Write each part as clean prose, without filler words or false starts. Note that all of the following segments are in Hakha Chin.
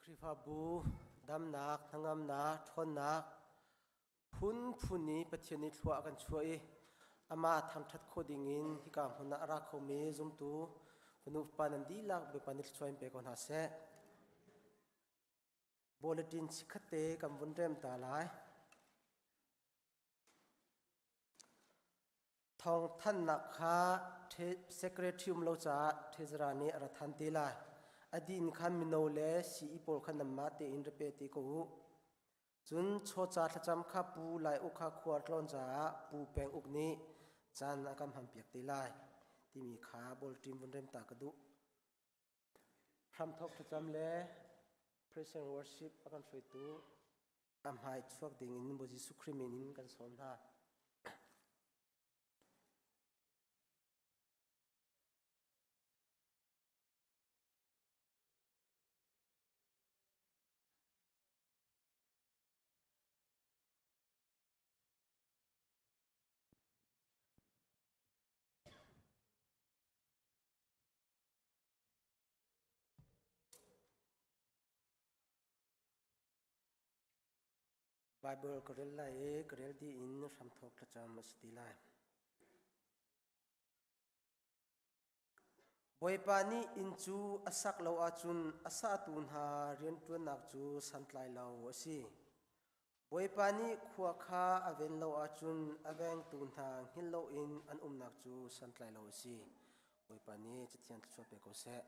Khrihfabu damnak, hnangamnak, ṭhawnnak phunphun i Pathian nih thlua a kan chuah i amah thangṭhat khawh dingin hika hmun ah a ra khomi zumtu fanu fapa nan dihlak Bawipa nih thluachuah in pe ko hna seh. Bulletin chikkhatte kan vun rem ta lai. Thawngthanhnak kha secretary um lo caah Tezra nih a ra than te lai. A dih in khan mino le sii pawl kha nanmah tein ra pe te ko u. Cun chawca thlacam kha Pu Lai Uk kha khua tlawn caah Pu Peng Uk nih caan a kan hmanpiak te lai timi kha bawlṭim vun rem ta ka duh. Hramthawk thlacam le praise and worship a kan hruaitu a hmai chuak ding in Bawi Jesuh Khrih min in kan sawm hna. Baibal ka rel lai i ka rel dih in hramthawk thlacam a si ti lai. Bawipa nih inn cu a sak lo ahcun a satu hna rianṭuannak cu santlai lo a si. Bawipa nih khua kha a ven lo ahcun a vengtu hna hngilh loin an umnak cu santlai lo a si. Bawipa nih Cathiang thluachuah pe ko seh.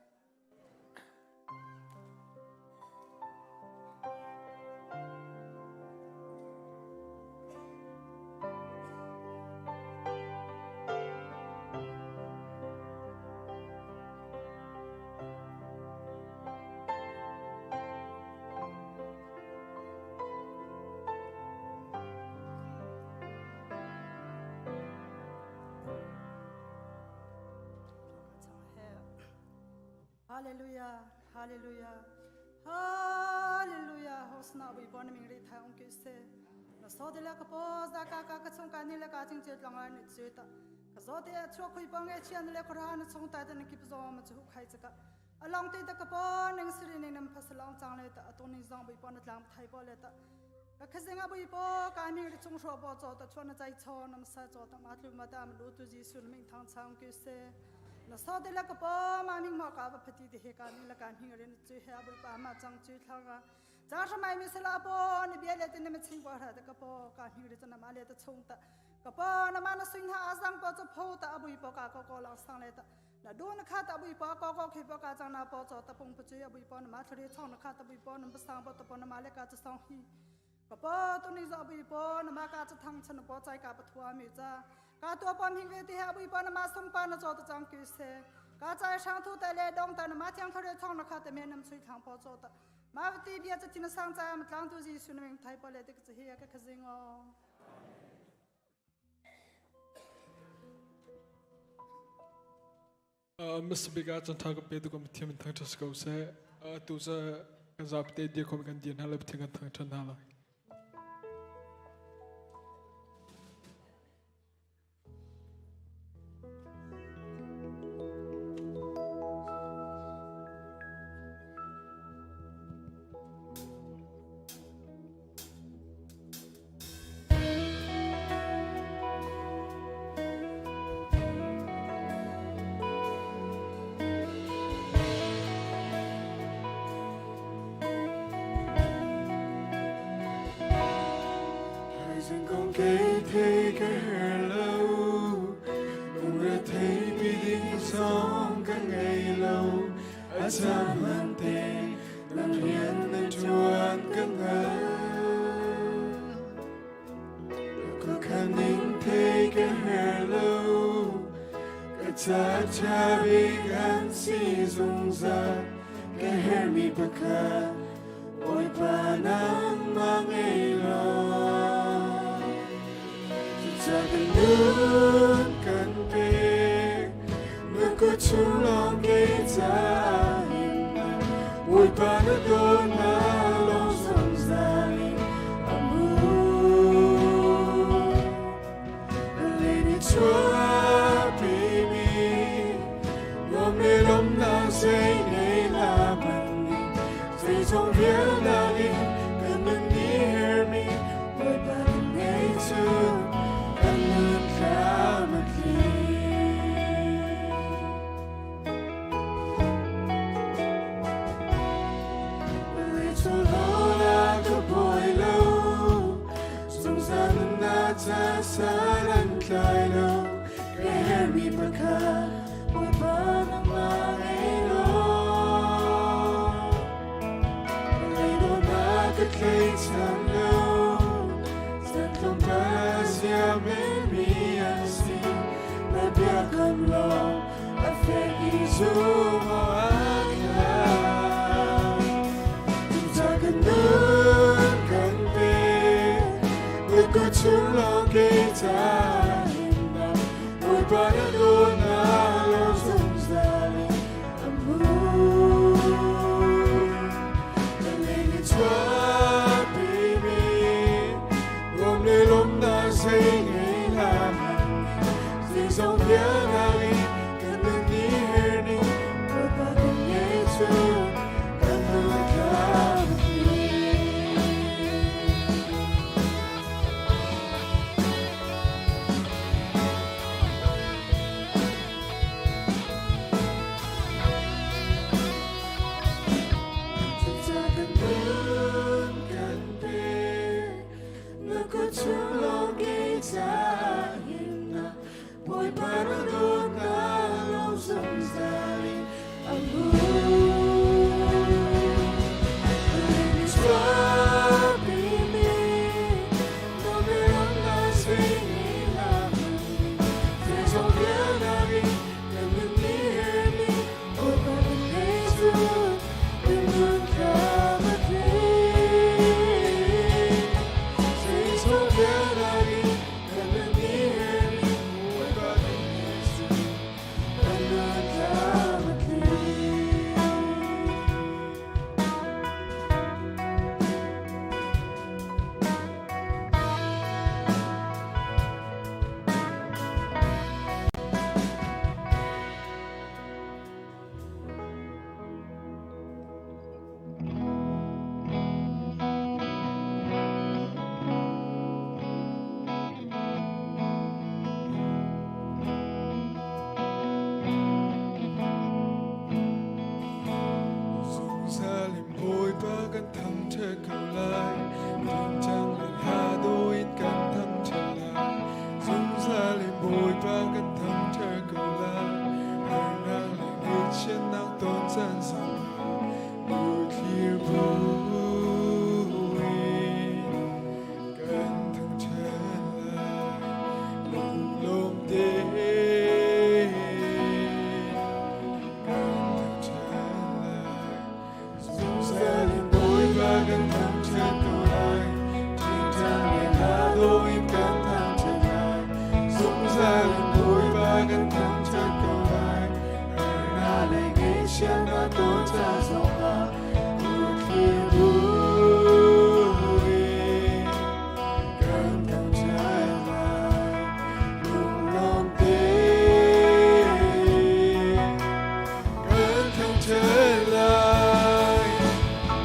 Hallelujah, hallelujah, hallelujah. Hosna bui pon ming ri thai ong ki se. Na so de la ka po za ka ka ka chung ka ni la ka ching che tlong an che ta. Ka zo te chua khui pong e chian le khora na chung ta te na kip zo ma chu khai chaka. Along te ta ka po ning sri ning nam phasalong chang le ta atu ning zong bui pon na tlang thai po le ta. Ka khazinga bui po ka ming ri chung hro po cho ta chuan na chai cho nam sa cho ta ma tlu ma ta ma lu tu Jesu ming thang chang ki se na so de la ka po ma ming ma ka ba phati de he ka ni la ka hing rin chu he bui pa ma chang chu thla ga cha sha mai mi sala po ni bia le te ne ma ching pa ra ta ka po ka hing ri cha na ma le ta chung ta ka po na ma na swing ha azang po cho pho ta abui po ka ko ko lang sang le ta na du na kha ta bui pa ko ko khi pa ka chang na po cho ta pung pu chi bui pa na ma thri chong na kha ta bui pa na sang pa ta pa na ma le ka cha song hi ka pa tu ni za bui pa na ma ka cha thang chan pa chai ka pa thua mi cha ka to pa hing ve ti ha bui pa na ma sung pa na cho ta chang ki se ka chai sang thu ta le dong ta na ma thiang thore chong na kha ta me nam sui thang pa cho ta ma ti bia cha tin sang cha ma tlang tu ji sun ming thai pa le te ka hi ka khazing o. Mr. Big ah chan ka pe tu kam thiam in thang thas ko se tu sa kan zap te dia khom kan dian hala thiam kan thang than hala. Zeizong vialnak in kan nun nih hermi Bawipa kan ngei cu kan nun thlam a tling. Vawlei chawlhawlnak ka buai lo, zungzal nunnak ca san an tlai lo. Ka herhmi pakhat Bawipa nangmah ngei law, vawlei dawtnak ka tleichang lo. Zan tlawmpal a siammi an si, na biakam lawng a fek i zum awk a Cucaah kan nun kan pe, na kut chung lawng kei ca himnak, Bawipa na dawtnak lawng zungzal in a hmu. Kan lei ni chuahpimi, nuam le lawmnak zei ngei hlah hmanh, zeizong vialnak in kan nun nih her ning, Bawipa kan ngei cu kan nun kha a tling. Cucaah kan nun kan pe, na kut chung lawng kei caah himnak, Bawipa na dawtnak lawng zungzal in a hmu. Chuahpimi na biaramnak singin zeizong vialnak in kan nun nih hermi Bawipa kan ngei cu kan nun thlam a tling. Zeizong vialnak in kan nun nih hermi Bawipa kan ngei cu kan nun thlam a tling. Zungzal in Bawipa kan thangṭhat ko lai. Tingtang le hla dawh in kan thangṭhat lai. Zungzal in Bawipa kan thangṭhat ko lai. Harnak le ngaihchiatnak ton caan zongah thlir buin kan thangṭhat lai. Lunglawm tein kan thangṭhat lai. Zungzal in Bawipa kan thangṭhat ko lai. Tingtang le hla dawh in kan thangṭhat lai. Zungzal in Bawipa kan thangṭhat ko lai. Harnak le ngaihchiatnak ton ca zongah thlir buin kan thangṭhat lai. Lunglawm tein kan thangṭhat lai.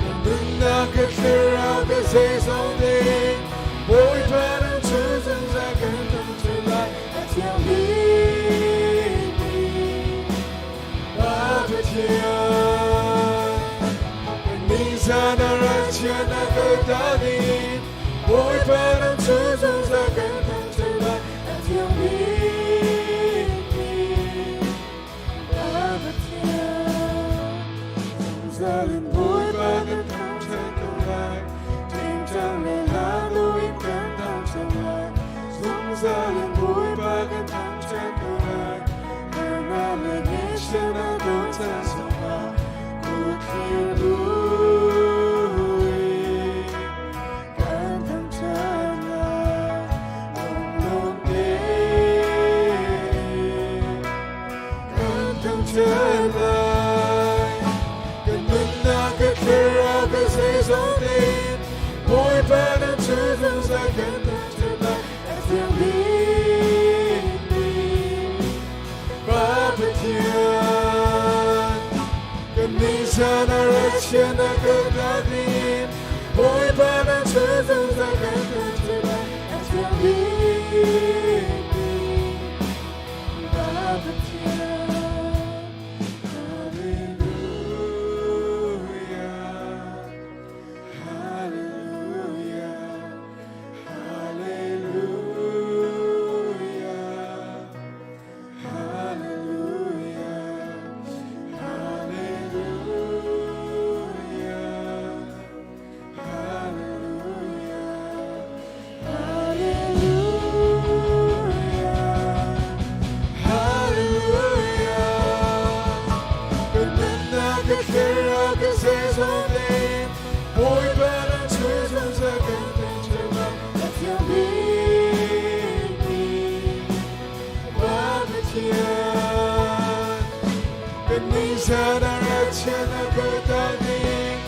Kan nunnak ka thlarau ka zeizong ding Bawipa nang cu zungzal kan thangṭhat lai. A thiang bikmi Pa Pathian, kan ningzah na ralchiat na kaltak ding Bawipa nang cu zungzal kan thangṭhat lai. A thiang bikmi Pa Pathian, zungzal in Bawipa kan thangṭhat ko lai. Tingtang le hla in kan thangṭhat lai. Zungzal in Bawipa kan thangṭhat ko lai. Harnak le ngaihchiatnak ton caan zongah kut thlir buin kan thangṭhat lai. Lunglawm tein kan thangṭhat lai. Kan nunnak ka thlarau ka zeizong tein Bawipa nang cu zungzal kan thangṭhat lai. A thiang bikmi Pa Pathian, kan ningzah na rat chia na ka ta ding Bawipa na cu zungzal kan thangṭhat lai a thiang bikmi Pa Pathian. Hallelujah, Hallelujah, Hallelujah, Hallelujah, Hallelujah, Hallelujah, Hallelujah, Hallelujah. Kan nunnak ka thlarau ka zeizong tein Bawipa na cu zungzal kan thangṭhat lai a thiang bikmi Pa Pathian. Kan nizan ah ralchiat na ka tak ding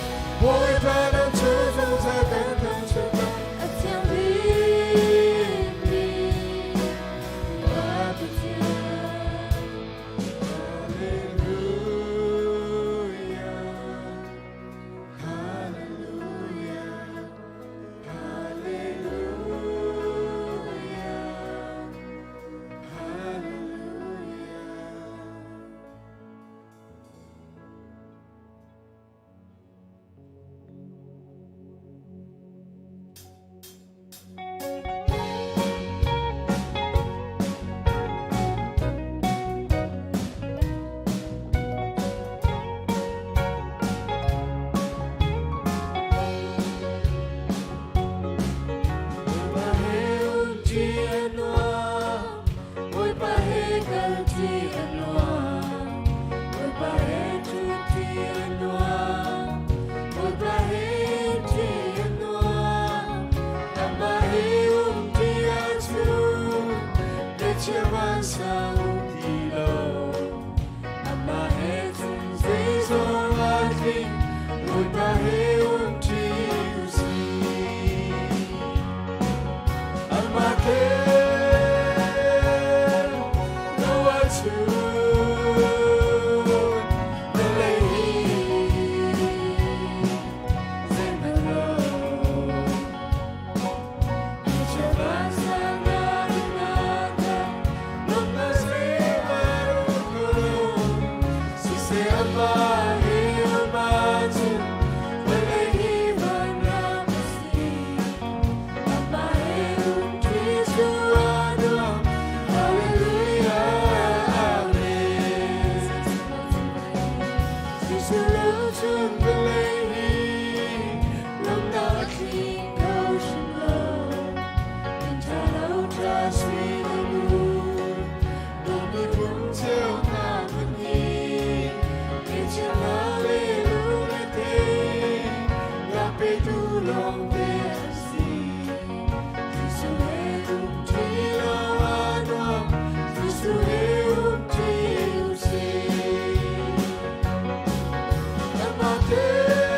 Bawipa na cu zungzal kan thangṭhat lai A thiang bikmi Pa Pathian. Hallelujah, Hallelujah, Hallelujah, Hallelujah. Bawipa he um ṭi a nuam, Bawipa he kal ṭi a nuam, Bawipa he ṭhut ṭi a nuam, Bawipa he ṭi a nuam, Amah he um ṭi ahcun ngaihchia vansang um ti lo. Amah he cun zeizong aa tling, Bawipa he um ṭi usih. Amah tel lo ahcun vawlei hi zeihmanh lo. Amate.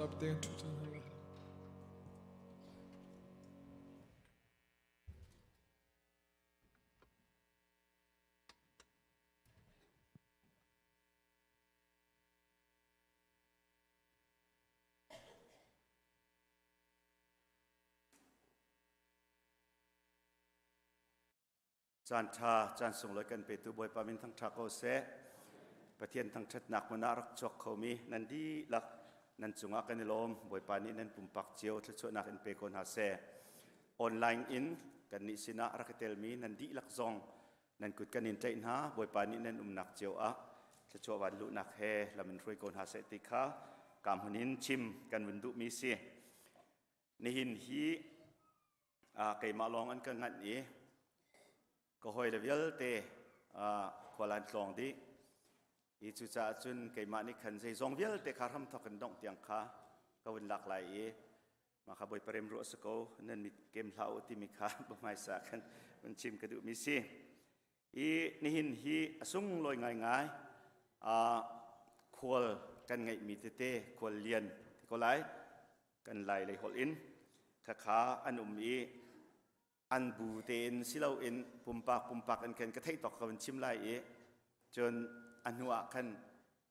Zapi tein ṭhu cang hna lai. Caan ṭha, caan sunglawi kan petu Bawipa min thangṭha ko seh. Pathian thangṭhatnak hmun ah rak chuak khomi nan dihlak nan cungah kan i lawm. Bawipa nih nan pumpak cio thluachuahnak in pe ko hna seh. Online in kannih sinah rak i telmi nan dihlak zong nan kut kan in tlaih hna. Bawipa nih nan umnak cio ah thluachuah van luhnak he lam in hruai ko hna seh ti kha ka hmun in chim kan vun duhmi si. Nihin hi keimah lawng an ka nganh i ka hawile vialte khual an tlawng dih. I cucaah cun keimah nih khan zeizong vialte kha hramthawk in dongh tiang kha ka vun lak lai i mah kha Bawipa rem ruah si ko nan mit kem hlah u timi kha hmaisa khan vun chim ka duhmi si. I nihin hi a sunglawi ngaingai khual kan ngeihmi tete khual lian ti ko lai kan lai lei holh in khakha an um i an bu tein siloin pumpak pumpak in khan ka theih tawk ka van chim lai i cun a hnu ah khan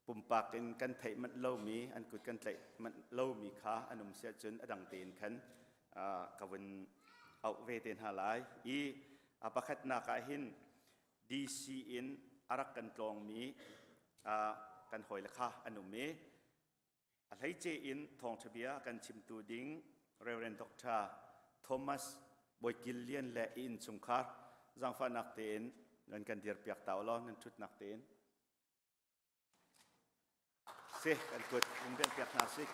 pumpak in kan theih manh lomi an kut kan tlaih manh lomi kha an um si ahcun a dang tein khan ka vun auh ve te hna lai i a pakhatnak ah hin DC in a rak kan tlawngmi kan hawile kha an um i a hleice in thawngṭha bia kan chimtu ding Reverend Dr. Thomas Bawikil Lian le i innchungkhar zaangfahnak tein nan kan dirpiak ta ulaw nan ṭhutnak tein Si, kan kut in piak hna si.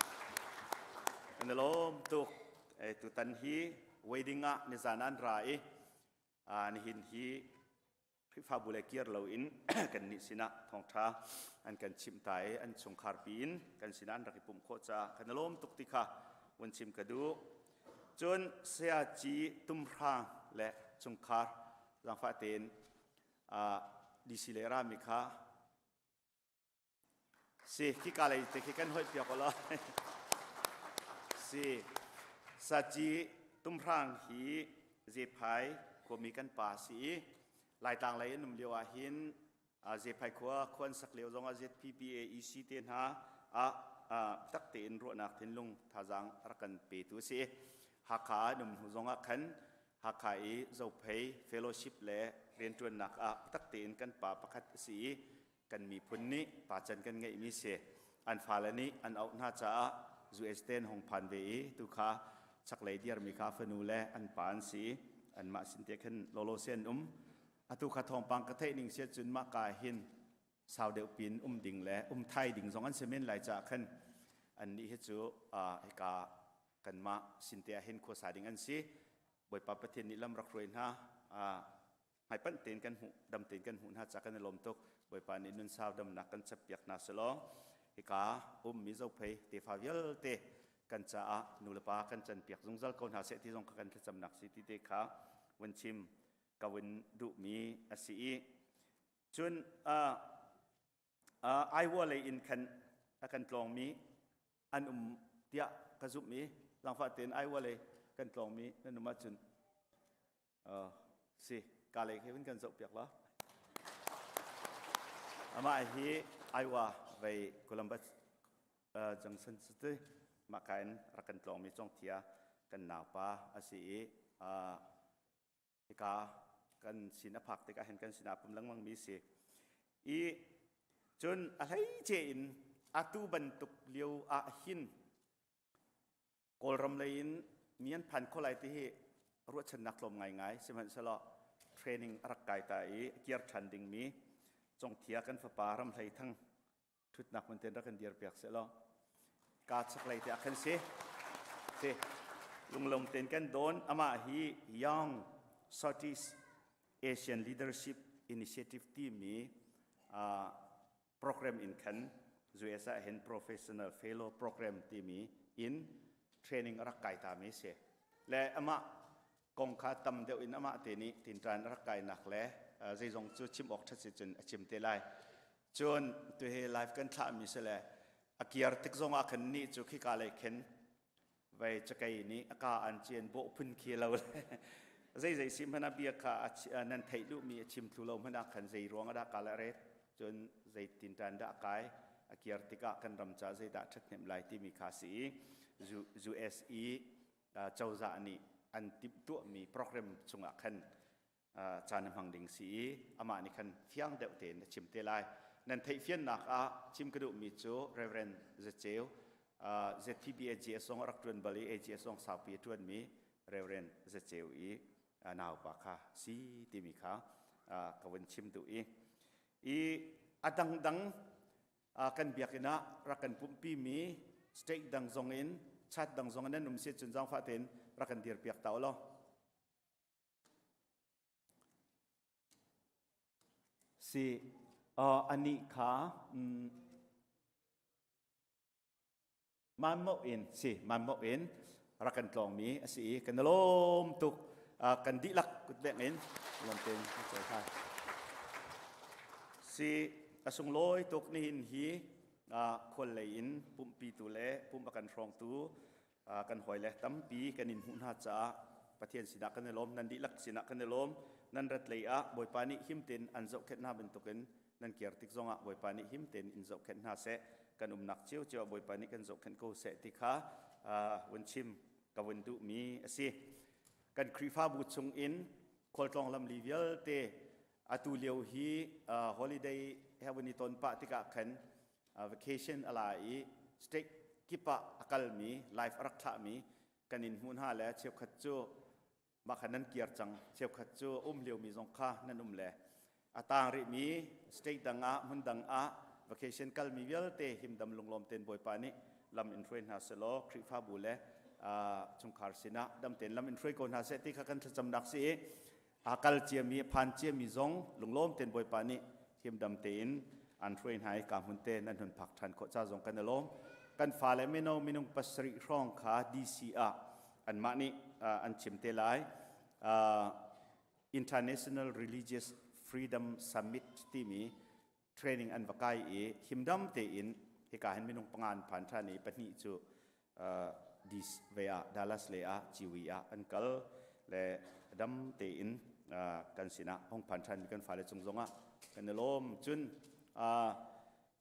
Kan i lawm tuk. E, tutan hi wedding ah nizan an ra i nihin hi Khrihfabu le kir loin kan nih sinah thawngṭha an kan chimh ta i an chungkhar piin kan sinah an rak i pumh khawh caah kan i lawm tuk ti kha vun chim ka duh. Cun Sayaci Tumhrang le chungkhar zaangfah tein DC le rami kha si khika lei te khi kan hoih piak law si saci tumhrang hi zephai khuami kan pa si i laitlang lei an um lio ah hin zephai khua khuan sak lio zong ah ZPPA EC te hna ah tak tein ruahnak thinlung thazaang rak kan petu si Hakha an um hnu zong ah khan Hakha i Zophei Fellowship le rianṭuannak ah biatak tein kan pa pakhat a si i kan miphun nih pacan kan ngeihmi si. An fale nih an auh hna caah US te an hung phan ve i tu kha chaklei dirmi kha fanu le an pa an si i anmah sin te khin lawlaw se an um. Atu kha thawngpang ka theih ning si ahcun mah ka hin sau deuh pin um ding le um thai ding zong an si men lai caah khan annih hi cu hika kanmah sin te ah hin khuasa ding an si. Bawipa Pathian nih lam rak hruai hna. Hmaipanh tein kan hmuh, dam tein kan hmuh hna ca kan i lawm tuk. Bawipa nih nun sau damnak kan chappiak hna selaw hika ummi zophei tefa vialte kan caah nulepa kan canpiak zungzal ko hna seh ti zong kha kan thlacamnak si ti te kha vun chim ka vun duhmi a si i cun Iowa lei in khan a kan tlawngmi an um tiah ka zumh i zaangfah tein Iowa lei kan tlawngmi nan um ahcun si ka lei khi vun kan zoh piak la amah hi Iowa vei Columbus Junction City mah ka in rak kan tlawngmi Congthia kan naupa a si i hika kan sin a phak tikah hin kan sinah pum lengmang mi si i cun a hleice in atu bantuk lio ah hin Kawlram lei in mi an phan kho lai ti hi ruahchannak tlawm ngaingai sihmanhsehlaw training a rak kai ta i kir ṭhan dingmi Congthia kan fapa Ramhlei Thang ṭhutnak hmun ten rak kan dir piak seh law ka chaklei te ah khan si si lunglawm ten kan dawn amah hi Young Southeast Asian Leadership Initiative timi program in khan US ah hin professional fellow program timi in training a rak kai ta mi si le amah kong kha tam deuh in amah te nih tinṭan a rak kainak le zeizong cu chim awk ṭhat si cun a chim te lai cun tu hi live kan thlah mi si le. A kiar tik zong ah khan nih cu khika lei khin vei cakei nih a ka an cian bawh phun khi lo le zei zei si hmanh ah bia kha nan theih duhmi a chim thlu lo hmanh ah khan zei ruang ah dah ka le ret cun zei tin tan dah kai a kiar tikah kan ram ca zeidah ṭhathnem lai timi kha si i US i cozah nih an timhtuahmi program chungah khan caan a hmang ding si i amah nih khan fiang deuh tein a chim te lai. Nan theih fiannak ah chim ka duhmi cu Reverend Zaceu ZTB AGS zong a rak ṭuan bal i AGS zong saupi a ṭuanmi Reverend Zaceu i naupa kha si timi kha ka vun chim duh i i a dangdang kan biakinn ah rak kan pumhpimi state dang zong in chat dang zong in nan um si cun zaangfah tein rak kan dirpiak ta u law. Si anih kha manmoh in si manmoh in rak kan tlawngmi a si i kan lawm tuk kan dihlak kutbeng in lawm tein kan cawi Si a sunglawi tuk nihin hi khual lei in pumhpitu le pumh a kan hrawngtu kan hawile tampi kan in hmuh hna caah Pathian sinah kan i lawm nan dihlak sinah kan i lawm nan rat lei ah Bawipa nih him tein an zohkhenh hna bantukin nan kir tik zongah Bawipa nih him tein in zohkhenh hna seh kan umnak cio ah Bawipa nih kan zohkhenh ko seh ti kha vun chim ka vun duhmi a si kan Khrihfabu chung in khualtlawng lamli vialte atu lio hi holiday he vun i ton pah tikah khan vacation a la i state kip ah a kalmi life a rak thlahmi kan in hmuh hna le cheukhat cu mah kha nan kir cang cheukhat cu um liomi zong kha nan um le a tang rihmi state dang ah hmun dang ah vacation kalmi vialte himdam lunglawm ten Bawipa nih lam in hruai hna selaw Khrihfabu le chungkhar sinah dam tein lam in hruai ko hna seh ti kha kan thlacamnak si i a kal ciami a phan ciami zong lunglawm tein Bawipa nih himdam tein an hruai hna i ka hmun te nan hun phak ṭhan khawh ca zong kan i lawm. Kan fale mino minung pasarih hrawng kha DC ah anmah nih an chim te lai. International Religious Freedom Summit timi training an va kai i himdam tein hika hin minung panga an phan ṭhan i pahnih cu DC ve ah Dallas le ah Ciwi ah an kal le dam tein kan sinah hong phan ṭhan mi kan fale cung zongah kan i lawm cun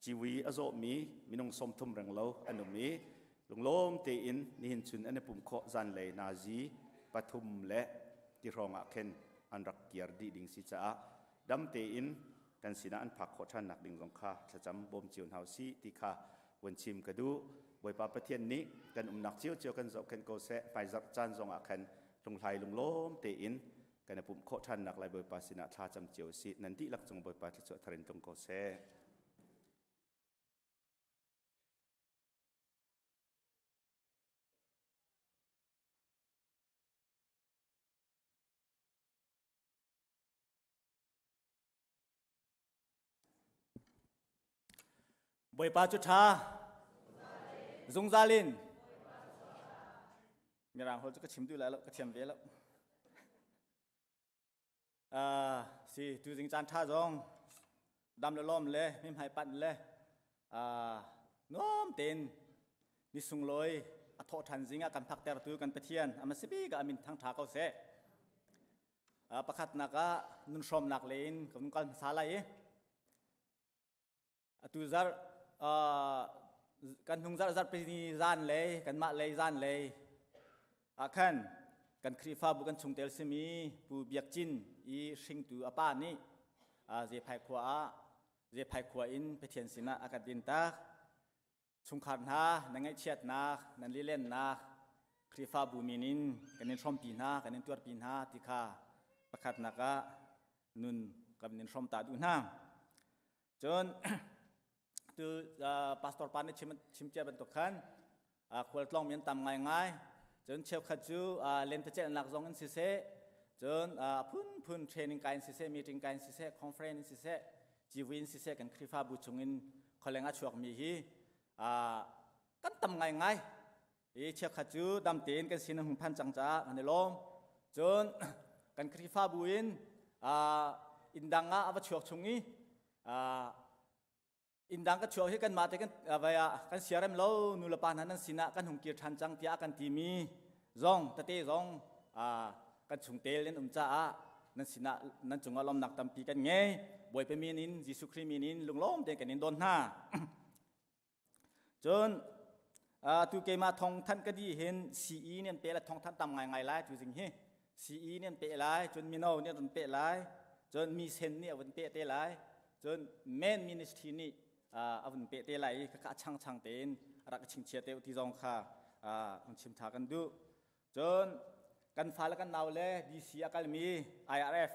Ciwi a zawhmi minung 30 renglo an um i lunglawm tein nihin chun an i pum khawh zanlei nazi pathum le ti hrawng ah khin an rak kiar dih ding si caah dam tein kan sinah an phak khawh ṭhan nak ding zong kha thlacam bawm cio hna usih ti kha vun chim ka duh. Bawipa Pathian nih kan umnak ciocio kan zohkhenh ko seh. Hmaizarh caan zong ah khan hlunghlai lunglawm tein kan i pumh khawh ṭhan nak lai Bawipa sinah thla cam cio usih. Nan dihlak cung Bawipa thluachuah thar in tlung ko seh. Bawipa cu ṭha zungzal in Mirang holh cu ka chim duh lai lo ka thiam ve lo uh, si tuzing caan ṭha zong dam le lawm le mihmai panh le uh, nuam tein ni sunglawi a thawh ṭhan zing ah kan phaktertu kan Pathian ama si bik ah amin thang ṭha ko seh Pakhatnak ah nunhrawmnak lei in kan kal hmasa lai i atu zarh kan hnung zarh zarhpi ni zan lei kanmah lei zan lei ah khan kan Khrihfabu kan chungtel simi Pu Biak Cin i hringtu a pa nih Zephai khua ah Zephai khua in Pathian sinah a kan din tak. Chungkhar hna nan ngaihchiatnak, nan lilennak, Khrihfabu min in kan in hrawmpi hna, kan in tuarpi hna ti kha pakhatnak ah nun kan in hrawm ta duh hna. Cun tu pastor pa nih chim, chim cia bantuk khan khualtlawng mi an tam ngaingai. Cun cheukhat cu lentecelhnak zong in siseh, cun phunphun training kai in siseh, meeting kai in siseh, conference in siseh, civui in siseh kan Khrihfabu chungin khualeng a chuakmi hi kan tam ngaingai. I cheukhat cu dam tein kan sin hung phan cang caah kan i lawm. Cun kan Khrihfabu in inn dang ah a va chuak chung i. Inn dang ka chuak hi kanmah te kan vai ah kan siarem lo nu le pa hna nan sinah kan hung kir ṭhan cang tiah kan timi zong tete zong kan chungtel nan um caah nan sinah nan cungah lawmnak tampi kan ngei. Bawipa min in Jesuh Khrih min in lunglawm tein kan in don hna. Cun tu keimah thong thanh ka di hin CE nih an pe la thong thanh tam ngai ngai lai tu zing hi CE nih an pe lai cun mino nih an pe lai cun mi sen nih a vun pe te lai cun men ministry nih a vun pe te lai i khakha chang chang tein rak chingchia te ti zong kha an chim tha kan duh cun kan fale kan nau le DC a kalmi IRF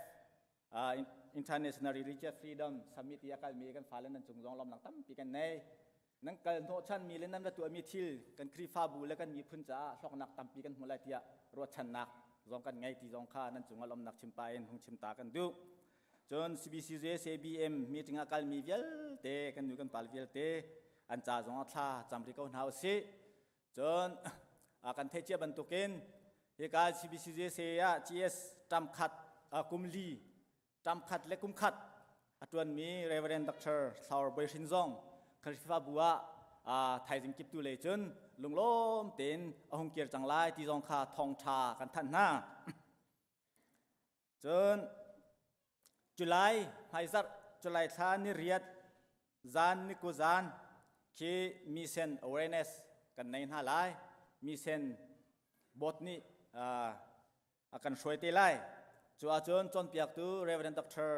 International Religious Freedom Summit i a kalmi kan fale nan cung zong lawmnak tampi kan nei. Nan kal hnawhchanmi le nan ra tuahmi thil kan Khrihfabu le kan miphun caah hlawknak tampi kan hmu lai tiah ruahchannak zong kan ngei ti zong kha nan cungah lawmnak chimpa in hung chimta kan duh. Cun CBCUSA BM meeting ah kalmi vialte kan nu kan pa vialte an ca zong ah thla cam rih ko hna usih. Cun kan theih cia bantukin hika CBCJC ah GS ṭam khat kum li ṭam khat le kum khat a ṭuanmi Reverend Dr. Thlaur Boihrin zong Khrihfabu ah thaizing kiptu lei cun lunglawm tein a hung kir cang lai ti zong kha thawngṭha kan thanh hna. Cun July hmaizarh July thla ni riat zan ni ku zan khi mission awareness kan nei hna lai. Mission board nih a kan hruai te lai. Cu ahcun cawnpiaktu Reverend Dr.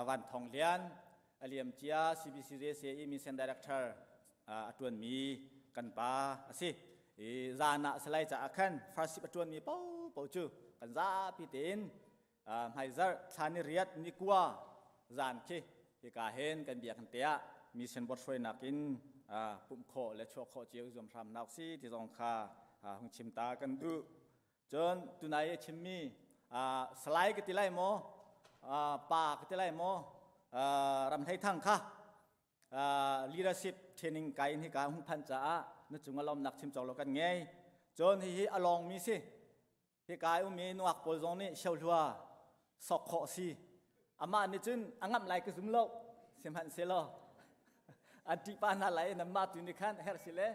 Van Thong Lian, a liamcia CBCJCE Mission Director a ṭuanmi kan pa a si. I zan ah salai caah khan first a ṭuanmi paohpaoh cu kan zapi tein hmaizarh thla ni riat ni kua zan khi hika hin kan biakinn te ah mission board hruainak in pumh khawh le chuah khawh cio zuam hram hna si ti zong kha hung chim ta kan duh. Cun tunai i chimmi salai ka ti lai maw pa ka ti lai maw Ramhlei Thang kha leadership training kai in hika hung phanh caah na cung ah lawmnak chim cawk lo kan ngei. Cun hihi a lawngmi si. Hika i ummi nungak pawl zong nih hiohlua sok khawh si. Amah nih cun a ngamh lai ka zum lo. Sihmanhsehlaw an ṭih pa hna lai nan mah tu nih khan herh si le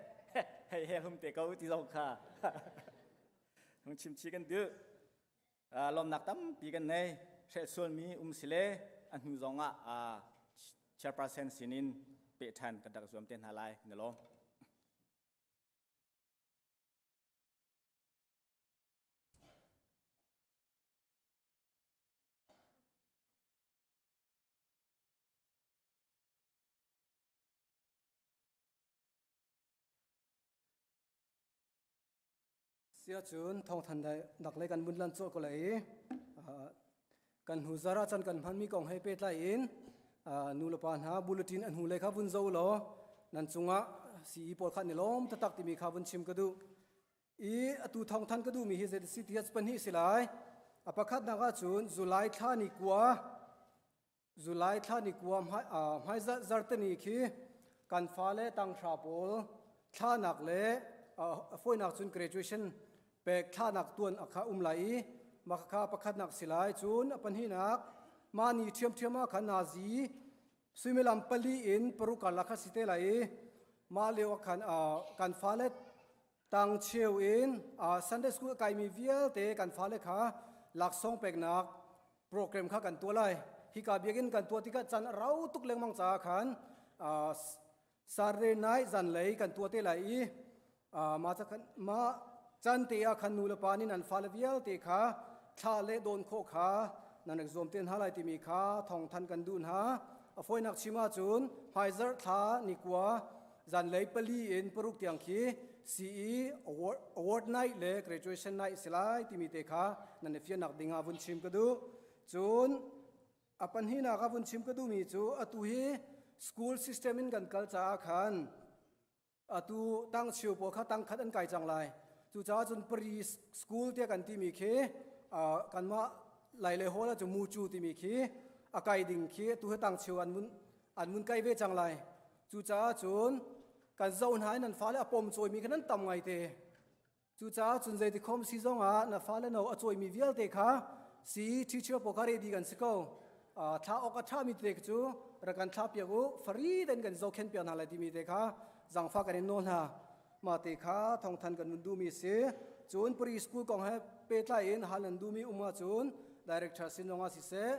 hei he hum te ko ti zong kha hung chim chi kan duh. Lawmnak tampi kan nei. Hrelh sualmi um si le a hnu zong ah chairperson sinin peh ṭhan kan rak zuam te hna lai. Na lawm. Siacun thawngthan nak lei kan vun lan cawh ko lai i kan hnu zara chan kan hmanmi kong he pehtlai in nu le pa hna bulletin an hnu lei kha vun zo law nan cungah CE pawl kha ni lawm taktak timi kha vun chim ka duh. I atu thawngthan ka duhmi hi ZCTH pahnih si lai. A pakhatnak ahcun July thla ni kua July thla ni kua hmaizarh zarteni khi kan fale tanghra pawl thlanak le fawinak cun graduation pek thlanak tuan a kha um lai i mah kha pakhatnak si lai cun a pahnihnak mah ni ṭhiamṭhiam ah khan nazi suimilam pali in paruk karlak kha si te lai i mah lio ah khan kan fale tang cheu in Sunday school kaimi vialte kan fale kha laksawng peknak program kha kan tuah lai. Hika biakinn kan tuah tikah can a rau tuk lengmang caah khan Saturday night zanlei kan tuah te lai i mah mah can te ah khan nu le pa nih nan fale vialte kha thla le dawn khawh kha nan rak zuam te hna lai timi kha thawngthan kan duh hna. A fawinak chim ahcun hmaizarh thla ni kua zanlei pali in paruk tiang khi CE award, award night le graduation night si lai timi te kha nan i fiannak ding ah vun chim ka duh. Cun a pahnihnak ah vun chim ka duhmi cu atu hi school system in kan kal caah khan atu tang cheu pawl kha tang khat an kai cang lai. Cucaah cun pre school tiah kan timi khi kanmah lai le hall ah cu mucu timi khi a kai ding khi atu hi tang cheu an mun an mun kai ve cang lai. Cucaah cun kan zoh hna i nan fale a pom cawimi kha nan tam ngaite. Cucaah cun zeiti khom si zongah na fale no a cawimi vialte kha si teacher pawl kha ready kan si ko. Thla awk a ṭhami te cu Rak kan thlah piak u. Fari ten kan zohkhenh piak hna lai timi te kha zangfah kan in nawl hna. Mah te kha thawngthan kan vun duhmi si. Cun pre school kong he pehtlai in hal nan duhmi um ahcun director sin zongah siseh,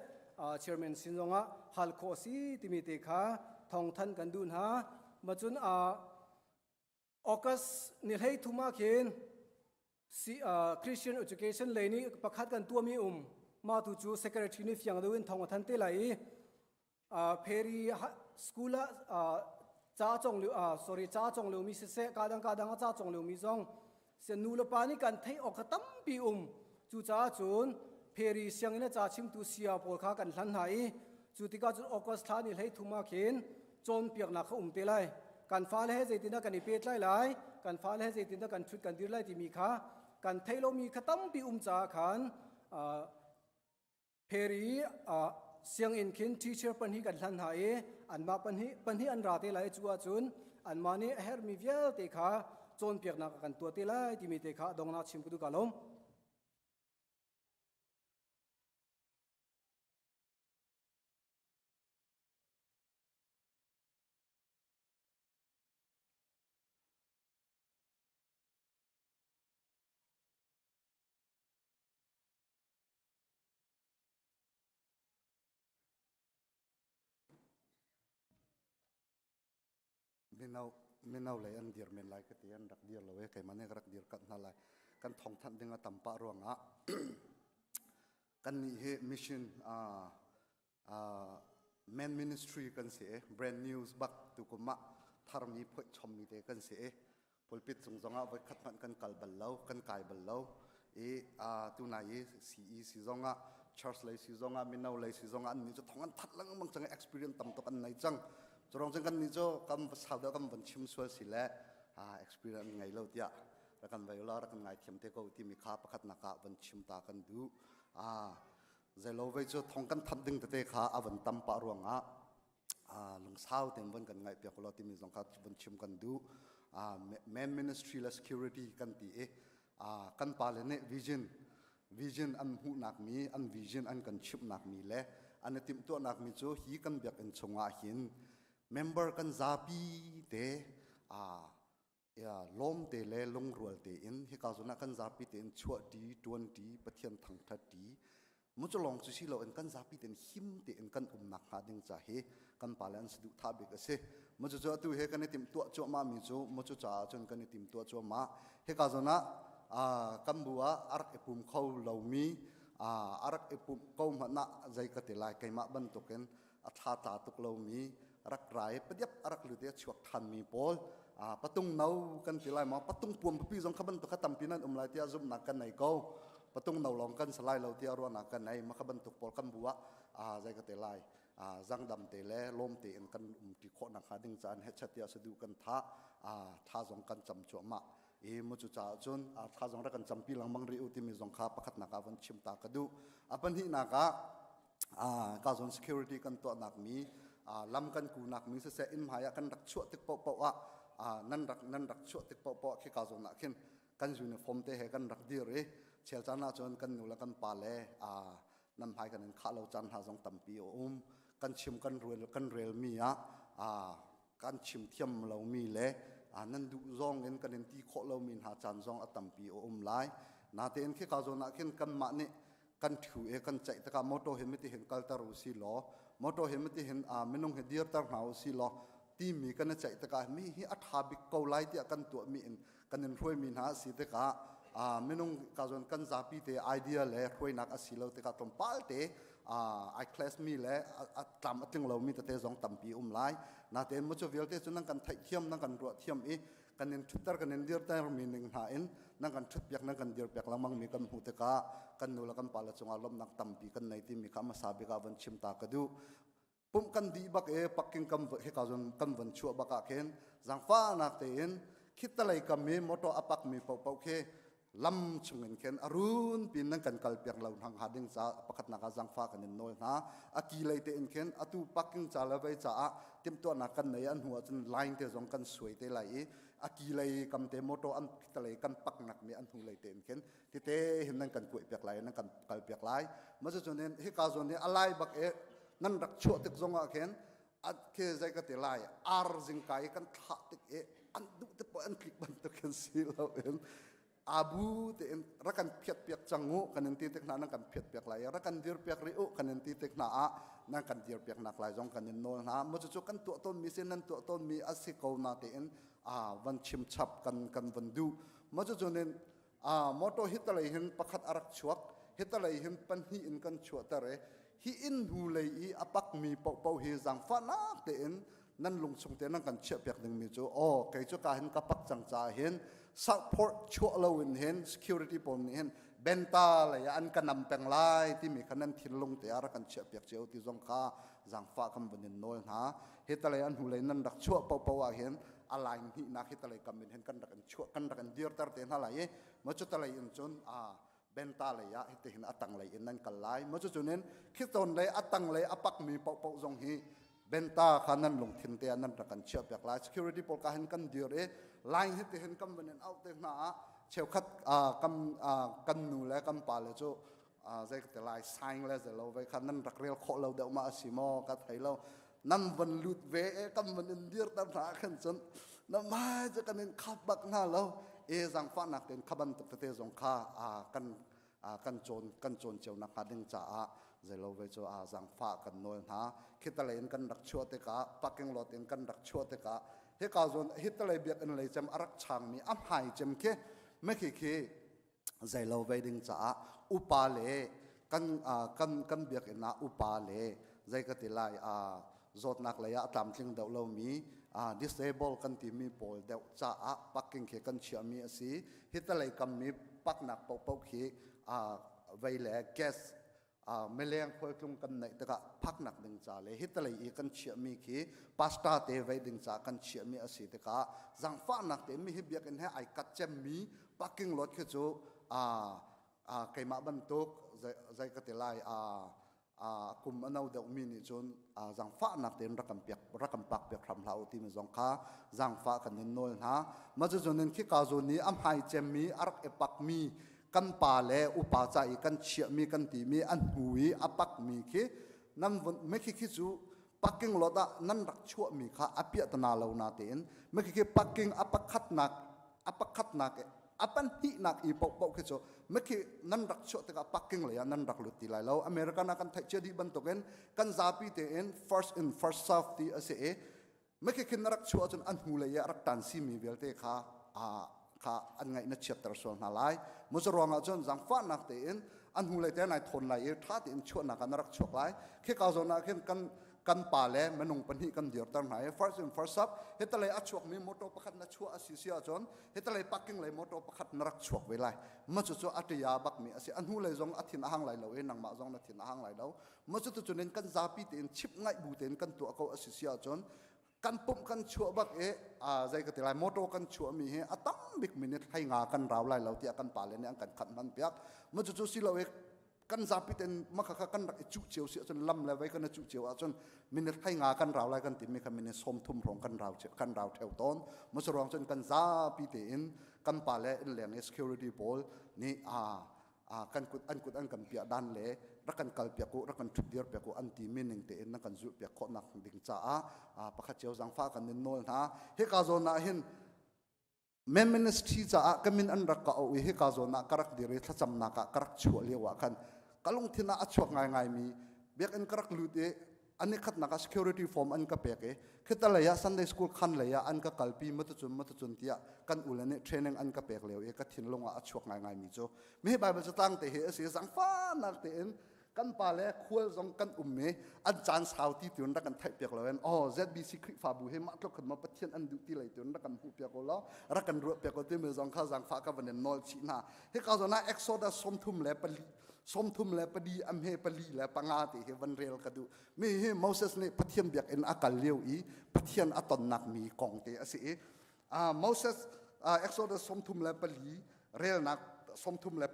chairman sin zongah hal khawh si timi te kha thawngthan kan duh hna. Ma cun August ni hlei thum ah khin Christian education lei nih pakhat kan tuahmi um. Mah tu cu secretary nih fiang deuh in thawng a than te lai i Perry school ah ca cong lio sorry ca cong lio mi siseh ka dang ka dang a ca cong lio mi zong se nu le pa nih kan theih awk kha tampi um. Cucaah cun Perry sianginn a ca chimtu sia pawl kha kan hlan hna i cu tikah cun August thla ni hlei thum ah khin cawnpiaknak kha um te lai. Kan fale he zeitindah kan i pehtlai lai, kan fale he zeitindah kan ṭhut kan dir lai timi kha kan theih lomi kha tampi um caah khan Perry sianginn khin teacher pahnih kan hlan hna i anmah pahnih pahnih an ra te lai. Cu ahcun anmah nih a herhmi vialte kha cawnpiaknak a kan tuah te lai timi te kha dongnak chim ka duh. Ka lawm. Mino mino lei an dir men lai ka ti. An rak dir lo e, keimah nih ka rak dir kat hna lai. Kan thong thanh ding a tam pah ruangah kan nih hi mission men ministry kan si e, brand news bak tu kum ah tharmi phoih chommi te kan si e. Pulpit cung zongah voi khat hmanh kan kal bal lo, kan kai bal lo i tunai i CE si zongah, church lei si zongah, mino lei si zongah an nih cu thong an that lengmang cang, experience tam tuk an nei cang. Curong cun kan nih cu kam sau deuh kan van chim sual si le experience an ngei lo tiah rak kan vei la, rak kan ngai thiam te ko timi kha pakhat nak ah van chim ta kan duh. Zeilo vei cu thong kan that ding tete kha a van tam pah ruangah lungsau tein von kan ngaih piak law timi zong kha von chim kan duh. Man ministry le security kan ti i kan pale nih vision an hmuhnak mi, an vision an kan chimhnak mi le an i timhtuahnak mi cu hi kan biakinn chungah hin member kan zapi te lawm te le lungrual tein hika zawn ah kan zapi tein chuahṭi, ṭuanṭi, Pathian thangṭhatṭi mucalong cu si loin kan zapi tein him tein kan umnak hnga ding ca hi kan pale an saduhthah bik a si. Mucu cu atu he kan i timhtuah cuahmah mi cu mucu caah cun kan i timtuah cuahmah. Hika zawn ah kan bu ah a rak i pum kho lomi, a rak i pumh ko hmanh ah zei ka ti lai, keimah bantukin a thla tla tuk lomi, rak rai padiap a rak lut i a chuak ṭhanmi pawl, patung no kan ti lai maw, patung puam pipi zong kha bantuk kha tampi nan um lai tiah zumhnak kan nei ko. Patung no lawng kan si lai lo tiah ruahnak kan nei. Mah kha bantuk pawl kan bu ah zei ka te lai, zangdam te le lawm tein kan um ti khawh nakhnga ding caan hechat tiah sadu kan thah, tha zong kan cam cuahmah i mu cu caah cun tha zong rak kan campi lengmang rih u timi zong kha pakhatnak ah von chim ta ka duh. A pahnihnak ah ka zone security kan tuahnak mi, lam kan kunak mi siseh, inn hmai ah kan rak chuah tik paohpaoh ah, nan rak chuah tik paohpaoh khi ka zawn ah khin kan uniform te he kan rak dir i chel caan ah cun kan nu le kan pa le nan hmai kan in khah lo caan hna zong tampi a um. Kan chim kan rel kan rel mi ah kan chim thiam lomi le nan duh zong in kan in ti khawh lomi hna caan zong a tampi a um lai. Natein khi ka zawn ah khin kanmah nih kan thu e kan ceih takah motor hi miti hin kalter u si law, motor hi miti hin minung hi dirter hna u si law timi kan i ceih tikah mi hi a tha bik ko lai tiah kan tuah mi in kan in hruai mi hna a si tikah minung ka zawn kan zapi te idea le hruainak a si lo tikah tlawmpal te ai class mi le a tlam a tling lo mi tete zong tampi um lai. Natein mu cu vialte cu nan kan theih thiam, nan kan ruah thiam i kan in thutter kan in dirter mi ning hna in nan kan thut piak, nan kan dir piak lengmang mi kan hmuh tikah kan nu le kan pa le cungah lawmhnak tampi kan nei timi kha hmasa bik ah von chim ta ka duh. Pumh kan dih bak e parking kam hika zon kan von chuah bak ah khin zangfahnak tein khitalei kam i motor a pak mi paohpaoh khi lam chungin khin a run pin nan kan kal piak lo hna hnga ding ca pakhatnak ah zangfa kan in nawl hna. A ki lei te in khin atu parking ca le vei caah timhtuahnak kan nei, an hnu ah cun line te zong kan suai te lai i a ki lei kam te motor an khitalei kan pak nak mi an hnu lei te in khin tite hin nan kan kuai piak lai, nan kan kal piak lai. Ma cu cun hika zawn hi alai bak e nan rak chuah tik zong ah khin. At ke zai ka ti lai ar zingka i kan thlah tik i an duh te poh an tlik bantuk in si lo in abu tein rak kan phiat piak cang u kan in ti tik hna nan kan phiat piak lai rak kan dir piak rih u kan in ti tik hna ah nan kan dir piak nak lai zong kan in nawl hna mu cu kan tuah tawn mi si nan tuah tawn mi a si ko na tein a van chim chap kan kan van duh mu cu cunin a motor hitalei hin pakhat a rak chuak hitalei hin pahnih in kan chuahter i hi inn hnu lei i a pakmi paohpaoh hi zaangfahnak tein nan lungchung te nan kan chiahpiak dingmi cu aw kei cu ka hin ka pak cang caah hin Southport chuah lo in hin security pawl nih hin benta lei ah an ka nam peng lai timi kha nan thinlung te ah rak kan chiahpiak cio ti zong kha zaangfah kan vun in nawl hna. Hi talei an hnulei nan rak chuah paohpaoh ah hin a line hnihnak hi talei kam in hin kan rak in chuah kan rak in dirter te hna lai i ma cu talei in cun a benta lei ah hitihin a tang lei in nan kal lai ma cu cunin khiton lei a tang lei a pakmi paohpaoh zong hi benta kha nan lungthin te ah nan rak kan chiah piak lai. Security pawl ka hin kan dir i line hi tihin kan van in auh te hna ah cheukhat kan kan nu le kan pa le cu zei ka ti lai sign le zelo ve kha nan rak rel khawh lo deuh ma a si maw ka thei lo. Nan van lut ve e kan van in dir ter hna khan cun na mai cu kan in khap bak hna lo e zangfahnak tein kha bantuk tete zong kha kan kan cawn kan cawn cio nak hnga ding caah zeilo ve cu a zangfah kan nawl hna. Khitalei in kan rak chuah tikah parking lot in kan rak chuah tikah hika zawn hitalei biakinn lei cem a rak changmi a hmai cem khi mekhi khi zeilo ve ding caah upa le kan kan kan biakinn ah upa le zei ka ti lai zawtnak lei ah tlamtling deuh lomi disable kan timi pawl deuh caah parking khi kan chiahmi a si. Hitalei kammi paknak paohpaoh khi vei le gas mileng khualtlung kan neih tikah phaknak ding ca le hitalei i kan chiahmi khi pasta te vei ding ca kan chiahmi a si tikah zangfahnak te mi hi biakinn he ai kat cemmi parking lot khi cu keimah bantuk zei ka ti lai kum a no deuhmi nih cun zangfahnak tein rak kan piak rak kan pak piak hram hlah u timi zong kha zangfah kan in nawl hna. Ma cu cun in khika zawn i a hmai cemmi a rak i pakmi kan pa le upa ca i kan chiahmi kan timi an hnu i a pakmi khi nan vun mekhi khi cu parking lot ah nan rak chuahmi kha a piahtana lo na tein mekhi khi parking a pakhatnak a pakhatnak a pahnihnak i paohpaoh khi cu mikhi nan rak chuah tikah parking lei ah nan rak lut ti lai lo. American ah kan theih cia dih bantukin kan zapi tein first in first serve ti a si i mikhi khin na rak chuah ahcun an hnu lei ah rak tan simi vialte kha kha an ngaih na chiatter sual hna lai. Mu cu ruangah cun zangfahnak tein an hnu lei te nai thawn lai i ṭha tein chuahnak ah na rak chuak lai. Khika zawn ah khin kan kan pa le minung pahnih kan dirter hna i first in first up hitalei a chuakmi motor pakhat na chuah a si si ahcun hitalei parking lei motor pakhat na rak chuak ve lai. Ma cu cu a ṭia bakmi a si. A hnu lei zong a thin a hang lai lo i nangmah zong na thin a hang lai lo. Ma cu tucun in kan zapi tein chip ngaih bu tein kan tuah ko a si si ahcun kan pumh kan chuah bak i zei ka ti lai motor kan chuahmi hi a tam bik minute 15 kan rau lai lo tiah kan pale nih an kan khat hman piak. Ma cu cu si lo i kan zapi ten makha kha kan rak i cuh cio si ahcun lam le vei kan i cuh cio ahcun minute 15 kan rau lai kan timi kha minute 30 hrawng kan rau kan rau theo tawn. Masu ruang cun kan zapi tein kan pale in leng i security pawl nih a kan kut an kut an kan piah dan le rak kan kal piak u rak kan thut dir piak u an ti mi ning tein na kan zulh piak khawhnak ding caah pakhat cio zangfa kan in nawl hna. Hika zawn ah hin men ministry caah ka min an rak ka auh i hika zawn ah ka rak dir i thlacamnak ah ka rak chuah lio ah khan ka lungthin ah a chuak ngaingai mi biakinn ka rak lut i an i khatnak ah security form an ka pek i khita lei ah Sunday school khan lei ah an ka kalpi matucun matucun tiah kan ule nih training an ka pek lio i ka thinlung ah a chuak ngaingai mi cu mi Bible catang te hi a si. Zangfahnak tein kan pa le khual zong kan um i an caan sau ti tuin rak kan theih piak lo in oh ZBC Khrihfabu hi mah tluk khan ma Pathian an duh ti lei tuin rak kan hmuh piak lo rak kan ruah piak ko timi zong kha zangfah ka van in nawl chih hna. Hika zawn ah Exodus 34 34 amhe pali le panga ti hi van rel ka duh mi hi Moses nih Pathian biakinn a kal lio i Pathian a tonnak mi kong te a si i Moses Exodus 34 relnak 34 le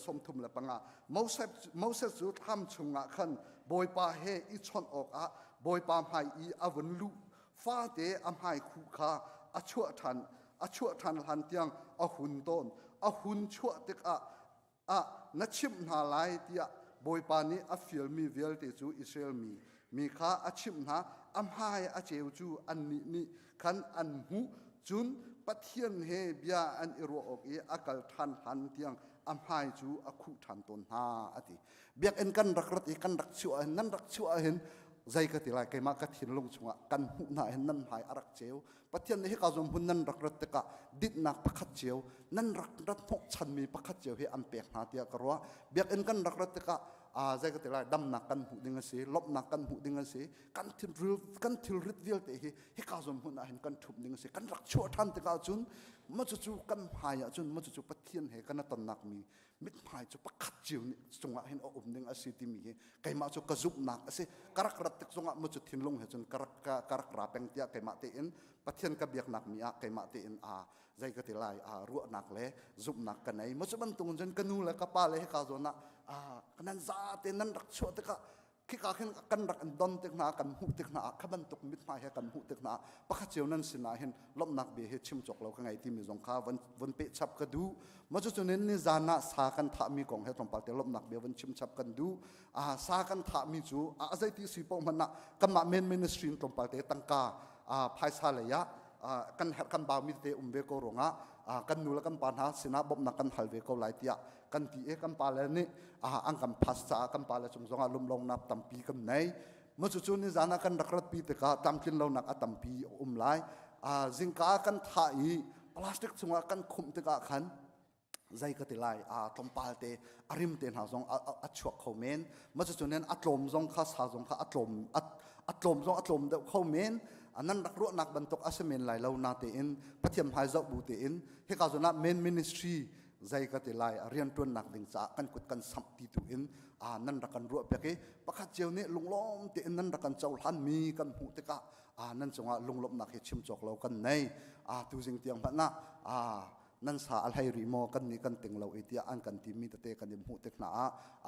35 Moses Moses cu thlam chungah khan Bawipa he i chawnh awkah Bawipa hmai i a vun luh fate a hmai khuh kha a chuah ṭhan a chuah ṭhan hlan tiang a hun tawn. A hun chuah tikah ah na chimh hna lai tiah Bawipa nih a fialmi vialte cu Israel mi mi kha a chimh hna. A hmai a ceu cu annih nih khan an hmuh. Cun Pathian he bia an i ruah awk i a kal ṭhan hlan tiang a hmai cu a khuh ṭhan tawn hna, a ti. Biakinn kan rak rat i kan rak chuah ahhin nan rak chuah ahhin zei ka ti lai keimah ka thinlung chungah kan hmuh hna hin nan hmai a rak ceu. Pathian nih hika zawn hmun nan rak rat tikah dinhnak pakhat cio nan rak rat hnawhchanmi pakhat cio hi an pek hna tiah ka ruah. Biakinn kan rak rat tikah zei ka ti lai damnak kan hmuh ding a si, lawmhnak kan hmuh ding a si. Kan thil kan thilrit vialte hi hika zawn hmun ah hin kan ṭhumh ding a si. Kan rak chuah ṭhan tikah cun maw cucu kan hmai ah cun maw cucu Pathian he kan i tonnak mi mithmai cu pakhat cio nih cungah hin a um ding a si timi hi keimah cu ka zumhnak a si. Ka rak rat tik zongah mu cu thinlung he cun ka rak ka rak ra peng tiah keimah tein Pathian ka biaknak mi ah keimah tein a zei ka ti lai a ruahnak le zumhnak ka nei. Mu cu bantuk cun ka nu le ka pa le hika zawn ah a nan za te nan rak chuah tikah khika khin kan rak in don tik hna kan hmuh tik hna ah kha bantuk mithmai he kan hmuh tik hna pakhat cio nan sinah hin lawmhnak bia hi chim cawk lo ka ngei timi zong kha von von peh chap ka duh. Ma cu cunin ni zan ah sa kan thahmi kong he tlawmpal te lawmhnak bia von chim chap kan duh. A sa kan thahmi cu a zeiti si paoh hmanh ah kanmah main ministry in tlawmpal te tangka phaisa lei ah kan herh kan baumi te um ve ko ruangah kan nu le kan pa hna sinah bawmhnak kan hal ve ko lai tiah kan ti i kan pale nih an kan phas caah kan pale cung zongah lumlongnak tampi kan nei. Mu cu ni zan ah kan rak ratpi tikah tlamtlin lonak a tampi a um lai. Zingka kan thah i plastic chungah kan khumh tikah khan zei ka ti lai a tlawmpal te a rim te hna zong a chuak kho men. Ma cu nen a tlawm zong kha sa zong kha a tlawm a tlawm zong a tlawm deuh kho men. Nan rak ruahnak bantuk a si men lai lo na tein Pathian hmai zoh bu tein hika zawn ah main ministry zei ka ti lai rianṭuannak ding caah kan kut kan samh ti tu in nan rak kan ruah piak i pakhat cio nih lunglawm tein nan rak kan cohlan mi kan hmuh tikah nan cungah lunglawmhnak hi chim cawk lo kan nei. Tuzing tiang hmanh ah nan sa a hlei rih maw kan nih kan ting lo i tiah an kan ti mi tete kan i hmuh tik hna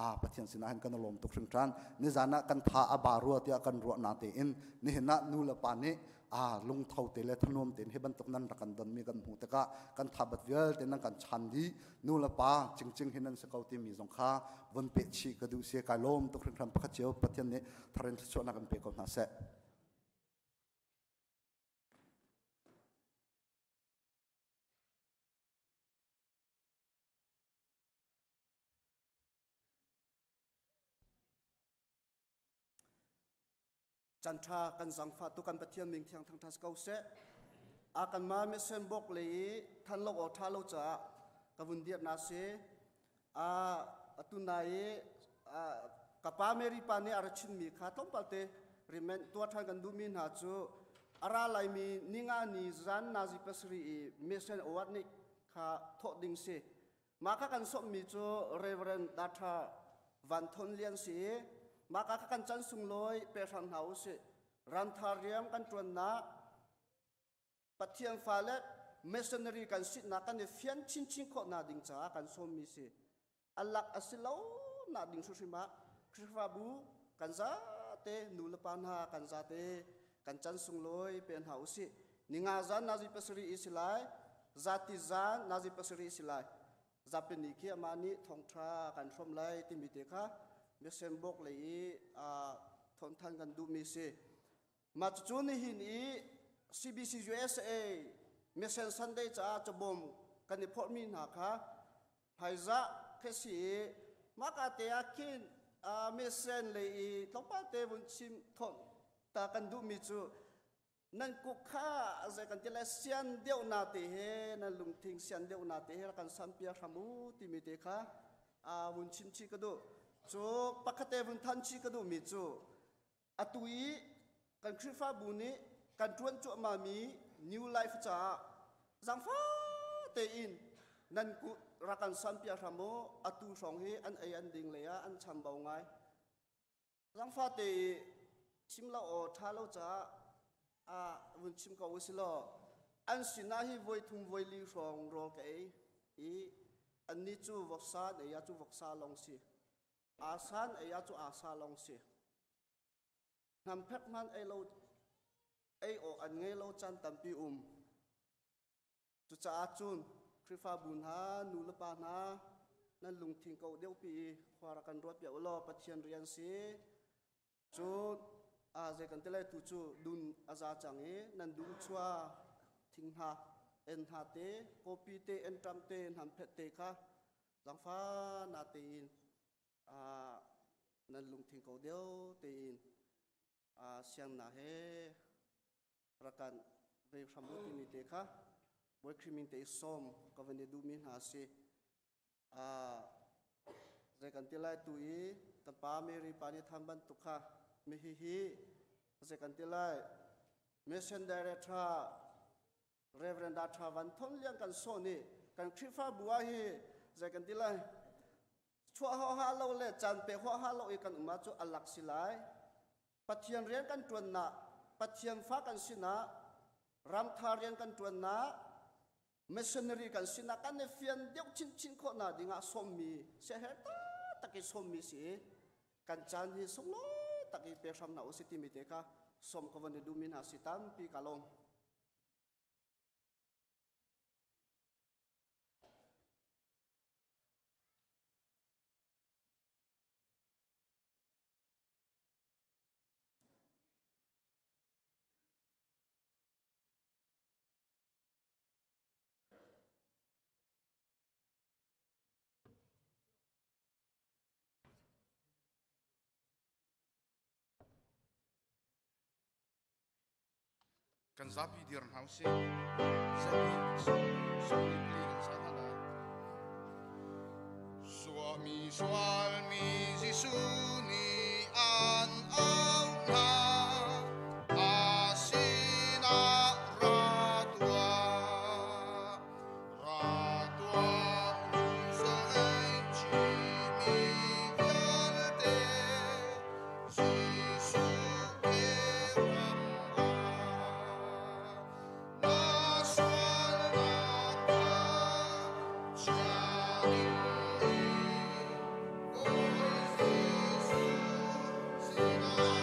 ah Pathian sinah hin kan lawm tuk hringhran. Nizan ah kan tha a ba rua tiah kan ruah na tein nihin ah nu le pa nih a lungtho te le thanuam tein hi bantuk nan rak kan donmi kan hmuh tikah kan thabat vialte nan kan chan dih. Nu le pa cingcing hi nan si ko timi zong kha von peh chih ka duh si. Kai lawm tuk hringhran. Pakhat cio Pathian nih tharin thluachuahnak in pe ko hna seh. Chan ṭha kan zangfah tu kan Pathian min thiang thangṭhat si ko seh. A kan ma misen bok le i than lo aw ṭha lo caah ka vun dir na si. A atu na i ka pa Mary pa nih a ra chinmi kha tlawmpal te rimen tuah ṭhan kan duhmi hna cu a ra laimi ninga ni zan nazi pasarih i mission award nih kha thawh ding si. Mah kha kan sawmmi cu Reverend Dr. Van Thon Lian si i mah ka kan can sunglawi pe hram hna usih. Ramtha riam kan ṭuannak, Pathian fale missionary kan sinak kan i fian chinchin khawhnak ding caah kan sawmmi si. Alak a si lo nak ding hrimhrim ah Khrihfabu kan zate nu le pa hna kan zate kan can sunglawi pe hna usih. Ninga zan nazi pasarih i si lai, zati zan nazi pasarih si lai. Zapi ni khi amah nih thawngṭha kan hrawm lai timi te kha biasem bawk lei i thawnthan kan duhmi si. Mah cucu nihin i CBC USA Mission Sunday caah cabawm kan i phorhmi hna kha hmaizah khi si i mahka te ah khin mission lei i tlawmpal te vun chim thawng ta kan duhmi cu nan kuk kha zei kan ti lai sian deuh na te he nan lungthing sian deuh na te he kan san piak hram u timi te kha vun chim chi ka duh. Cu pakhat te vun than chi ka duhmi cu atu i kan Khrihfabu nih kan ṭuan cuahmah mi New Life caah zaangfah tein nan kut rak kan san piak hram u. Atu hrawng hi an ei an ding lei ah an chambau ngai. Zaangfah te i chim lo aw ṭha lo caah a vun chim ko u si law an sinah hi voi thum voi li hrawng rawl ka ei i annih cu voksa an ei ah cu voksa lawng si asa an ei ah cu asa lawng si hnamphek hmanh ei lo ei awk an ngei lo caan tampi um. Cucaah cun Khrihfabu hna, nu le pa hna, nan lungthin ko deuhpi i khua rak kan ruat piak u law Pathian rian si. Cun. A zei kan ti lai tu cu dun a za cang i nan dum chua thing hna en hna te kopi te en ṭam te nan phet te kha zangfa na tein nan lungthin ko deuh tein siang na he rakan ve hram u timi te kha Bawi Khrih min te i sawm ka van i duhmi hna si. Zei kan ti lai tu i kan pa Mary pa nih tham bantuk kha mi hi hi zei kan ti lai mission director Reverend Dr. Van Thon Lian kan so nih kan Khrihfabu ah hi zei kan ti lai chuah ho ha lo le caan pe ho ha lo i kan um ah cu alak si lai Pathian rian kan ṭuannak Pathian fa kan sinah ramtha rian kan ṭuannak missionary kan sinah kan i fian deuh chinchin khawhnak dingah sawmmi siaherh taktak i sawmmi si i kan caan hi sunglawi tak i pe hram hna usih timi te kha sawm ka von i duhmi hna si tampi ka lawm. Kan zapi dir hna usih. Zapi sawmi pali kan sa hna lai. Suami sualmi Jesuh nih an auh hna. A sinah ra tuah. Ra tuah u sualmi vialte. Jesuh he ram ah. Na sualnak kha chia ding in Bawi Jesuh sinah.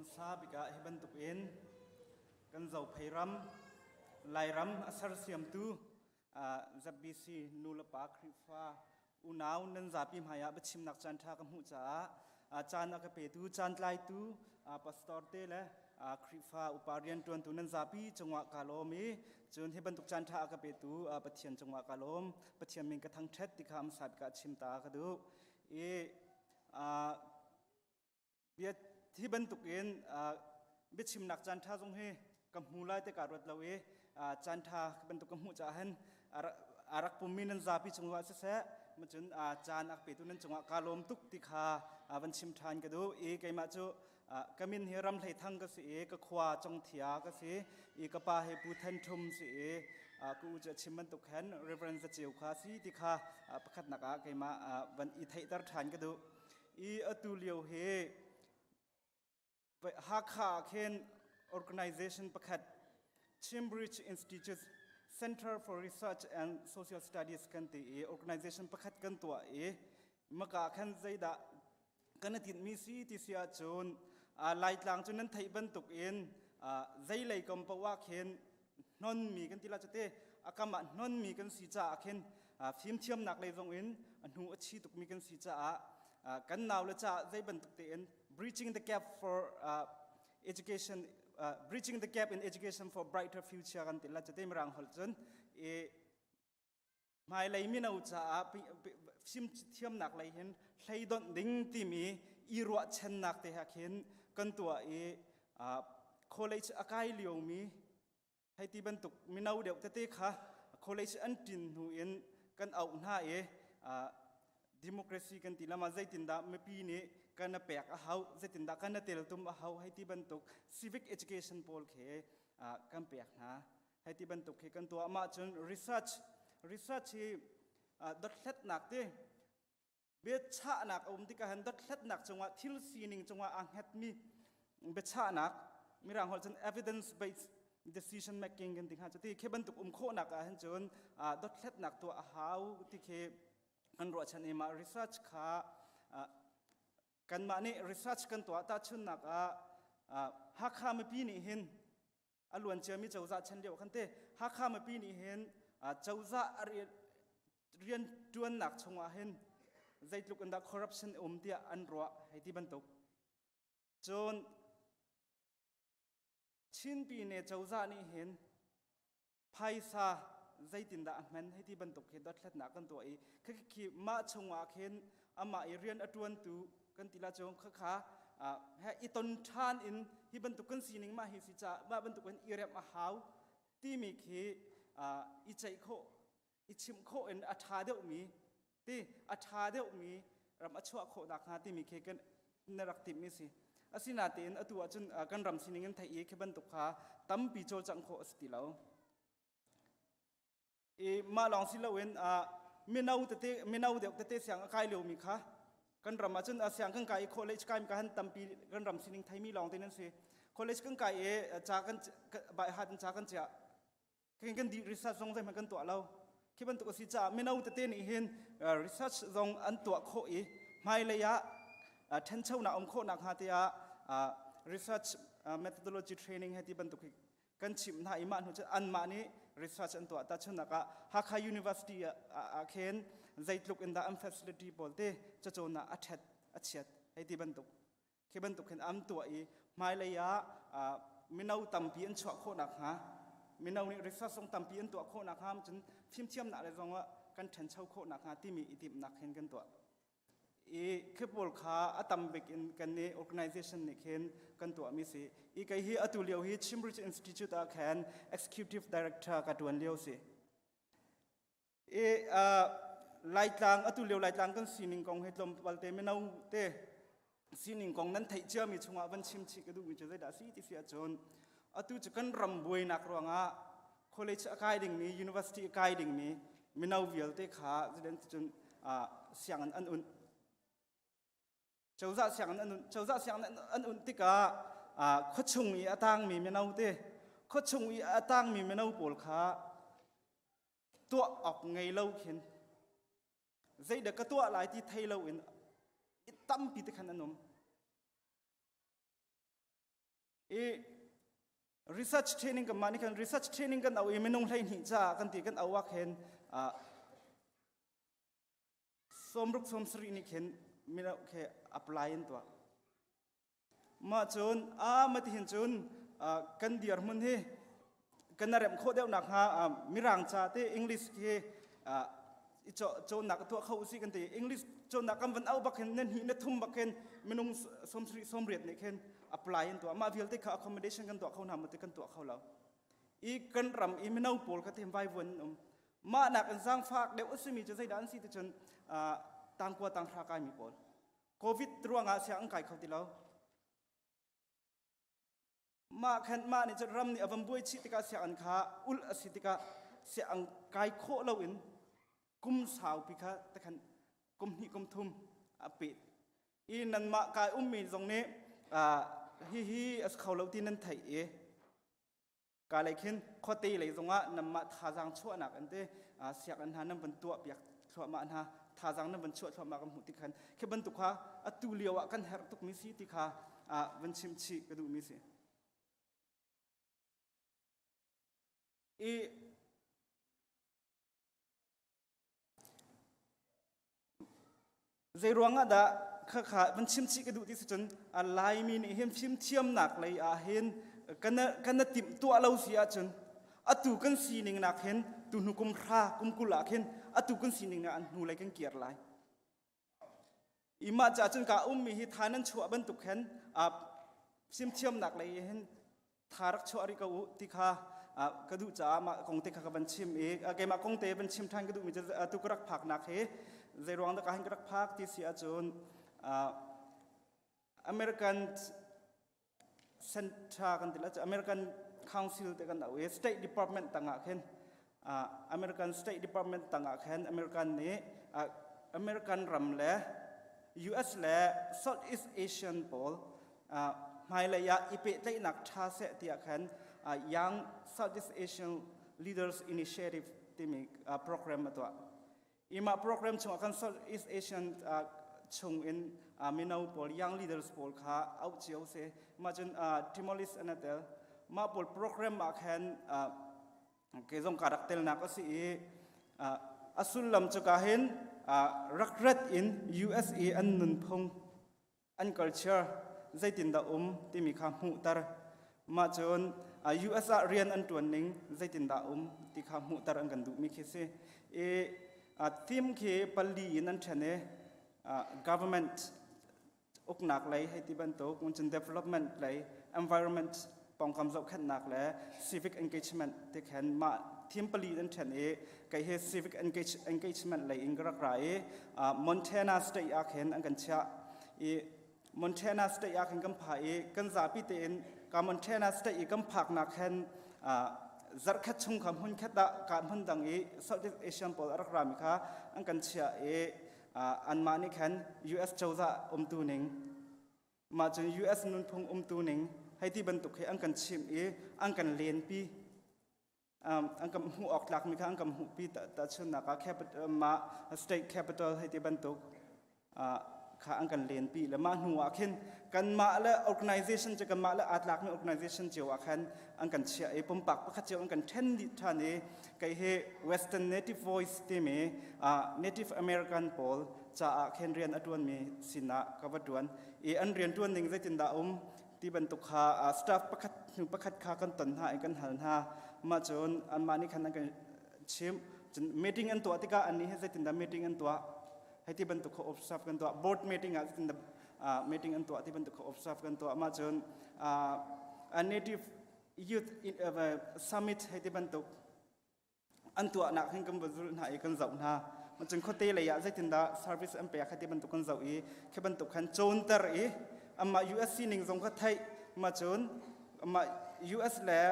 Hmasa bik ah hi bantuk in kan Zophei ram, Lairam a sersiamtu ZBC nu le pa Khrihfa unau nan zapi hmai ah biachimnak caan ṭha ka hmuh caah caan a ka petu caan tlaitu pastor te le Khrihfa upa rianṭuantu nan zapi cungah kaa lawm i cun hi bantuk caan ṭha a ka petu Pathian cungah kaa lawm. Pathian min ka thangṭhat ti kha hmasa bik ah chim ta ka duh. I Bia hi bantukin biachimnak caan ṭha zong hi ka hmu lai te kaa ruat lo i caan ṭha bantuk ka hmuh caah hin a rak pummi nan zapi cungah siseh cun caan a petu nan cungah kaa lawm tuk ti kha van chim ṭhan ka duh i keimah cu ka min hi Ram Hlei Thang ka si i ka khua Congthia ka si i ka pa hi Pu Than Ṭhum si i ka u cu a chim bantuk khan Reverend Za Ceu kha si ti kha pakhatnak ah keimah van i theihter ṭhan ka duh. I atu lio hi Hakha ah khin organization pakhat Cambridge Institute Center for Research and Social Studies kan ti i organization pakhat kan tuah i maka khan zeidah kan i tinhmi si ti si ahcun Laitlang cu nan theih bantuk in zeilei kam paoh ah khin hnonmi kan ti la cute a kam ah hnonmi kan si caah khin fimthiamnak lei zong in a hnu a chi tukmi kan si caah kan nau le caah zei bantuk tein bridging the gap for education bridging the gap in education for brighter future kan ti la cute mirang holh cun i Hmailei mino caah fimthiamnak lei hin hleidonh ding timi i ruahchannak te he khin kan tuah i college a kai liomi hei ti bantuk mino deuh tete kha college an ṭin hnu in kan auh hna i democracy kan ti lama zeitindah mipi nih kan a pek a hau zeitindah kan a teltum a hau hei ti bantuk civic education pawl khi kan pek hna. Hei ti bantuk hi kan tuah. Mah cun research research hi dothlatnak ti biachahnak a um tikah hin dothlatnak cungah thil sining cungah aa hngatmi biachahnak mirang holh cun evidence based decision making kan ti hnga. Cuti khi bantuk um khawhnak ah hin cun dothlatnak tuah a hau ti khi kan ruahchan i mah research kha kanmah nih research kan tuah tahchunnak ah Hakha mipi nih hin a luan ciami cozah chan lio khan te Hakha mipi nih hin cozah rian tuannak chungah hin zeitluk in dah corruption um tiah an ruah hei ti bantuk cun Chinpi ne cozah nih hin phaisa zeitindah a hman hei ti bantuk hi dothlatnak kan tuah i khi mah chungah khin amah i rian a ṭuantu kan ti la cu khakha he i ton ṭhan in hi bantuk kan sining mah hi si ca mah bantuk in i remh a hau timi khi i ceih khawh i chimh khawh in a ṭha deuhmi ti a ṭha deuhmi ram a chuah khawh nakhnga timi khi kan na rak timhmi si. Asinain atu ahcun kan ram sining in theih i khi bantuk kha tampi cawlcangh khawh a si ti lo. I mah lawng si loin mino tete mino deuh tete siang a kai liomi kha kan ram ahcun siang kan kai i college kai ka han tampi kan ram sining theimi lawng te nan si. College kan kai i ca kan bai hat in ca kan chiah kan kan dih research zong zeihmanh kan tuah lo khi bantuk a si caah mino tete nih hin research zong an tuah khawh i hmailei ah ṭhanchonak um khawh nakhnga tiah research methodology training he ti bantuk hi kan chimh hna i mah hnu cun anmah nih research an tuah tahchunhnak ah Hakha University ah khin zeitluk in dah an facility pawl te cacawnnak a ṭhat a chiat hei ti bantuk Khi bantuk hin an tuah i hmailei ah mino tampi an chuah khawh nakhnga mino nih research zong tampi an tuah khawh nakhnga cun fimthiamnak le zong ah kan ṭhancho khawh nakhnga timi i timhnak hin kan tuah. I khi pawl kha a tam bik in kan nih organization nih khin kan tuahmi si. I kei hi atu lio hi Chimbridge Institute ah khan executive director ka ṭuan lio si. I Laitlang atu lio Laitlang kan sining kong hi tlawmpal te mino te sining kong nan theih ciami chungah van chim chih ka duhmi cu zeidah si ti si ahcun atu cu kan ram buainak ruangah college a kai dingmi university a kai dingmi mino vialte kha zeidan cun sianginn an un Cozah sianginn an un cozah sianginn an un tikah khuachung i a tangmi mino te khuachung i a tangmi mino pawl kha tuah awk ngei lo khin zeidah ka tuah lai ti thei lo in tampi te khan an um. I research training kan mah nih khan research training kan au i minung 12 caah kan ti kan au ah khin 60 70 nih khin mino khi apply an tuah. Mah cun a mati hin cun kan dirhmun hi kan remh khawh deuh nak hnga mirang ca te English khi cawnnak tuah kho usih kan ti. English cawnnak kan van au bak hin na hnih na thum bak hin minung 70 80 nih khin apply an tuah. Mah vialte kha accommodation kan tuah kho hna maw ti kan tuah kho lo. I kan ram i mino pawl kha te vaivuan an um. Mah nak in zaangfak deuh a simi cu zeidah an si ti cun tangkua tanghra kaimi pawl. Covid ruangah siang an kai kho ti lo. Mah khan mah nih cun ram nih a van buai chih tikah sianginn kha ulh a si tikah siang kai khawh loin kum saupi kha takhan kum hnih kum thum a peh. I nanmah kai ummi zong nih hihi a si kho lo ti nan theih i Ka lei khin khuate lei zongah nanmah thazaang chuahnak an ti sianginn hna nan van tuah piak thluahmah hna thazaang nan van chuah thluahmah kan hmuh ti khan khi bantuk kha atu lio ah kan herh tukmi si ti kha van chim chih ka duhmi si. I Zei ruangah dah khakha van chim chih ka duh ti si cun Laimi nih hin fimthiamnak lei ah hin kan kan timh tuah lo si ahcun atu kan sining nak hin tu hnu kum hra kum 20 ah khin atu kan sining ah an hnu lei kan kir lai. I mah ca cun ka ummi hi tha nan chuah bantuk khan fimthiamnak lei hin tha rak chuah rih ko u ti kha ka duh caah mah kong te kha ka van chim i keimah kong te van chim ṭhan ka duhmi cu atu ka rak phaknak hi zei ruang dah ka hin ka rak phak ti si ahcun American Center kan ti la American Council te kan au i State Department tangah khin American State Department tangah khan American nih American ram le US le Southeast Asian pawl hmailei ah i pehtlaihnak ṭha seh tiah khan Young Southeast Asian Leaders Initiative timi program a tuah. I mah program chungah khan Southeast Asian chung in mino pawl young leaders pawl kha auh cio si. Mah cun Timolis an tel. Mah pawl program ah khan kei zong ka rak telnak a si i a sullam cu ka hin rak rat in USA an nunphung an culture zeitindah um timi kha hmuhter. Mah cun US ah rian an ṭuan ning zeitindah um ti kha hmuhter an kan duhmi khi si. I theme khi pali in an ṭhen i government uknak lei hei ti bantuk, cun development lei, environment pawngkam zohkhenhnak le civic engagement ti khan mah theme pali an ṭhen i kei hi civic engage, engagement lei in ka rak ra i Montana state ah khin an kan chiah i Montana state ah khin kan pha i kan zapi tein ka Montana state i kan phaknak khan zarhkhat chung kha hmun khat ah ka hmun dang i Southeast Asian pawl a rak rami kha an kan chiah i anmah nih khan US cozah umtu ning Mah cun US nunphung umtu ning hei ti bantuk hi an kan chimh i an kan lenpi. Um, an kan hmuh awk tlakmi kha an kan hmuhpi tahchunhnak ah capital, mah state capital hei ti bantuk uh, kha an kan lenpi le mah hnu ah khin kanmah le organization cu kanmah le aa tlakmi organization cio ah khan an kan chiah i pumpak pakhat cio an kan ṭhen dih ṭhan i kei hi Western Native Voice timi uh, Native American pawl caah khin rian a ṭuanmi sinah ka va ṭuan i an rian ṭuan ning zeitindah um ti bantuk kha staff pakhat hnu pakhat kha kan ton hna i kan hal hna. Mah cun anmah nih khan an kan chimh. Cun meeting an tuah tikah annih hi zeitindah meeting an tuah hei ti bantuk kha observe kan tuah. Board meeting ah zeitindah meeting an tuah ti bantuk kha observe kan tuah. Mah cun a native youth summit hei ti bantuk an tuahnak hin kan va zulh hna i kan zoh hna. Cun khuate lei ah zeitindah service an pek ti bantuk kan zoh i khi bantuk khan cawnter i amah US sining zong kha theih ma cun amah US le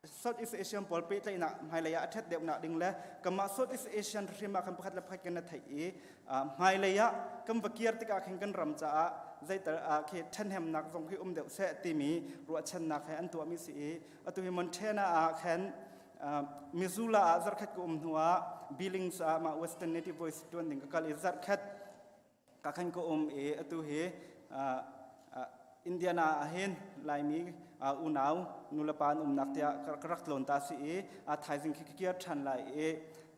Southeast Asian pawl pehtlaihnak hmailei ah a ṭhat deuhnak ding le kanmah Southeast Asian hrim ah khan pakhat le pakhat kan i theih i hmailei ah kan va kir tikah khin kan ram caah zeital khi ṭhenhemnak zong khi um deuh seh timi ruahchannak he an tuahmi si i atu hi Montana ah khan Missoula ah zarkhat ka um hnu ah Billings ah mah Western Native Voice tuan ding ka kal i zarkhat ka khan ka um i atu hi. Indiana ah hin Laimi unau nulepa an umnak tiah ka rak tlawn ta si i thaizing khi ka kir ṭhan lai i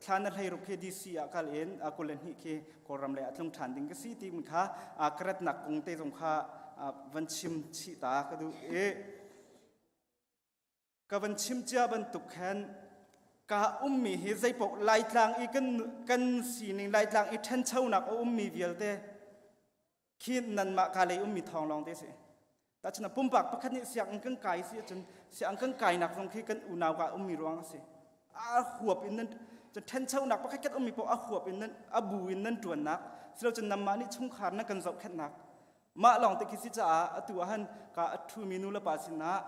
thla na 16 khi DC ah kal in 22 khi Kawlram lei ah tlung ṭhan ding ka si ti kha ka ratnak kong te zong kha van chim chih ta ka duh i Ka van chim cia bantuk khan ka ummi hi zeipaoh Laitlang i kan, kan sining Laitlang i ṭhanchonak a ummi vialte khi nanmah ka lei ummi thawng lawng te si. Tahchun pumpak pakhat nih sianginn kan kai si ahcun sianginn kan kainak zong khi kan unau ka ummi ruang a si. A huap in nan ṭhanchonak pakhat khat ummi paoh a huap in nan a bu in nan ṭuannak silocun nanmah nih chungkhar nan kan zohkhenhnak Mah lawng te khi si caah atu ah han ka a ṭhumi nu le pa sinah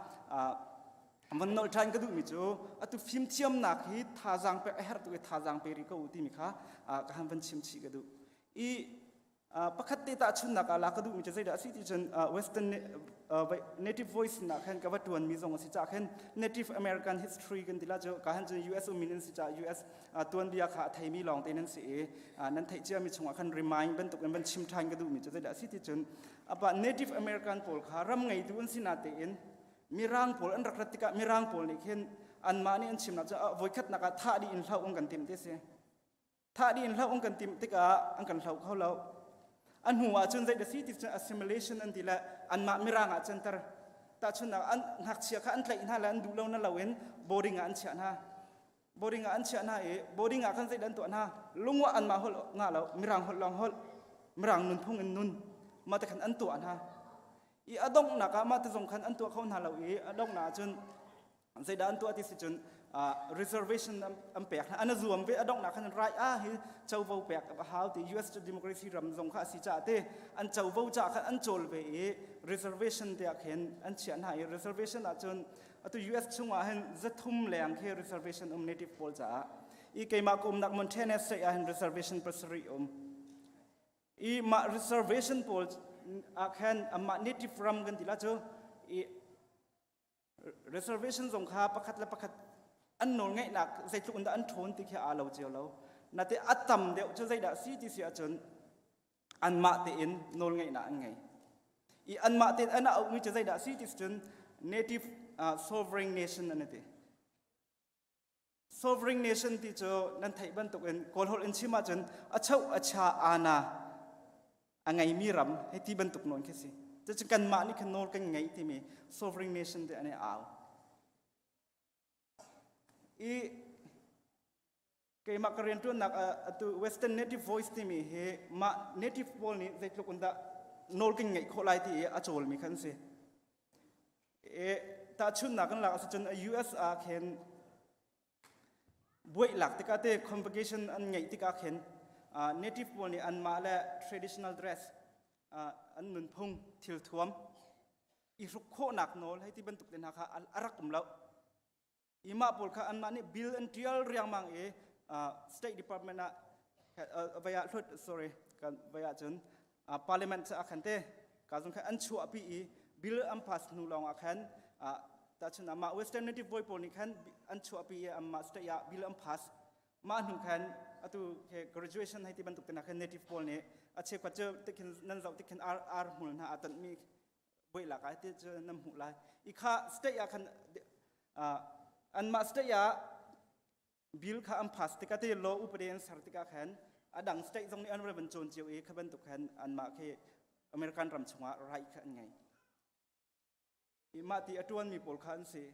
van nolh ṭhan ka duhmi cu atu fimthiamnak hi thazaang pek a herh tuk i thazaang pe rih ko u timi kha ka han van chim chih ka duh. I pakhat te tahchunnak ah la ka duhmi cu zeidah a si ti cun Western Native Voice nak khan ka va ṭuanmi zong a si caah khan Native American history kan ti la cu ka han cun US ummi nan si caah US tuanbia kha a theimi lawngte nan si i nan theih ciami chungah khan remind bantuk in van chim ṭhan ka duhmi cu zeidah a si ti cun apa Native American pawl kha ram ngeitu an si natein mirang pawl an rak rat tikah mirang pawl nih khin anmah nih an chimnak cu voikhatnak ah thah dih in hloh an kan timh ti si thah dih in hloh an kan timh tikah an kan hloh kho lo a hnu ah cun zeidah si ti cun assimilation an ti le anmah mirang ah canter tahchunnak an ngakchia kha an tlaih hna le an duh lo na loin boarding ah an chiah hna Boarding ah an chiah hna i boarding ah khan zeidah an tuah hna? Lungwah anmah holh nga lo, Mirang holh lawng holh, Mirang nunphung in nun. Mah te khan an tuah hna. I a donghnak ah mah te zong khan an tuah kho hna lo i a donghnak ah cun zeidah an tuah ti si cun reservation an pek hna. An a zuam ve a donghnak khan right ah hi covo pek a hau ti US democracy ram zong kha a si caah te an covo caah khan an cawl ve i reservation tiah khin an chiah hna i reservation ah cun Atu US chungah hin 300 leng khi reservation um native pawl caah i keimah ka umnak Montana state ah hin reservation 7 um. I mah reservation pawl ah khan amah native ram kan ti la cu i reservation zong kha pakhat le pakhat an nawl ngeihnak zeitluk in dah an ṭhawn ti khi aa lo cio lo. Nate a tam deuh cu zeidah si ti si ahcun anmah tein nawlngeihnak an ngei. I anmah tein an auhmi cu zeidah a si ti cun native uh, sovereign nation an ti. Sovereign nation ti cu nan theih bantukin Kawl holh in chim ahcun a choh a cha ana a ngeimi ram hei ti bantuk nawn khi si. Cucu kanmah nih khan nawl kan ngei timi sovereign nation ti an i au. I Keimah ka rianṭuannak atu Western Native Voice timi hi mah native pawl nih zeitluk in dah nawl kan ngeih khawh lai ti i a cawlmi khan si. E, tahchunhnak kan lak ahcun US ah khin buaih lak tikah te convocation an ngeih tikah khin native pawl nih anmah le traditional dress an nunphung thilthuam i hruk khawhnak nawl hei ti bantuk te hna kha a rak um lo. I mah pawl kha anmah nih bill an ṭial riangmang i State Department ah vai ah hlut sorry kan vai ah cun parliament ah khan te ka zung khan an chuahpi i bill an pass hnu lawng ah khan tahchun ah mah Western Native Boy pawl nih khan an chuahpi i anmah state ah bill an pass mah hnu khan atu graduation hei ti bantuk te na khan native pawl nih a cheukhat cu tikhin nan zoh tikhin ar ar hmul hna a tonhmi buai lak ai ti cu nan hmuh lai i kha state ah khan anmah state ah bill kha an pass tikah te law upade an ser tikah khan a dang state zong nih an van cawn cio i kha bantuk khan anmah khi American ram chungah right kha an ngei i mah ti a tuanmi pawl kha an si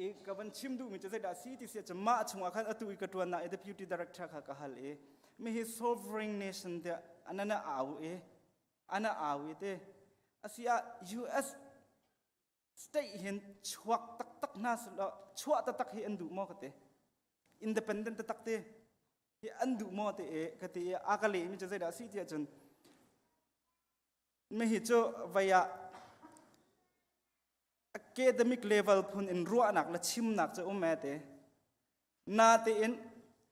i ka van chim duhmi cu zeidah si ti si ahcun mah chungah khan atu i ka ṭuannak i deputy director kha ka hal i mi hi sovereign nation tiah an ana au i ana au i te asi ah US state hin chuak taktak hna chuah taktak hi an duh maw ka ti independent taktak te hi an duh maw te e ka ti i a ka leh mi cu zeidah si ti ahcun mi hi cu vei ah academic level phun in ruahnak le chimnak cu um e te natein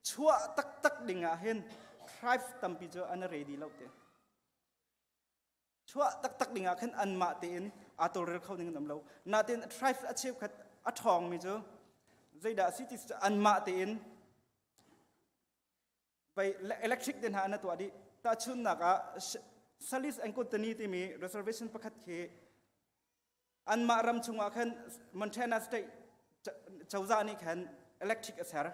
chuah taktak ding ah hin tribe tampi cu an ready lo te chuah taktak ding ah khin anmah tein aa tawlrel kho ding an um lo natein tribe a cheukhat a ṭhawngmi cu zeidah si ti cu anmah tein pei electric te hna an tuah dih tahchunnak ah. Salis and Kootenai timi reservation pakhat khi anmah ram chungah khan Montana state cozah nih khan electric a ser.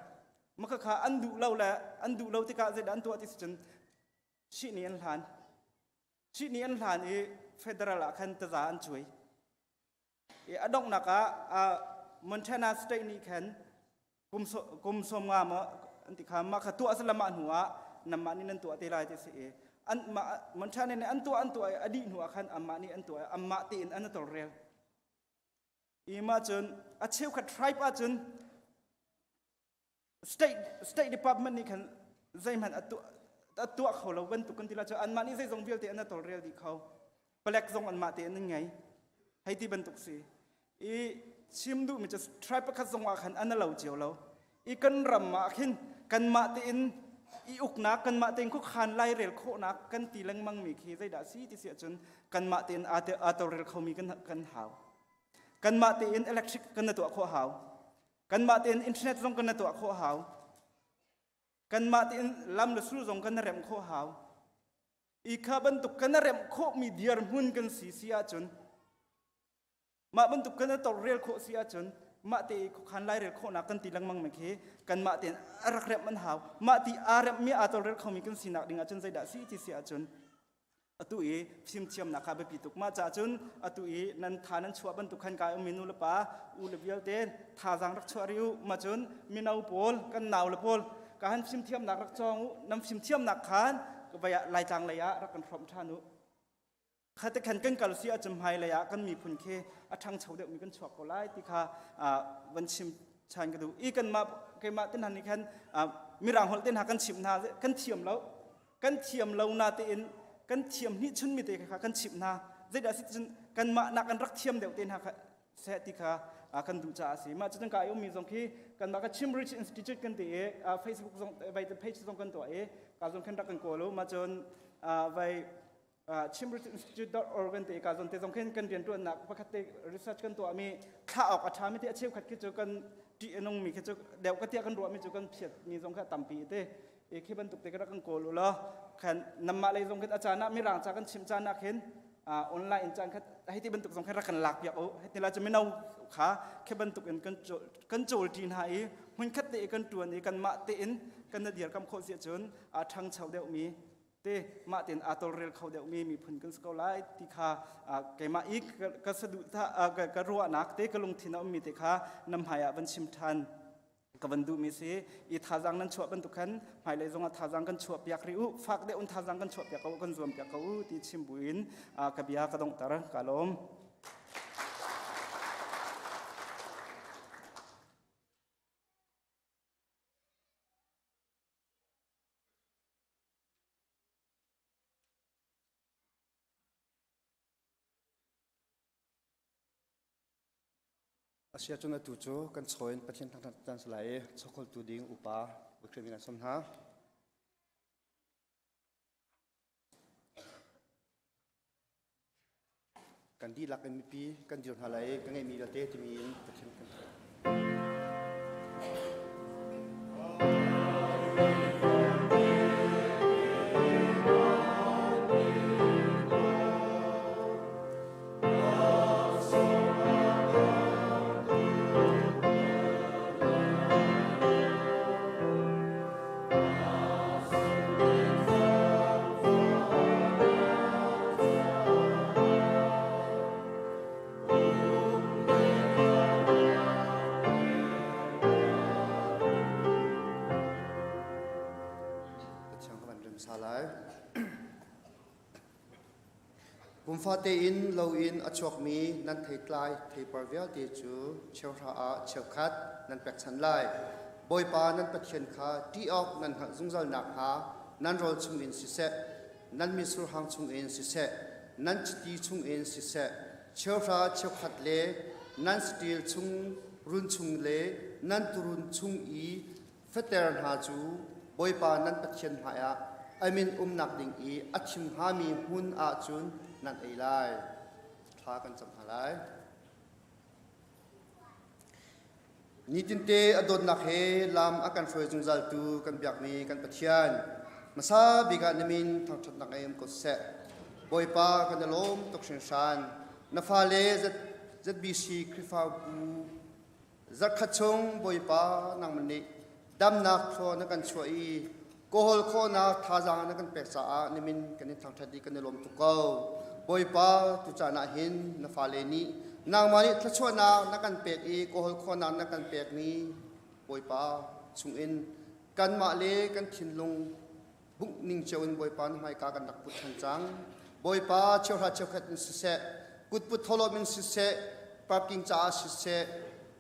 Maka kha an duh lo le an duh lo tikah zeidah an tuah ti si cun shihni an hlan. Shihni an hlan i federal ah khan taza an cuai. I a donghnak ah Montana state nih khan kum som nga maw an ti kha mah kha tuah sala mah hnu ah namah nih nan tuah te lai ti si i an mah Montana nih an tuah an tuah i a dih hnu ah khan amah nih an tuah amah tein an tawlrel. I mah cun a cheukhat tribe ah cun state state department nih khan zeihmanh a tuah a tuah kho lo bantuk kan ti la cu anmah nih zeizong vialte an tawlrel dih kho. Palek zong anmah te an ngei. Hei ti bantuk si. I chim duhmi cu tribe pakhat zong ah khan an lo cio lo. I kan ram ah khin kanmah tein i uknak kanmah tein khuakhan lairel khawhnak kan ti lengmang mi khi zeidah si ti si ahcun kanmah tein aa tawlrel khomi kan kan hau. Kanmah tein electric kan na tuah khawh hau. Kanmah tein internet zong kan na tuah khawh hau. Kanmah tein lam le sul zong kan na remh khawh hau. I kha bantuk kan na remh khawhmi dirhmun kan si si ahcun mah bantuk kan tawlrel khawh si ahcun mah te i khuakhan lairel khawhnak kan ti lengmang mi khi kanmah tein a rak remh an hau. Mah ti aa remhmi aa tawlrel khomi kan sinak ding ahcun zeidah si ti si ahcun atu i fimthiamnak kha biapi tuk. Mah caah cun atu i nan tha nan chuah bantuk khan kai ummi nu le pa u le vialte thazaang rak chuah rih u. Mah cun mino pawl kan nau le pawl ka han fimthiamnak rak cawng u. Nan fimthiamnak khan vai ah Laitlang lei ah rak kan hrawmh ṭhan u. Khate khan kan kal si ahcun hmai lei ah kan miphun khi a ṭhangcho deuhmi kan chuak ko lai ti kha van chim chan ka duh. I kanmah keimah te hna nih khan mirang holh te hna kan chimh hna kan thiam lo. Kan thiam lo na tein kan thiam hnih chun mi te kha kan chimh hna. Zeidah si cun kanmah nak an rak thiam deuh te hna kha seh ti kha kan duh caah a si. Mah cucun ka i ummi zong khi kanmah ka Chimbridge Institute kan ti i Facebook zong vai page zong kan tuah i ka zong khan rak kan kawl u. Mah cun vai chimbridgeinstitute.org kan ti ka zon te zong khin kan riantuannak pakhat te research kan tuahmi thlah awk a ṭhami te a cheukhat khi cu kan ṭih a nungmi khi cu deuh ka tiah kan ruahmi cu kan phiatmi zong kha tampi te i khi bantuk te kan kawl u law khan namah lei zong khin a caan ah mirang ca kan chim caan ah khin online in caan khat hei ti bantuk zong khin rak kan lak piak u hei ti la cu mino kha khi bantuk in kan kan cawl ṭi hna i hmunkhat te i kan ṭuan i kanmah tein kan na dirkam khawh si ahcun a ṭhangcho deuhmi te mah tein aa tawlrel kho deuhmi miphun kan si ko lai ti kha keimah i ka saduhthah ka ruahnak te ka lungthin a ummi te kha na hmai ah van chim ṭhan ka van duhmi si. I thazaang nan chuah bantuk khan hmailei zongah thazaang kan chuah piak rih u, fak deuh in thazaang kan chuah piak ko, kan zuam piak ko u ti chim buin ka bia ka donghter. Ka lawm. Asia cun atu cu kan chaw in Pathian thangṭhat caan si lai i chawkholtu ding upa Bikrim in an sawm hna. Kan dihlak in mipi kan dir hna lai i ka ngeihmi vialte timi in Pathian kan thangṭhat. Pathian ka van rem sa lai. Kum fate in lo in a chuakmi nan theitlai theipar vialte cu cheuhra ah cheukhat nan pekchanh lai. Bawipa nan Pathian kha ṭih awk nan hngalh zungzal nakhnga nan rawl chungin siseh, nan mitsur hang chungin siseh, nan chiti chungin siseh, cheuhra cheukhat le nan saṭil chung run chung le nan tuurun chung i fater hna cu Bawipa nan Pathian hmaiah a min umnak ding i a thim hngami hmun ah cun nan ei lai. Thla kan cam hna lai. Nitinte a dawtnak he lam a kan hruai zungzaltu kan biakmi kan Pathian, hmasa bik ah na min thangṭhatnak ei um ko seh. Bawipa kan i lawm tuk hringhran. Na fale ZBC Khrihfabu zarhkhat chung Bawipa nangmah nih damnak thlaw na kan chuah i kawhawl khawhnak thazaang na kan pek caah nimin kan in thangṭhat i kan i lawm tuk ko. Bawipa tucaan ah hin na fale nih nangmah nih thluachuahnak na kan pek i kawhawl khawhnak na kan pekmi Bawipa chungin kanmah le kan thinlung bungh ning cio in Bawipa na hmaika kan rak put ṭhan cang. Bawipa cheuhra cheukhat in siseh, kutput thawhlawm in siseh, parking caah siseh,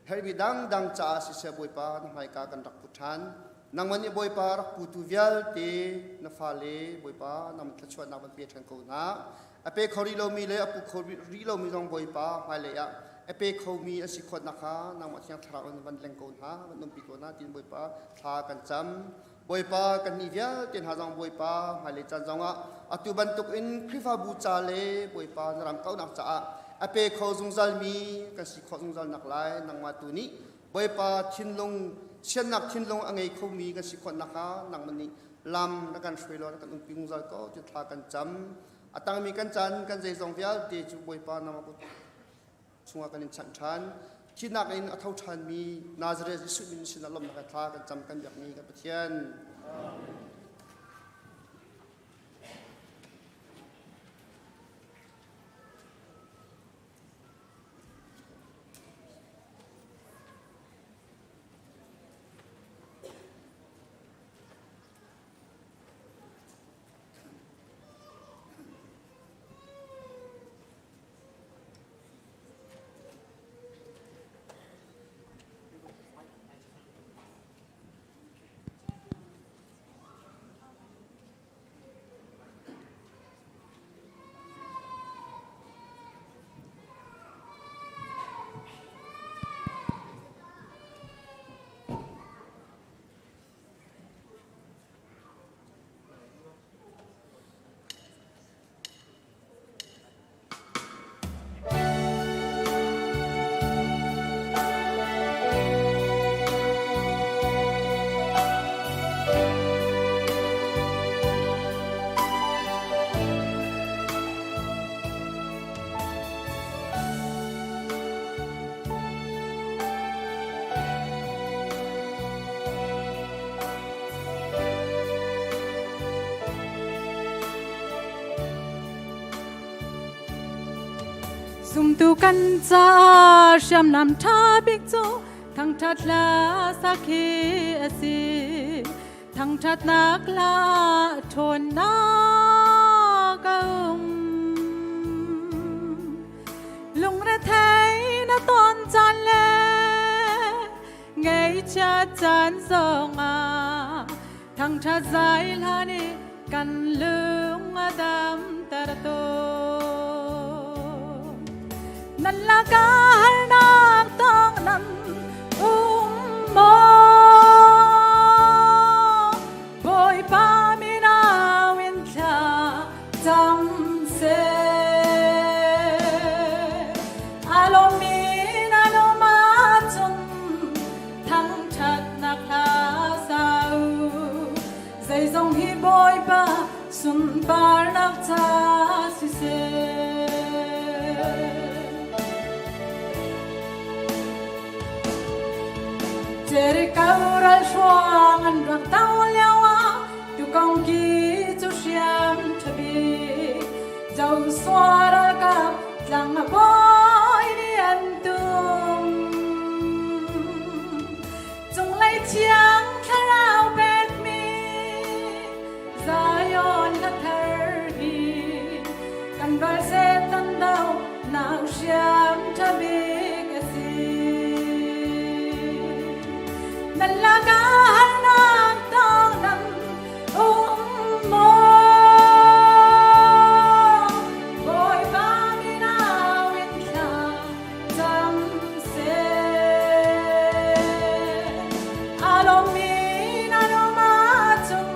herhmi dangdang caah siseh Bawipa na hmaika kan rak put ṭhan. Nangmah nih Bawipa rak putu vialte na fale Bawipa nangmah thluachuahnak van pe ṭhan ko hna. A pe kho rih lomi le a pu kho rih lomi zong Bawipa hmailei ah a pe khomi a si khawt nakha nangmah Thiang Thlarau in van leng ko hna, van umpi ko hna tiin Bawipa thla kan cam. Bawipa kan nih vialte hna zong Bawipa hmailei caan zongah atu bantukin Khrihfabu ca le Bawipa na ram kauhnak caah a pe kho zungzalmi kan si khawh zungzal nak lai nangmah tu nih Bawipa thinlung siannak thinlung a ngei khomi kan si khawh nakhnga nangmah nih lam na kan hruai law na kan umpi zungzal ko ti thla kan cam. A tangmi kan caan kan zeizong vialte cu Bawipa nangmah kut chungah kan in chanh ṭhan. Thihnak in a tho ṭhanmi Nazareth Jesuh min sinah lawmhnak he thla kan cam kan biakmi kan Pathian. Zumtu kan caah hriamnam ṭha bik cu thangṭhat hla sak hi a si. Thangṭhatnak hla ṭhawnnak a um. Lungrethei na ton caan le Ngaihchiat caan zongah thangṭhat zai hlan i kan lung a damter tawn. Nan lakah harnak tong nan um maw? Bawipa min au in thla cam seh. A lawmmi na lawm ahcun thangṭhatnak hla sa u. Zeizong hi Bawipa sunparnak ca siseh. Jericho ralhruang an rak do lio ah tukong ki cu hriam ṭha bik Joshua ralkap tlang a bawi nih an tum. Cunglei thiang thlarau pekmi Zion hla thar hi kan ral Satan do nau hriam ṭha bik a si. Nan lakah harnak tong nan um maw? Bawipa min au in thla cam seh. A lawmmi nan um ahcun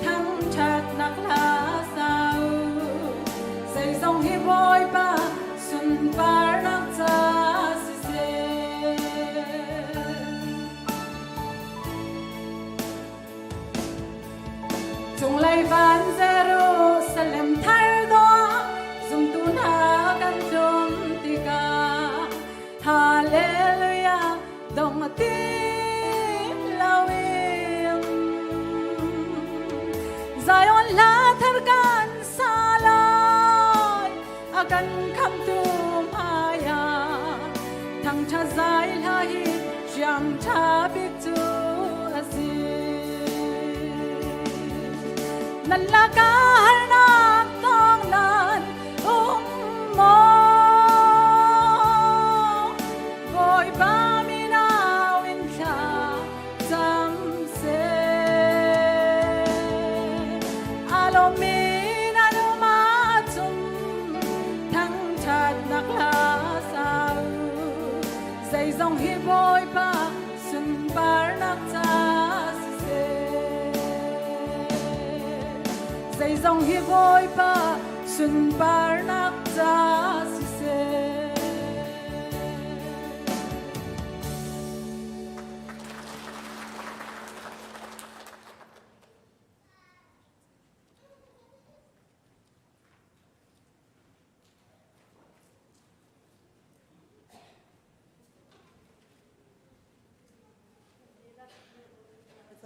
thangṭhatnak hla sa u. Zeizong hi Bawipa sunparnak ca siseh. Cunglei van Jerusalem thar dawh. kan khamtu hmaiah thangṭhat zai hla hi hriam ṭha bik cu a si. Nan lakah harnak tong nan um maw? Bawipa min au in thla cam seh. A lawmmi nan um ahcun thangṭhatnak hla sa u. Zeizong hi Bawipa sunparnak ca siseh. Zeizong hi Bawipa sunparnak ca siseh.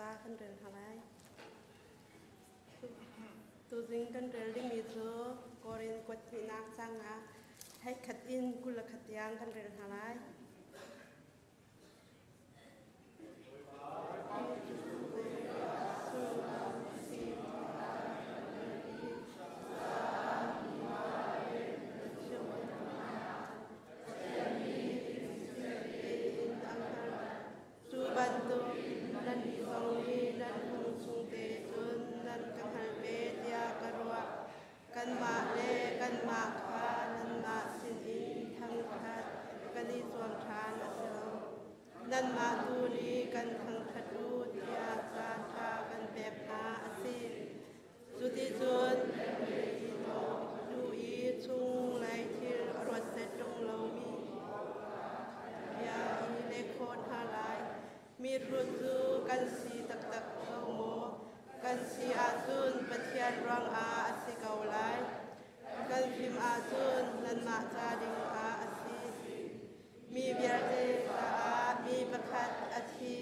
Ca kan rel hna lai. Tuzing kan rel dingmi cu Korin kuat hnihnak cang ah theikhat in 21 tiang kan rel hna lai. Cu bantuk nannih zong nih nan lung chung te cun nan ka hngalh ve tiah ka ruah. Kanmah le kanmah kha nanmah sinin thangṭhat kan i zuam ṭhan a si lo. Nanmah tu nih kan thangṭhat u tiah caanṭha kan pek hna a si. Cuticun duh i chunglei thil a ruat set ṭung lomi bia i leh khawh hna lai. Mihrut cu kan si taktak ko maw? Kan si ahcun Pathian ruangah a si ko lai. Kan fim ahcun nanmah ca dingah a si. Mi vialte caah mi pakhat a thi.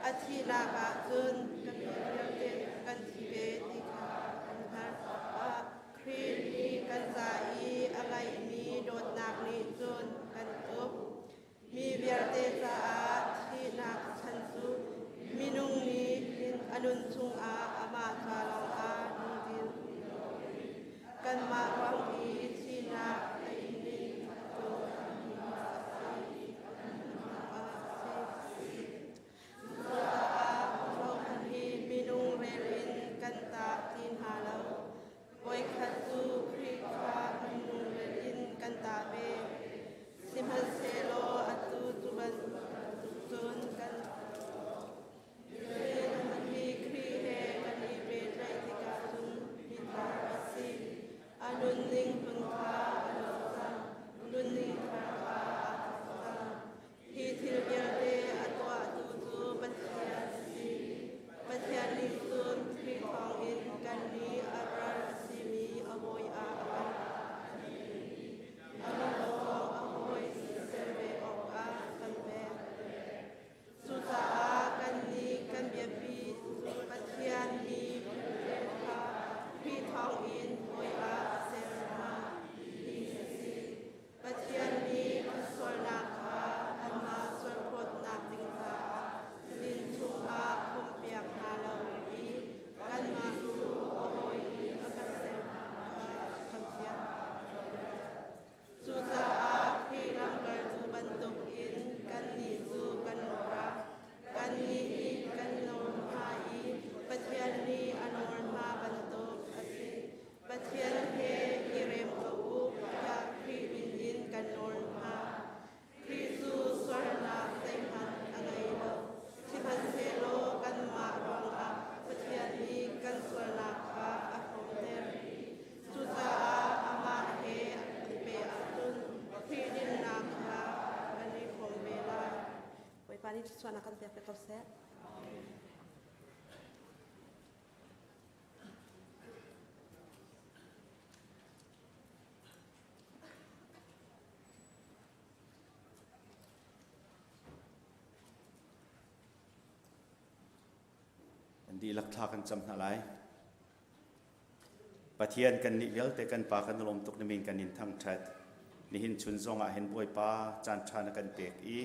A thihnak ah cun kan mi vialte kan thi ve ti kha kan hngalh. Khrih nih kan ca i a ngeihmi dawtnak nih cun kan tuk. Mi vialte caah thihnak chan cu minung nih hin a nun chungah amah ca lawngah lungdin. Kanmah ruang i thihnak a in ning cu a si. Cucaah zohhmanh hi minung rel in kan tah ti hna lo. Voikhat cu Khrih kha minung rel in kan tah ve. Sihmanhsehlaw atu cu bantuk cun kan hi Khrih he kan i pehtlaih tikah cun mithar a si. A nunning phun kha a lo cang. Nunning thar kha aa thawk cang. Hi thil vialte a tuahtu cu Pathian a si. Pathian nih cun Khrih thawngin kannih a ral a simi a bawi ah a kan Amah zong a hawi siter ve awkah a kan pek. Cucaah kannih kan biapi cu Pathian mi vialte kha Khrih thawngin hawi ah a ser hna ti a si. Pathian nih kan sualnak kha anmah sualphawtnak ding caah zin chungah khumpiak hna lo i kanmah cu a hawi i a kan ser kha kan fiang. Cucaah Khrih lamkaltu bantukin kannih cu kan ra. Kannih nih kan nawl hna i Pathian nih a nawl hna bantuk a si. Pathian he i rem ko u tiah Khrih min in kan nawl hna. Khrih cu sualnak zeihmanh a ngei lo. Sihmanhsehlaw kanmah ruangah Pathian nih kan sualnak kha a hrawmter. Cucaah amah he i pe ahcun Khrih dinnak kha kan i hrawm ve lai. Bawipa nih thluachuahnak kan pek ve ko seh. An dihlak thla kan cam hna lai. Pathian kan nih vialte kan pa kan lawm tuk na min kan in thangṭhat. Nihin chun zong ah hin Bawipa caan ṭha na kan pek i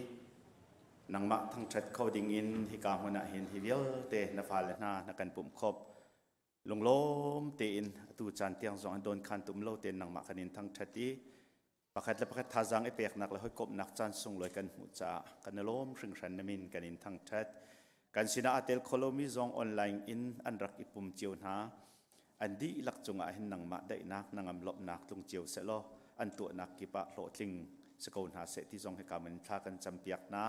nangmah thangṭhat kho ding in hika hmun ah hin hi vialte na fale hna na kan pumh khawp. Lunglawm tein atu caan tiang zong an dawn khan tum lo tein nangmah kan in thangṭhat i pakhat le pakhat thazaang i peknak le hawikomhnak caan sunglawi kan hmuh caah kan i lawm hringhran na min kan in thangṭhat. Kan sinah aa tel kho lomi zong online in an rak i pum cio hna. An dihlak cungah hin nangmah daihnak, nangam lawmhnak tlung cio sehlaw an tuahnak kip ah hlawhtling si ko hna seh ti zong hika min thla kan campiak hna.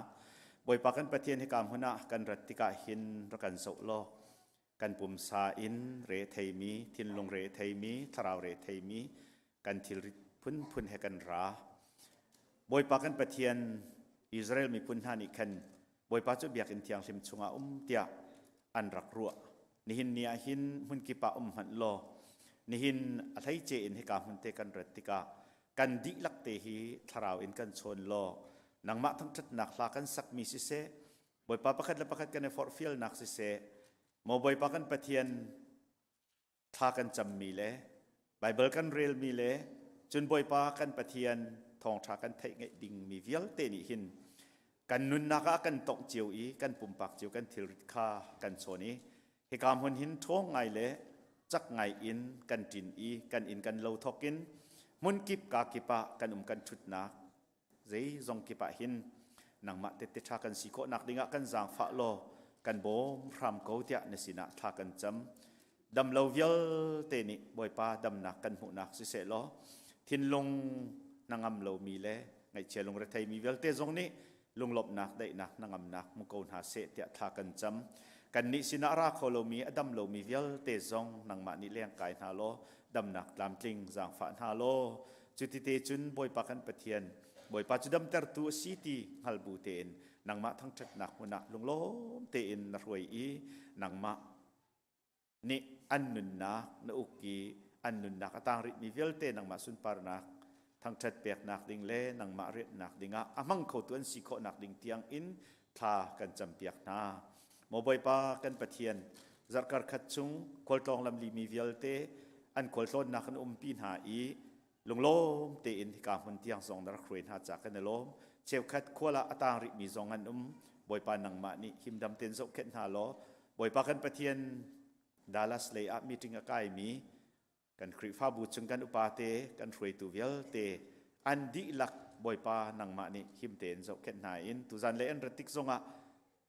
Bawipa kan Pathian hika hmun ah kan rat tikah hin rak kan zoh law kan pumsa in re theimi, thinlung re theimi, thlarau re theimi kan thilrit phunphun he kan ra. Bawipa kan Pathian Israel miphun hna nih khan Bawipa cu biakinn thianghlim chungah um tiah an rak ruah. Nihin ni ah hin hmunkip ah um hmanh law nihin a hleice in hika hmun te kan rat tikah kan dihlak te hi thlarau in kan chawn law nangmah thangṭhatnak hla kan sakmi siseh Bawipa pakhat le pakhat kan i forhfialnak siseh maw Bawipa kan Pathian thla kan cammi le Baibal kan relmi le cun Bawipa kan Pathian thawngṭha kan theih ngeih dingmi vialte nih hin kan nunnak ah kan tongh cio i kan pumpak cio kan thilrit kha kan chawn i hika hmun hin ṭhawng ngai le cak ngai in kan ṭin i kan inn kan lo thawk in hmun kip ka kip ah kan um kan ṭhutnak zeizong kip ah hin nangmah tette ṭha kan si khawhnak dingah kan zaangfah law kan bawm hram ko tiah na sinah thla kan cam. Damlo vialte nih Bawipa damnak kan hmuhnak siseh law thinlung hnangam lomi le ngaihchia lungretheimi vialte zong nih lunglawmhnak daihnak hnangamnak hmu ko hna seh tiah thla kan cam. Kannih sinah ra kho lomi a dam lomi vialte zong nangmah nih leng kai hna law damnak tlamtling zaangfah hna law Cutite cun Bawipa kan Pathian, Bawipa cu damtertu a si ti hngal bu tein nangmah thangṭhatnak hmun ah lunglawm tein na hruai i nangmah nih an nunnak na uk i an nunnak a tang rihmi vialte nangmah sunparnak thangṭhat peknak ding le nangmah rianhnak dingah a hmang khotu an si khawhnak ding tiang in thla kan campiak hna. Maw Bawipa kan Pathian, zarhkar khat chung khualtlawng lamli mi vialte an khualtlawnnak an umpi hna i lunglawm tein hika hmun tiang zong na rak hruai hna ca kan i lawm. Cheukhat khual ah a tang rihmi zong an um. Bawipa nangmah nih himdam tein zohkhenh hna law Bawipa kan Pathian Dallas lei ah meeting a kaimi kan Khrihfabu chung kan upate kan hruaitu vialte an dihlak Bawipa nangmah nih him tein zohkhenh hna in tuzan le an rat tik zongah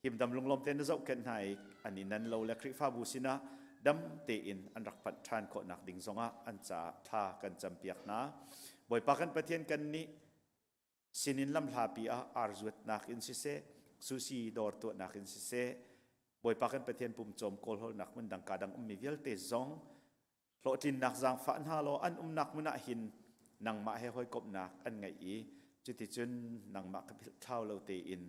himdam lunglawm tein na zohkhenh hna i an i nan lo le Khrihfabu sinah dam tein an rak panh ṭhan khawhnak ding zongah an caah thla kan campiak hna. Bawipa kan Pathian kan nih sinin lamhlapi ah ar zuatnak in siseh, sushi dawr tuahnak in siseh, Bawipa kan Pathian pumcawm kawlhawlnak hmun dang ka dang ummi vialte zong hlawhtlinnak zaangfah hna law an umnak hmun ah hin nangmah he hawikomhnak an ngeih i cuticun nangmah ka philh thlau lo tein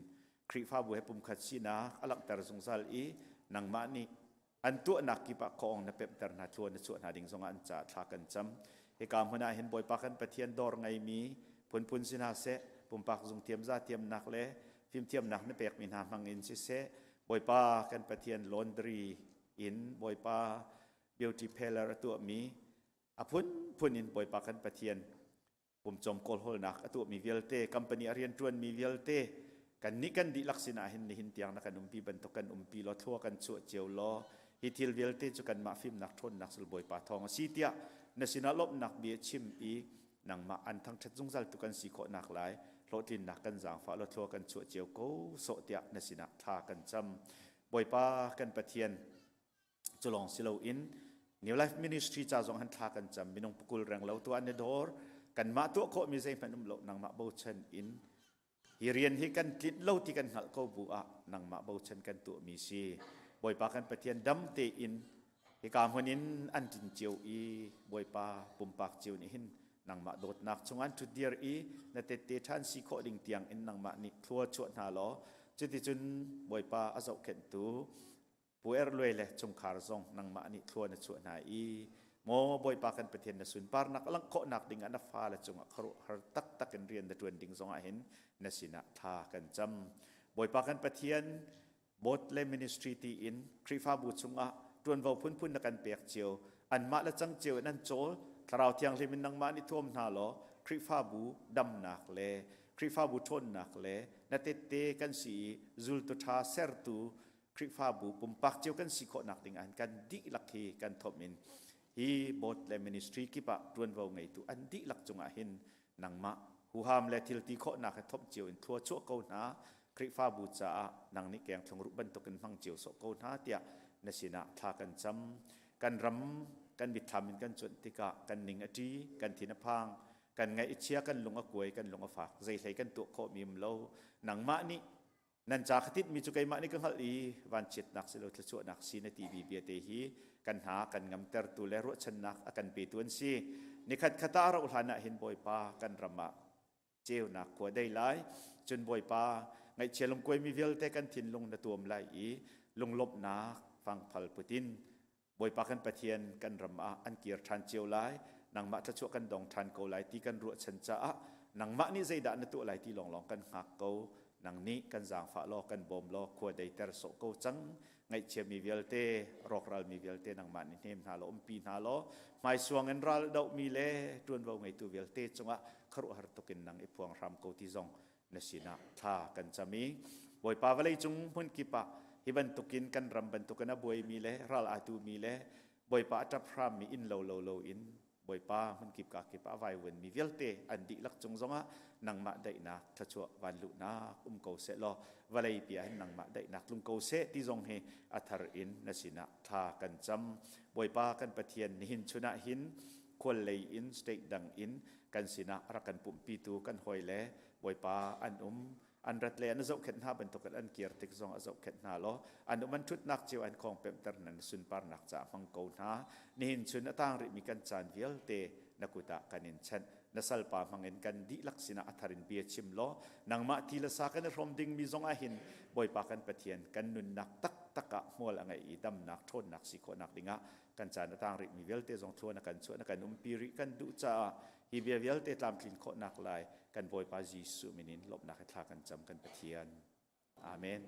Khrihfabu he pumkhat sinak a langhter zungzal i nangmah nih an tuahnak kip ah kawng na pemhter hna thlua na chuah hna ding zongah an caah thla kan cam. Hika hmun ah hin Bawipa kan Pathian dawr ngeimi phunphun si hna seh, pumpak zungthiam zathiamnak le fimthiamnak na pekmi hna hmang in siseh, Bawipa kan Pathian laundry in Bawipa beauty parlor a tuahmi a phunphun in Bawipa kan Pathian pumcawm kawlhawlnak a tuahmi vialte company a rianṭuanmi vialte kan nih kan dihlak sinah hin nihin tiang na kan umpi bantuk kan umpi law thlua kan chuah cio law hi thil vialte cu kanmah fimnak ṭhawnnak sul Bawipa thawng a si tiah na sinah lawmhnak bia chim i nangmah an thangṭhat zungzal tu kan si khawhnak lai hlawhtlinnak kan zaangfah law thlua kan chuah cio ko sawh tiah na sinah thla kan cam Bawipa kan Pathian Cu lawng si loin New Life Ministry ca zong han thla kan cam minung pakul reng lo tu an i dawr kanmah tuah khawhmi zeihmanh um lo nangmah bochan in hi rian hi kan tlinh lo ti kan hngalh ko bu ah nangmah bochan kan tuahmi si Bawipa kan Pathian dam tein hika hmun in an tin cio i Bawipa pumpak cio nih hin nangmah dawtnak chung an ṭhutdir i na tette ṭhan si khawh ding tiang in nangmah nih thlua chuah hna law cuticun Bawipa a zohkhenhtu Pu Er Luai le chungkhar zong nangmah nih thlua na chuah hna i maw Bawipa kan Pathian na sunparnak a langh khawhnak ding ah na fale cungah khuaruahhar taktak in rian na ṭuan ding zongah hin na sinah thla kan cam. Bawipa kan Pathian board le ministry tiin Khrihfabu chungah ṭuanvo phunphun na kan pek cio. Anmah le cang cio in an cawl. Thlarau Thianghlim in nangmah nih thuam hna law Khrihfabu damnak le Khrihfabu ṭhawnnak le na tette kan si i zultu ṭha sertu Khrihfabu pumpak cio kan si khawhnak ding ah kan dihlak hi kan thomh in hi board le ministry kip ah ṭuanvo ngeitu an dihlak cungah hin nangmah huham le thil ti khawhnak he thomh cio in thlua chuah ko hna. Khrihfabu caah nang nih keng thlungruh bantukin hmang cio sawh ko hna tiah na sinah thla kan cam. Kan ram kan mitthlam in kan cuanh tikah kan ning a ṭi, kan thin a phang, kan ngaih a chia, kan lung a kuai, kan lung a fak. Zei hlei kan tuah khawhmi um lo. Nangmah nih nan ca ka tinhmi cu keimah nih ka hngalh i vanchiatnak si lo thluachuahnak si na timi bia te hi kan hna kan ngamtertu le ruahchannak a kan petu an si. Nikhat khat ah a rauh hlan ah hin Bawipa kan ram ah ceunak khua dei lai. Cun Bawipa, ngaihchia lungkuaimi vialte kan thinlung na tuam lai i lunglawmhnak fangphal putin Bawipa kan Pathian kan ram ah an kir ṭhan cio lai. Nangmah thluachuah kan dong ṭhan ko lai ti kan ruahchan caah nangmah nih zeidah na tuah lai ti lawnglawng kan hngak ko. Nang nih kan zaangfah law kan bawm law khua deiter sawh ko cang. Ngaihchiami vialte, rawkralmi vialte nangmah nih hnem hna law umpi hna law hmaisuang in ral dohmi le ṭuanvo ngeitu vialte cungah khuaruahhar tukin nang i phuang hram ko ti zong na sinah thla kan cam i Bawipa vawlei cung hmun kip ah hi bantukin kan ram bantukin a buaimi le ral aa tumi le Bawipa a ṭap hrammi inn lo lo lo in Bawipa hmunkip kakip ah a vaivuanmi vialte an dihlak cung zongah nangmah daihnak thluachuah vanluhnak um ko seh law vawlei pi ah hin nangmah daihnak tlung ko seh ti zong hi a thar in na sinah thla kan cam. Bawipa kan Pathian nihin chun ah hin khual lei in state dang in kan sinah rak kan pumhpitu kan hawi le Bawipa an um an rat le an zohkhenh hna bantukin an kir tik zong a zohkhenh hna law an um an ṭhutnak cio an khawng pemhter nan sunparnak caah hmang ko hna. Nihin chun a tang rihmi kan caan vialte na kut ah kan in chanh. Na salpa hmangin kan dihlak sinah a thar in bia chim law nangmah ti le sa kan i hrawm dingmi zong ah hin Bawipa kan Pathian kan nunnak taktak ah hmual a ngeih i damnak ṭhawnnak si khawhnak dingah kan caan a tang rihmi vialte zong thlua na kan chuah na kan umpi rih kan duh caah hi bia vialte tlamtlin khawhnak lai kan Bawipa Jesuh min in lawmhnak he thla kan cam kan Pathian. Amen.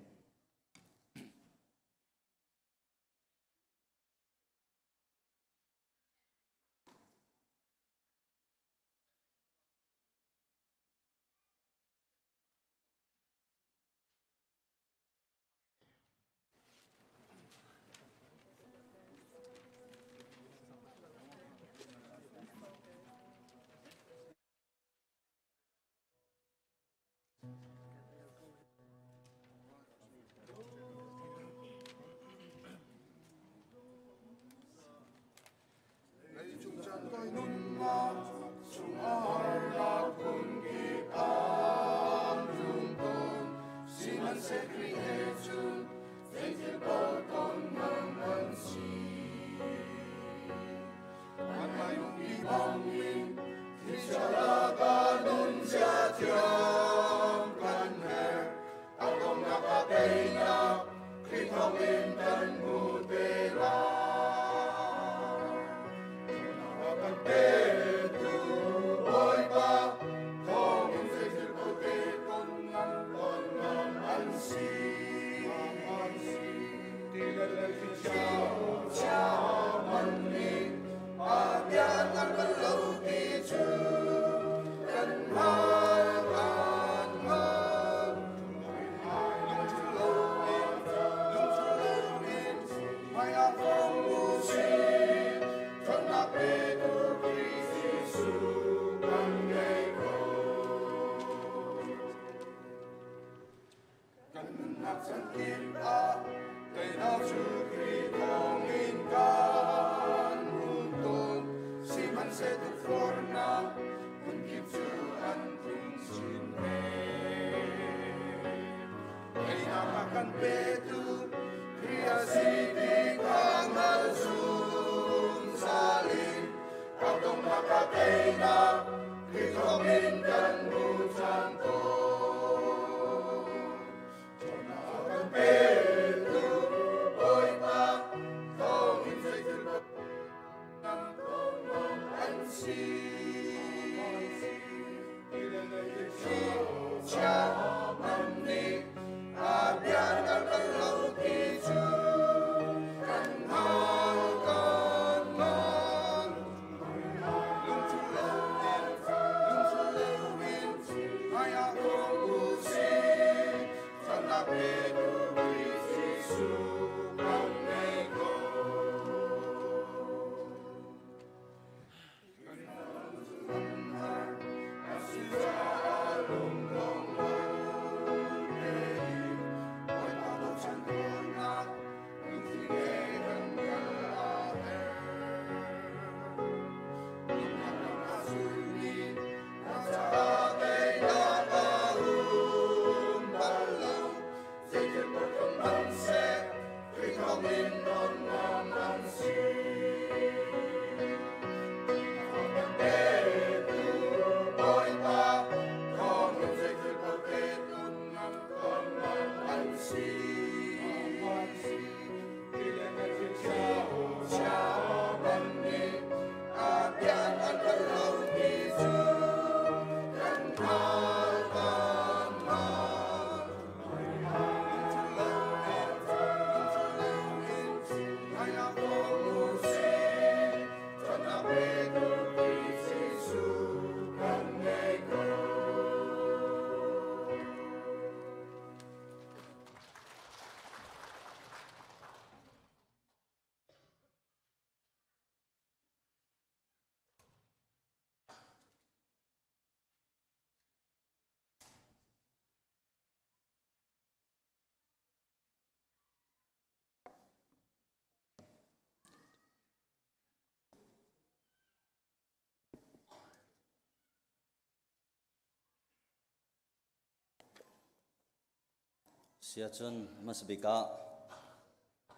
Siacun hmasabik ah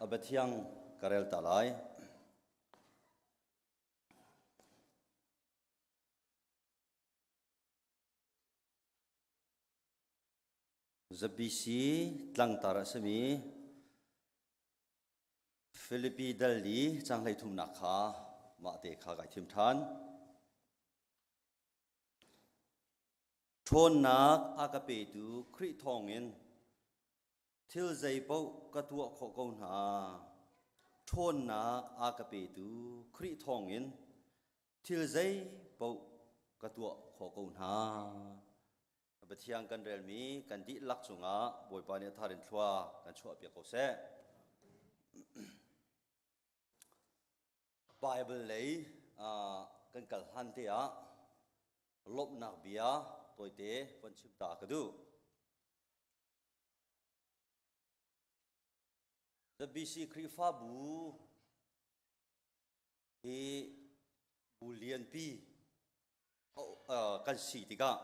a biathiang ka rel ta lai. ZBC tlangtar a simi Filipi dal li changlei thumnak kha mah te kha kai thim ṭhan. Ṭhawnnak a ka petu Khrih thawngin thil zeipaoh ka tuah khawh ko hna. Ṭhawnnak a ka petu Khrih thawngin thil zeipaoh ka tuah khawh ko hna. Pathian kan relmi kan dihlak cungah Bawipa nih a thar in thlua kan chuahpiak ko seh. Bible lei kan kal hlan te ah lawmhnak bia tawite von chim ta ka duh. The BC Khrihfabu hi bu lianpi kan si tikah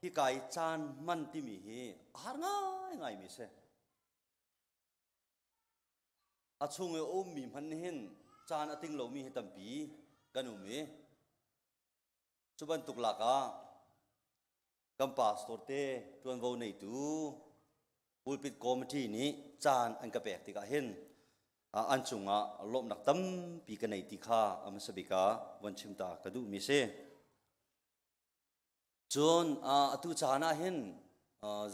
hika i caan hman timi hi a har ngaingai mi si. A chung i a ummi hmanh nih hin caan a ting lomi hi tampi kan um i cu bantuk lak ah kan pastor te ṭuanvo neitu pulpit committee nih caan an ka pek tikah hin an cungah lawmhnak tampi ka nei ti kha a hmasa bik ah von chim ta ka duhmi si. Cun atu caan ah hin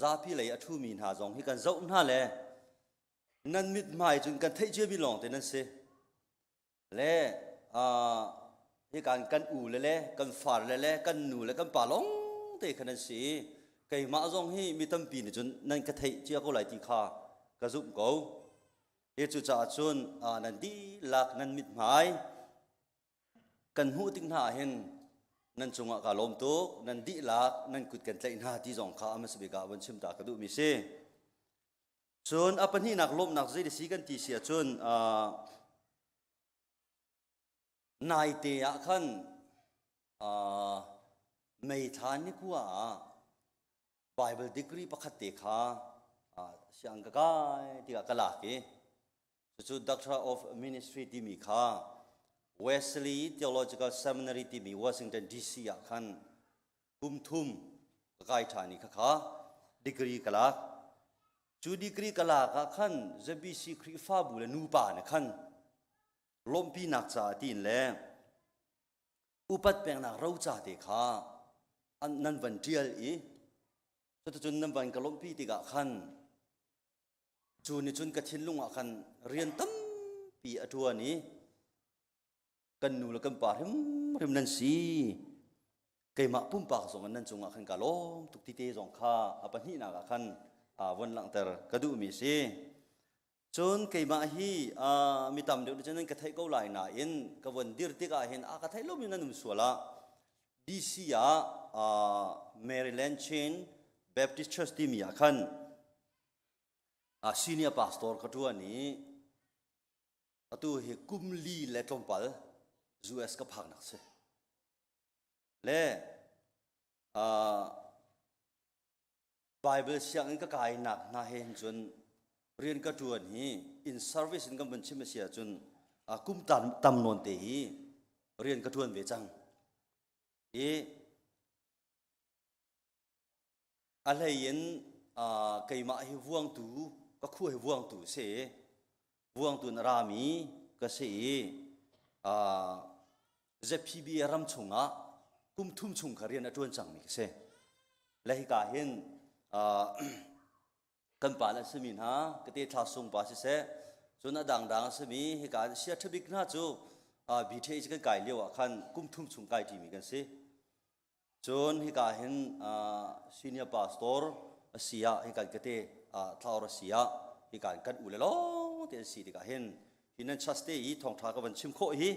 zapi lei a ṭhumi hna zong hi kan zoh hna le nan mithmai cun kan theih ciami lawng te nan si. Le hikan kan u le le kan far le le kan nu le kan pa lawng te kha nan si. Keimah zong hi mi tampi nih cun nan ka theih cia ko lai ti kha ka zumh ko. Hi cucaah cun nan dihlak nan mithmai kan hmuh tik hna ah hin nan cungah kaa lawm tuk nan dihlak nan kut kan tlaih hna ti zong kha a hmasa bik ah von chim ta ka duhmi si cun a pahnihnak lawmhnak zei si kan ti si ahcun naite ah khan meithla nikua ah Bible degree pakhat te kha siang ka kai tikah ka lak i Cucu Doctor of Ministry timi kha Wesley Theological Seminary timi Washington DC ah khan kum thum ka kai ṭhan i khakha degree ka lak. Cu degree ka lak ah khan ZBC Khrihfabu le nupa nih khan lawmhpinak caah tiin le upat peknak roca te kha nan van ṭial i cuticun nan van ka lawmhpi tikah khan Cu nih cun ka thinlung ah khan rian tampi a ṭuan i kan nu le kan pa hrimhrim nan si. Keimah pumpak zong in nan cungah khan ka lawm tuk ti te zong kha a pahnihnak ah khan von langhter ka duhmi a si. Cun keimah hi mi tam deuh nih cun nan ka theih ko lai nain ka von dir tikah hin a ka theih lomi nan um sual ah DC ah Maryland Chain Baptist Church timi ah khan senior pastor ka ṭuan i atu hi kum li le tlawmpal US ka phaknak si. Le Bible sianginn ka kainak hna he hin cun rian ka ṭuan hi in service in kan vun chim a si ahcun kum tam, tam nawn te hi rian ka ṭuan ve cang. I A hlei in keimah hi vuangtu, ka khua hi vuangtu a si. Vuangtu in a rami ka si i ZPB ram chungah kum thum chung kha rian a ṭuan cangmi ka si. Le hika hin kan pa le a simi hna, ka te thla sung pa siseh, cun a dangdang a simi hika sia ṭhabik hna cu BTH kan kai lio ah khan kum thum chung kai ṭimi kan si. Cun hika hin senior pastor a si ah hika kate thlaur a si ah hika kan u le lawng te an si tikah hin hi nan church te i thawngtha ka van chim khawh hi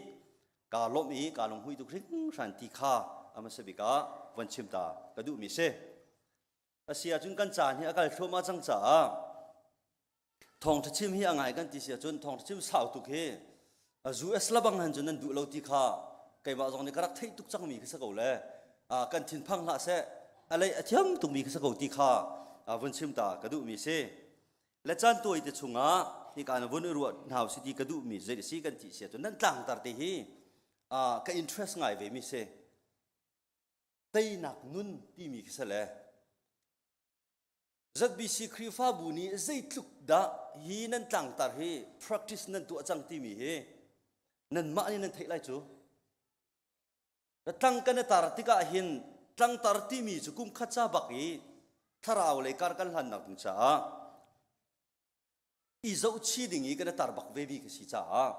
kaa lawmh i kaa lunghui tuk hringhran ti kha a hmasa bik ah van chim ta ka duhmi si. A si ahcun kan caan hi a kal thluahmah cang caah thawngṭha chim hi a ngai kan ti si ahcun thawngṭha chim sau tuk hi US labang han cun nan duh lo ti kha keimah zong nih ka rak theih tuk cangmi khi si ko le kan thinphang hlah seh a lei a thiam tukmi khi si ko ti kha. vun chim ta ka duhmi si. Le caan tawi te chungah hika na vun i ruah hna si ti ka duhmi zei si kan ti sia cu nan tlangtar te hi ka interest ngai ve mi si. Teinak nun timi khi si le ZBC Khrihfabu nih zeitluk dah hi nan tlangtar hi practice nan tuah cang timi hi nanmah nih nan theih lai cu. Tlang kan i tar tikah hin tlangtar timi cu kum khat ca bak i thlarau lei kar kan hlannak ding caah i zohchi ding i kan i tar bak ve mi ka si caah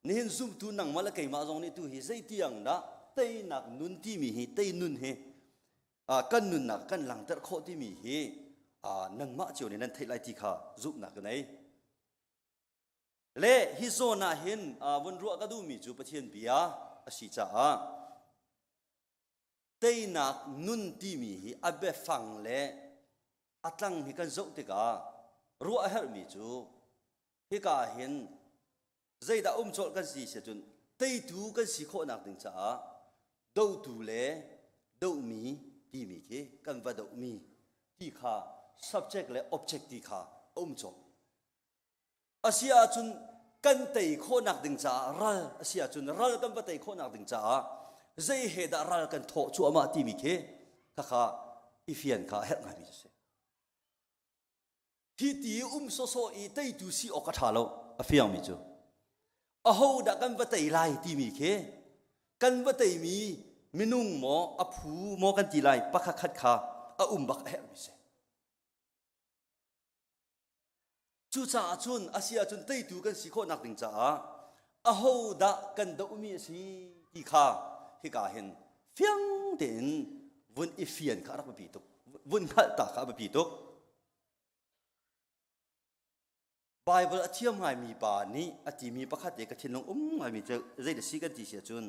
nihin zumtu nangmah le keimah zong nih tu hi zeitiang dah teinak nun timi hi tei nun hi kan nunnak kan langter khawh timi hi nangmah cio nih nan theih lai ti kha zumhnak ka nei. Le hi zawn ah hin vun ruah ka duhmi cu Pathian bia a si caah teinak nun timi hi a biafang le a tlang hi kan zoh tikah ruah a herhmi cu hika ah hin zeidah um colh kan si si cun teitu kan si khawhnak ding caah dotu le dohmi timi khi kan va dohmi ti kha subject le object ti kha a um colh. A si ahcun kan tei khawhnak ding caah ral a si ahcun ral kan va tei khawhnak ding caah zei he dah ral kan thawh cuahmah timi khi khakha i fian kha a herh ngaimi cu si. Hi ti um sawsawh i teitu si awk a ṭha lo a fiangmi cu. Aho dah kan va tei lai timi khi kan va teimi minung maw a phu maw kan ti lai pakhat khat kha a um bak a herhmi si. Cucaah cun a si ahcun teitu kan si khawhnak ding caah aho dah kan dohmi a si ti kha hika hin fiang tein vun i fian kha a rak biapi tuk. Vun hngalh ta kha a biapi tuk. Bible a thiam ngaimi pa nih a timi pakhat te ka thinlung um ngaimi cu zei si kan ti si ahcun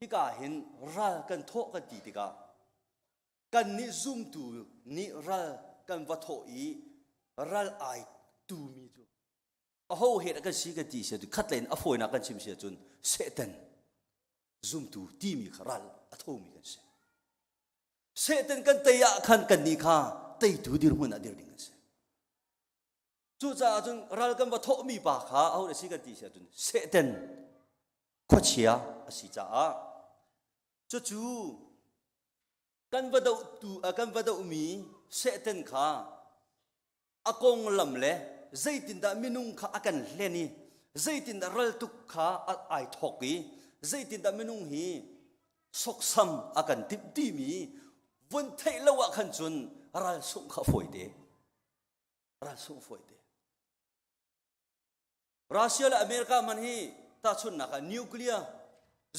hika hin ral kan thawh kan ti tikah Kannih zumtu nih ral kan va thawh i ral ai tumi cu aho he dah kan si kan ti si ahcun khat lei in a fawinak kan chim si ahcun Satan zumtu timi kha ral a thomi kan si. Satan kan tei ah khan kannih kha teitu dirhmun ah dir ding kan si. Cucaah cun ral kan va thawhmi pa kha aho dah si kan ti si ahcun Satan khuachia a si caah Cucu kan va dohtu kan va dohmi Satan kha a konglam le zeitindah minung kha a kan hlen i zeitindah raltuk kha ai thawk i zeitindah minung hi soksam a kan timh timi vun theih lo ah khan cun ral sungh kha fawi te ral sungh fawi te Russia le America man hi tahchunhnak ah nuclear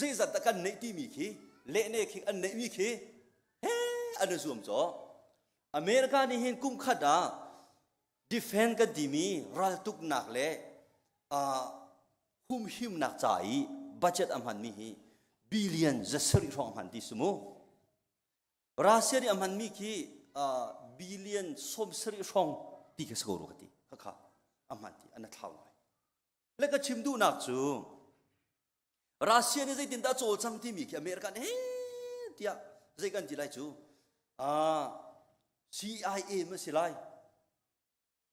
zeizat dah kan neih timi khi lehne khi an neihmi khi he an i zuam caw. America nih hin kum khat ah defend kan timi raltuknak le uh, humhimnak ca i budget a hmanmi hi billion zasarih hrawng a hman ti si mu. Russia nih a hmanmi khi uh, billion 70 hrawng ti kha si ko rua ka ti. Khakha a hman ti an thlau ngai. Le ka chim duhnak cu Russia nih zeitindah cawlcang timi khi America nih tiah zei kan ti lai cu uh, CIA ma si lai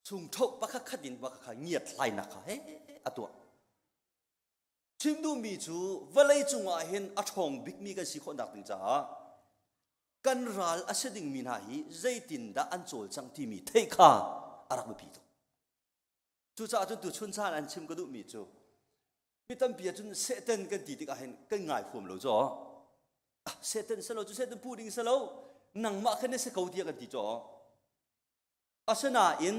chung tho pakhat khat in pakhat kha ngiat hlainak kha he a tuah Chim duhmi cu vawlei cungah hin a ṭhawng bikmi kan si khawhnak ding caah kan ral a si dingmi hna hi zeitindah an cawlcangh timi theih kha a rak biapi tuk. Cucaah cun tuchun caan an chim ka duhmi cu mi tampi ah cun Satan kan ti tikah hin kan ngai huam lo caw. Ah, Satan si lo cu Satan puh ding si lo nangmah khan na si ko tiah kan ti caw. Asinain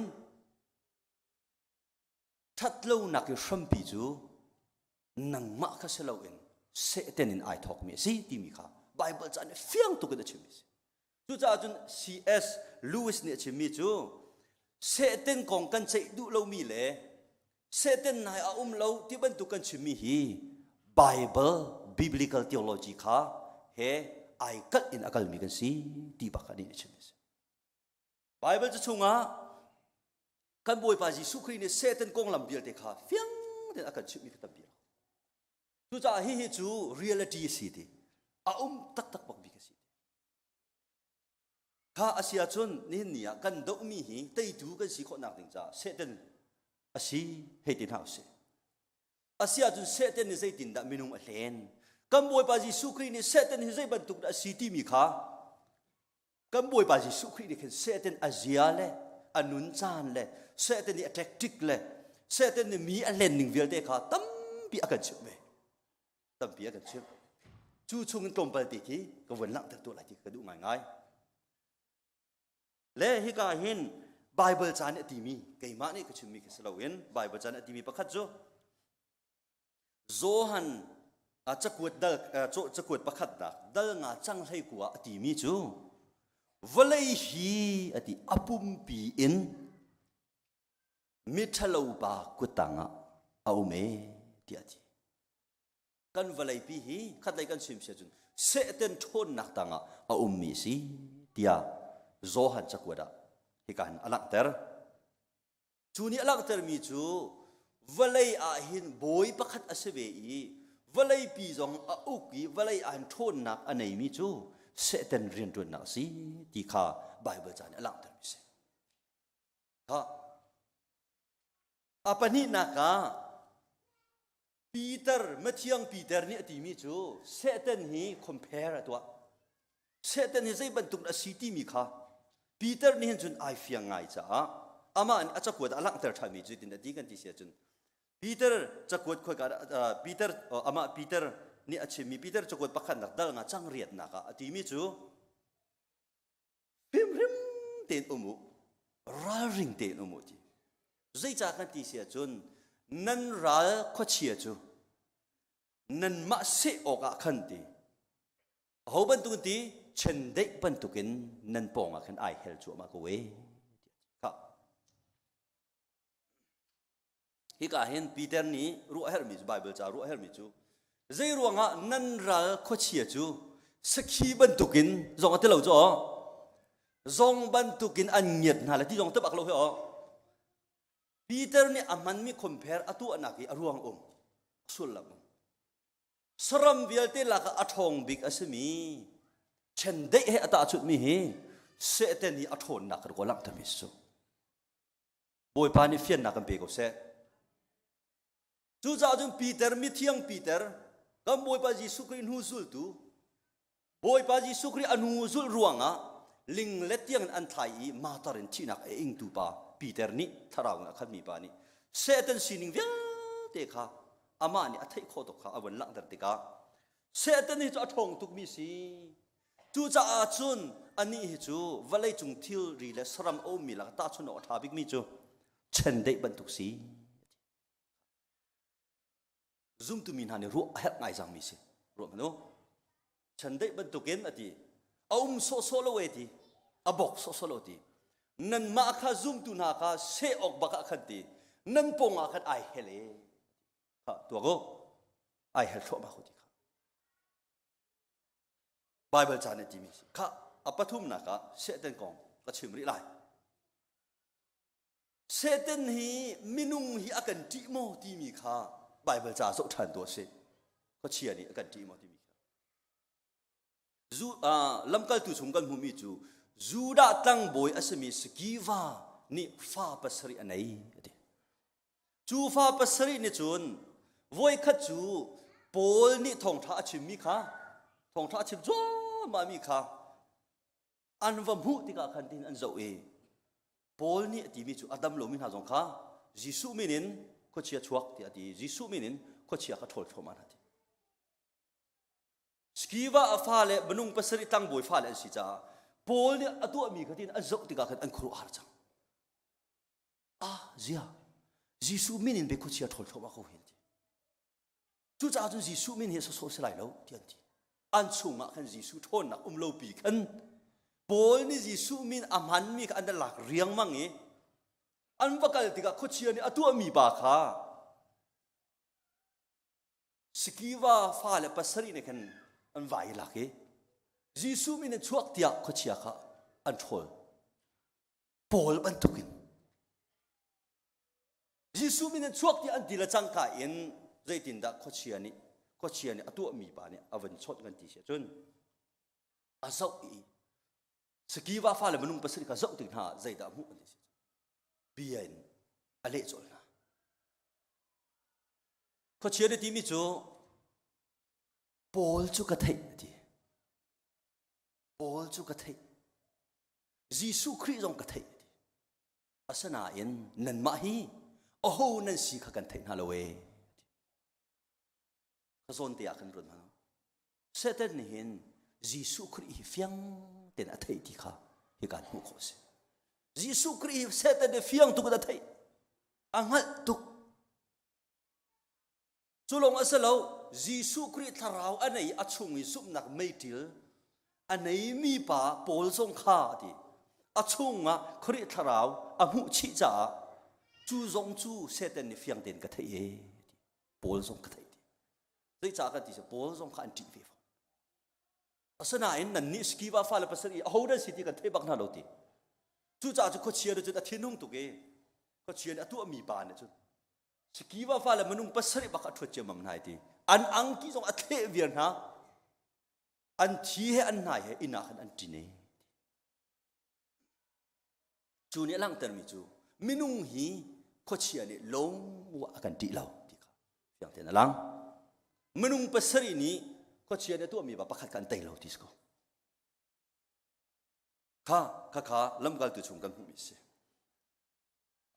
ṭhatlonak i hrampi cu nangmah kha si loin Satan in ai thawkmi a si timi kha Baibal ca nih fiang tuk in a chimmi a si. Cucaah cun C.S. Lewis nih a chimmi cu Satan kong kan ceih duh lomi le Satan nai a um lo ti bantuk kan chimmi hi Bible biblical theology kha he ai kalh in a kalmi kan si ti bak a nih a chimmi a si. Baibal cu chungah kan Bawipa Jesuh Khrih nih Satan konglam vialte kha fiang tein a kan chimhmi kha tampi a Cucaah hihi cu reality a si ti a um taktak bakmi ka si ti. Kha a si ahcun nihin ni ah kan dohmi hi teitu kan si khawhnak ding caah Satan a si hei ti hna usih. A si ahcun Satan nih zeitindah minung a hlen? Kan Bawipa Jesuh Khrih nih Satan hi zei bantuk dah a si timi kha kan Bawipa Jesuh Khrih nih khin Satan a zia le a nun caan le Satan nih a tactic le Satan nih mi a hlen ning vialte kha tampi a kan chimh ve. Tampi a kan chimh. Cu chung in tlawmpal te khi ka vun langhter tuah lai ti ka duh ngaingai. Le hika hin Bible ca nih a timi keimah nih ka chimmi khi si loin Bible ca nih a timi pakhat cu Johan cakuat dal cakuat pakhatnak dal nga cang hlei kua a timi cu vawlei hi a ti a pumpi in miṭhalo pa kuttang ah a um e tiah a ti. Kan vawleipi hi khatlei kan chim sia cun Satan ṭhawnnak tangah a ummi si tiah Johan cakuat ah hika hin a langhter. Cu nih a langhtermi cu vawlei ah hin bawi pakhat a si ve i vawleipi zong a uk i vawlei ah hin ṭhawnnak a neimi cu Satan rianṭuannak a si ti kha Baibal ca nih a langhtermi a si. Ha. A pahnihnak ah Peter, Mathiang Peter nih a timi cu Satan hi compare a tuah. Satan hi zei bantuk a si timi kha Peter nih hin cun ai fiang ngai caah amah nih a cakuat a langhter ṭhanmi cu tin a ti kan ti si ahcun Peter cakuat khoika Peter amah Peter nih a chimmi Peter cakuat pakhatnak dal nga cang riatnak ah a timi cu Fimhrim tein um u, ralring tein um u ti. Zeicah kan ti si ahcun nan ral khuachia cu nanmah seh awkah khan ti. Aho bantukin ti chendeih bantukin nan pawngah khan ai hel cuahmah ko e. Kha. Hika hin Peter nih ruah herhmi cu Bible ca ruah herhmi cu zei ruangah nan ral khuachia cu sakhi bantukin zong a ti lo cu aw zong bantukin an ngiat hna le ti zong te bak lo hi aw Peter nih a hmanmi compare a tuahnak i a ruang um sullam um saram vialte lakah a ṭhawng bik a simi chendeih he a tahchunhmi hi Satan hi a ṭhawnnak kan kawl langhtermi si cu Bawipa nih fiannak kan pe ko seh. Cucaah cun Peter mithiang Peter kan Bawipa Jesuh Khrih hnu zultu Bawipa Jesuh Khrih a hnu zulh ruangah linglet tiangin an thlai i martyr in thihnak a ingtu pa Peter nih thlarau in a khatmi pa nih Satan sining vialte kha amah nih a theih khawh tuk kha a vun langhter tikah Satan hi cu a ṭhawng tukmi si Cucaah cun anih hi cu vawleicung thilri le saram a ummi lakah tahchunh awk a ṭha bikmi cu chendeih bantuk si. Zumtu mi hna nih ruah a herh ngai cangmi si. Ruah hmanh u. Chendeih bantukin a ti. A um sawhsawh lo e ti. A bok sawhsawh lo ti. Nanmah kha zumtu hna kha seh awk bak ah khan ti. Nan pawng ah khan ai hel e. Kha tuak u. Ai hel thluahmah ko ti kha. Bible ca nih timi kha a pathumnak ah Satan kong ka chim rih lai. Satan hi minung hi a kan ṭih maw timi kha Bible ca zoh ṭhan tuah sih. Khuachia nih a kan ṭih maw timi kha. Zu, uh, lamkaltu chung kan hmuhmi cu Judah tlangbawi a simi Skiva nih fa pasarih a nei a ti. Cu fa pasarih nih cun voikhat cu Paul nih thawngṭha a chimmi kha thawngṭha a chim cuahmahmi kha an va hmuh tikah khan tin an zoh i Paul nih a timi cu a dam lomi hna zong kha Jesuh min in khuachia chuak tiah a ti Jesuh min in khuachia kha ṭhawl thluahmah hna ti. Skiva a fale minung pasarih tlangbawi fale an si caah Paul nih a tuahmi kha tin an zoh tikah khan an khuaruah har cang. Ah, zia. Jesuh min in be khuachia ṭhawl thluahmah ko hin ti. Cucaah cun Jesuh min hi sawsawh si lai lo ti an ti. An chungah khan Jesuh ṭhawnnak um lo pi khan Paul nih Jesuh min a hmanmi kha an lak riangmang i an va kal tikah khuachia nih a tuahmi pa kha Sikiva fale pasarih nih khan an vai lak i Jesuh min in chuak tiah khuachia kha an ṭhawl. Paul bantukin Jesuh min in chuak tiah an ti le cangka in zeitindah khuachia nih khuachia nih a tuahmi pa nih a vun chawnh kan ti si ahcun a zoh i Sakiva fale minung pasarih kha zoh tik hna ah zeidah a hmuh an ti si bia in a leh colh hna. Khuachia nih timi cu Paul cu ka theih a ti. Paul cu ka theih. Jesuh Khrih zong ka theih a ti. Asinain nanmah hi aho nan si kha kan theih hna lo ee. Ka zawn te ah kan ruat hna. Satan nih hin Jesuh Khrih hi fiang tein a theih ti kha hi kan hmuh khawh a si. Jesuh Khrih hi Satan nih fiang tuk in a theih. A hngalh tuk. Cu lawng a si lo, Jesuh Khrih thlarau a nei a chung i zumhnak meiṭil a neimi pa Paul zong kha a ti. A chungah Khrih thlarau a hmuh chih caah cu zong cu Satan nih fiang tein ka theih e ti. Paul zong ka theih ti. Zeicah kan ti cu Paul zong kha an ṭih ve fawn. Asinain nannih Skiva fale pasal i aho nan si ti kan theih bak hna lo ti. Cucaah cu khuachia nih cun a thinhung tuk i khuachia nih a tuahmi pa nih cun Skiva fale minung pasarih bak a ṭhuat ciammam hna ti. An angki zong a thleh viar hna. An thi he an hnai he inn ah khan an ṭin e. Cu nih a langhtermi cu minung hi khuachia nih lungwah a kan ṭih lo ti kha fiang tein a lang. Minung pasarih nih khuachia nih a tuahmi pa pakhat kha an tei lo ti si ko. Kha kha kha lamkaltu chung kan hmuhmi a si.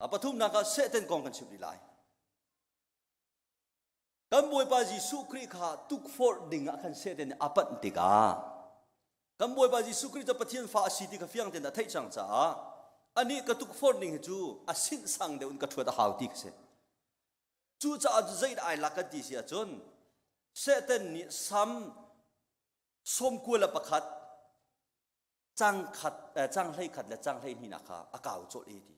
A pathumnak ah Satan kong kan chim rih lai. Kan Bawipa Jesuh Khrih kha tukforh ding ah khan Satan nih a panh tikah kan Bawipa Jesuh Khrih cu Pathian fa a si ti kha fiang tein a theih cang caah anih ka tukforh ning hi cu a sinh sang deuh in ka ṭhuat a hau ti kha si. Cucaah zeidah ai lak kan ti si ahcun Satan nih Sam sawmkua le pakhat cang khat cang hlei khat le cang hlei hnihnak kha a kau colh i ti.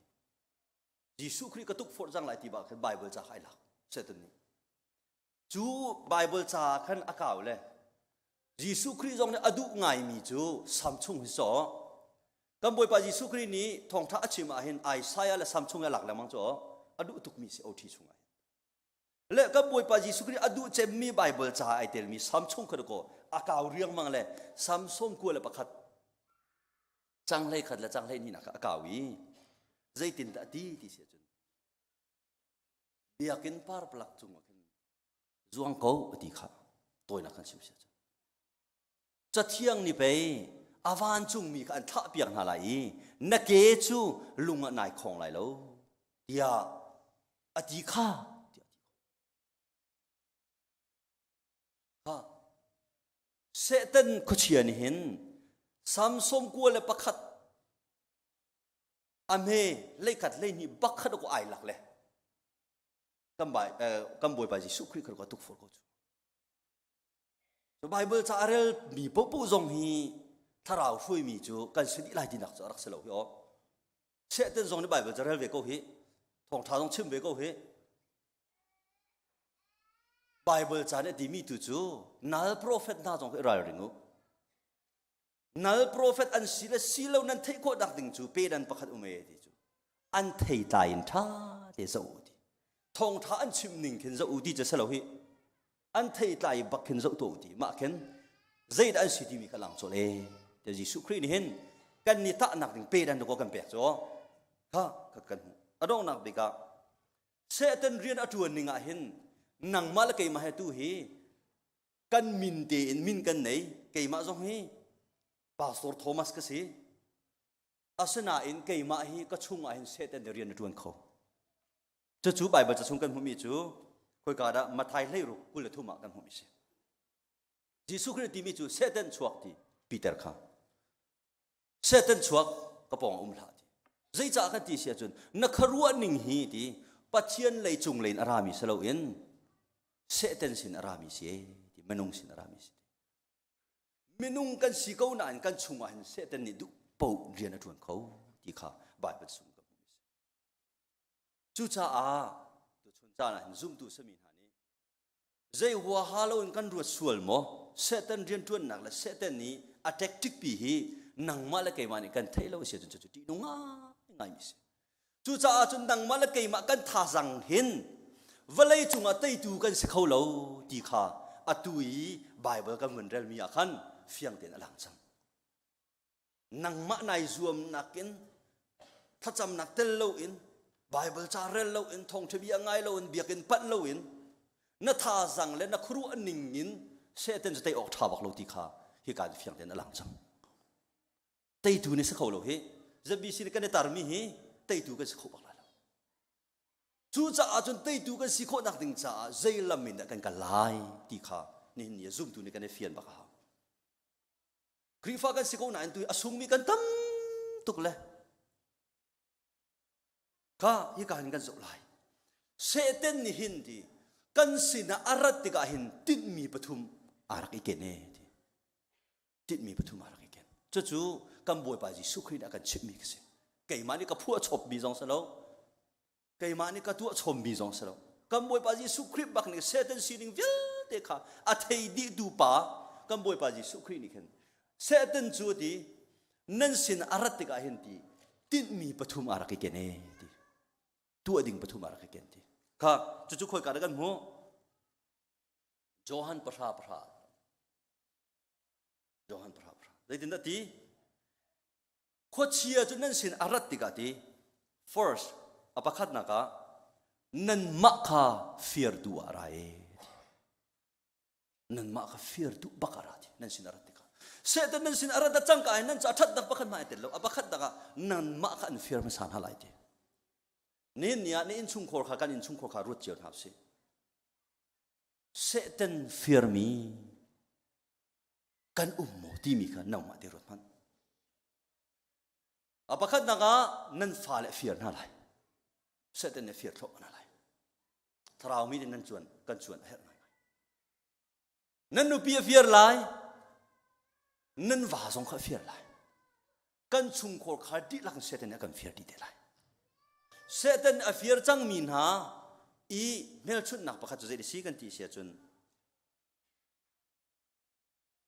Jesuh Khrih ka tukforh cang lai ti bak khan Bible ca kha ai lak Satan nih. Cu Bible ca khan a kau le Jesuh Khrih zong nih a duh ngaimi cu Sam chung hi saw kan Bawipa Jesuh Khrih nih thawngtha a chim ah hin Isaiah le Sam chung a lak lengmang cu a duh tukmi si OT chung ah le kan Bawipa Jesuh Khrih a duh cemmi Bible ca ai telmi Sam chung kha ko a kau riangmang le Sam sawm kua le pakhat cang hlei khat le cang hlei hnih nak a kau i zeitindah ti ti si ahcun biakinn parplak cungah khin zuang ko a ti kha tawinak kan chim si ahcun cathiang nih pei a vancungmi kha an thlah piak hna lai i na ke cu lung ah nai khong lai lo tiah a ti kha tiah a ti kha Satan khuachia nih hin Samson kua le pakhat a hme leikhat leihnih bak khat ko ai lak le kan bai kan bawipa Jesuh Khrih kha tuk for ko cu so Bible ca a rel mi popo zong hi thlarau hruai mi cu kan si dih lai tinak cu a rak si lo hi aw Satan zong nih Bible ca rel ve ko hi thawngtha zong chim ve ko hi Bible ca nih a timi tu cu nal prophet hna zong hi ralring u. Nal prophet an si le si lo nan theih khawh nak ding cu pedan pakhat um e ti cu. An thei tlai in ṭha te zoh u ti. Thawngṭha an chim ning khin zoh u ti cu si lo hi. An thei tlai bak khin zoh tuah u ti. Mah khin zeidah an si timi kha lang cawlh e. Te Jesuh Khrih nih hin kan ni tahnak ding pedan ko kan pek cu. Kha kan hmuh. A donghnak bik ah Satan rian a ṭuan ning ah hin nangmah le keimah he tu hi kan min tein min kan nei keimah zong hi Pastor Thomas ka si asinain keimah hi ka chungah hin Satan nih rian a ṭuan kho cucu Bible ca chung kan hmuhmi cu khoika dah Mathai hleiruk 23 ah kan hmuhmi si Jesuh Khrih timi cu Satan chuak ti Peter kha Satan chuak ka pawng um hlah ti. Zeicah kan ti si ahcun na khuaruah ning hi ti Pathian lei cung lei in a rami si loin Satan sin a rami si ti minung sin a rami si. Minung kan si ko nain kan chungah hin Satan nih duh paoh rian a ṭuan kho ti kha Bible chung kan hmuh si. Cucaah tuchun caan ah hin zumtu sami hna nih Zei huaha loin kan ruat sual maw? Satan rianṭuannak le Satan nih a tactic pi hi nangmah le keimah nih kan theih lo a si ahcun cucu ṭihnung ngaingaimi a si. Cucaah cun nangmah le keimah kan thazang hin vawlei cungah teitu kan si kho lo ti kha atu i Bible kan vun relmi ah khan fiang tein a lang cang. Nangmah nai zuamnak in thlacamnak tel loin Bible ca rel loin thawngṭha bia ngai loin biakinn panh loin na thazang le na khuaruah ning in Satan cu tei awk ṭha bak lo ti kha hika in fiang tein a lang cang. Teitu ni si kho lo hi ZBC nih kan i tarmi hi teitu kan si kho bak lai lo. Cucaah cun teitu kan si khawhnak ding caah zei lam in dah kan kal lai ti kha nihin ni ah zumtu nih kan i fian bak a hau. Khrihfa kan si ko nain tu a sungmi kan tam tuk le kha hika hin kan zoh lai. Satan nih hin ti kan sinah a rat tikah hin tinhmi pathum aa rak i ken e ti. Tinhmi pathum aa rak i ken. Cucu kan Bawipa Jesuh Khrih nih a kan chimhmi ka si. Keimah nih ka phuah chopmi zong si lo. Keimah nih ka tuah chommi zong si lo. Kan Bawipa Jesuh Khrih bak nih Satan sining vialte kha a thei dihtu pa kan Bawipa Jesuh Khrih nih khin Satan cu ti nan sin a rat tikah hin ti tinhmi pathum aa rak i ken e ti tuah ding pathum aa rak i ken ti kha cucu khoi ka dah kan hmuh Johan pahra pahra Johan pahra pahra zeitindah ti Khuachia cu nan sin a rat tikah ti first a pakhatnak ah nanmah kha firtu ah ra e nanmah kha firtu bak a ra ti nan sin a rat tikah Satan nan sin a rat cangka in nan ca ṭhatnak pakhat hmai tel lo a pakhat nak ah nanmah kha an fir hmasa hna lai ti nihin ni ah na innchungkhar kha kan innchungkhar kha ruat cio hna usih Satan firmi kan um maw timi kha nangmah te ruat hmanh. A pakhatnak ah nan fale fir hna lai. Satan nih fir thluahmah hna lai. Thlarau mi nih nan cuan kan cuan a herh ngaingai. Nan nupi a fir lai. Nan va zong kha a fir lai. Kan chungkhar kha dihlak in Satan nih a kan fir dih te lai. Satan a fir cangmi hna i hmelchunhnak pakhat cu zei si kan ti si ahcun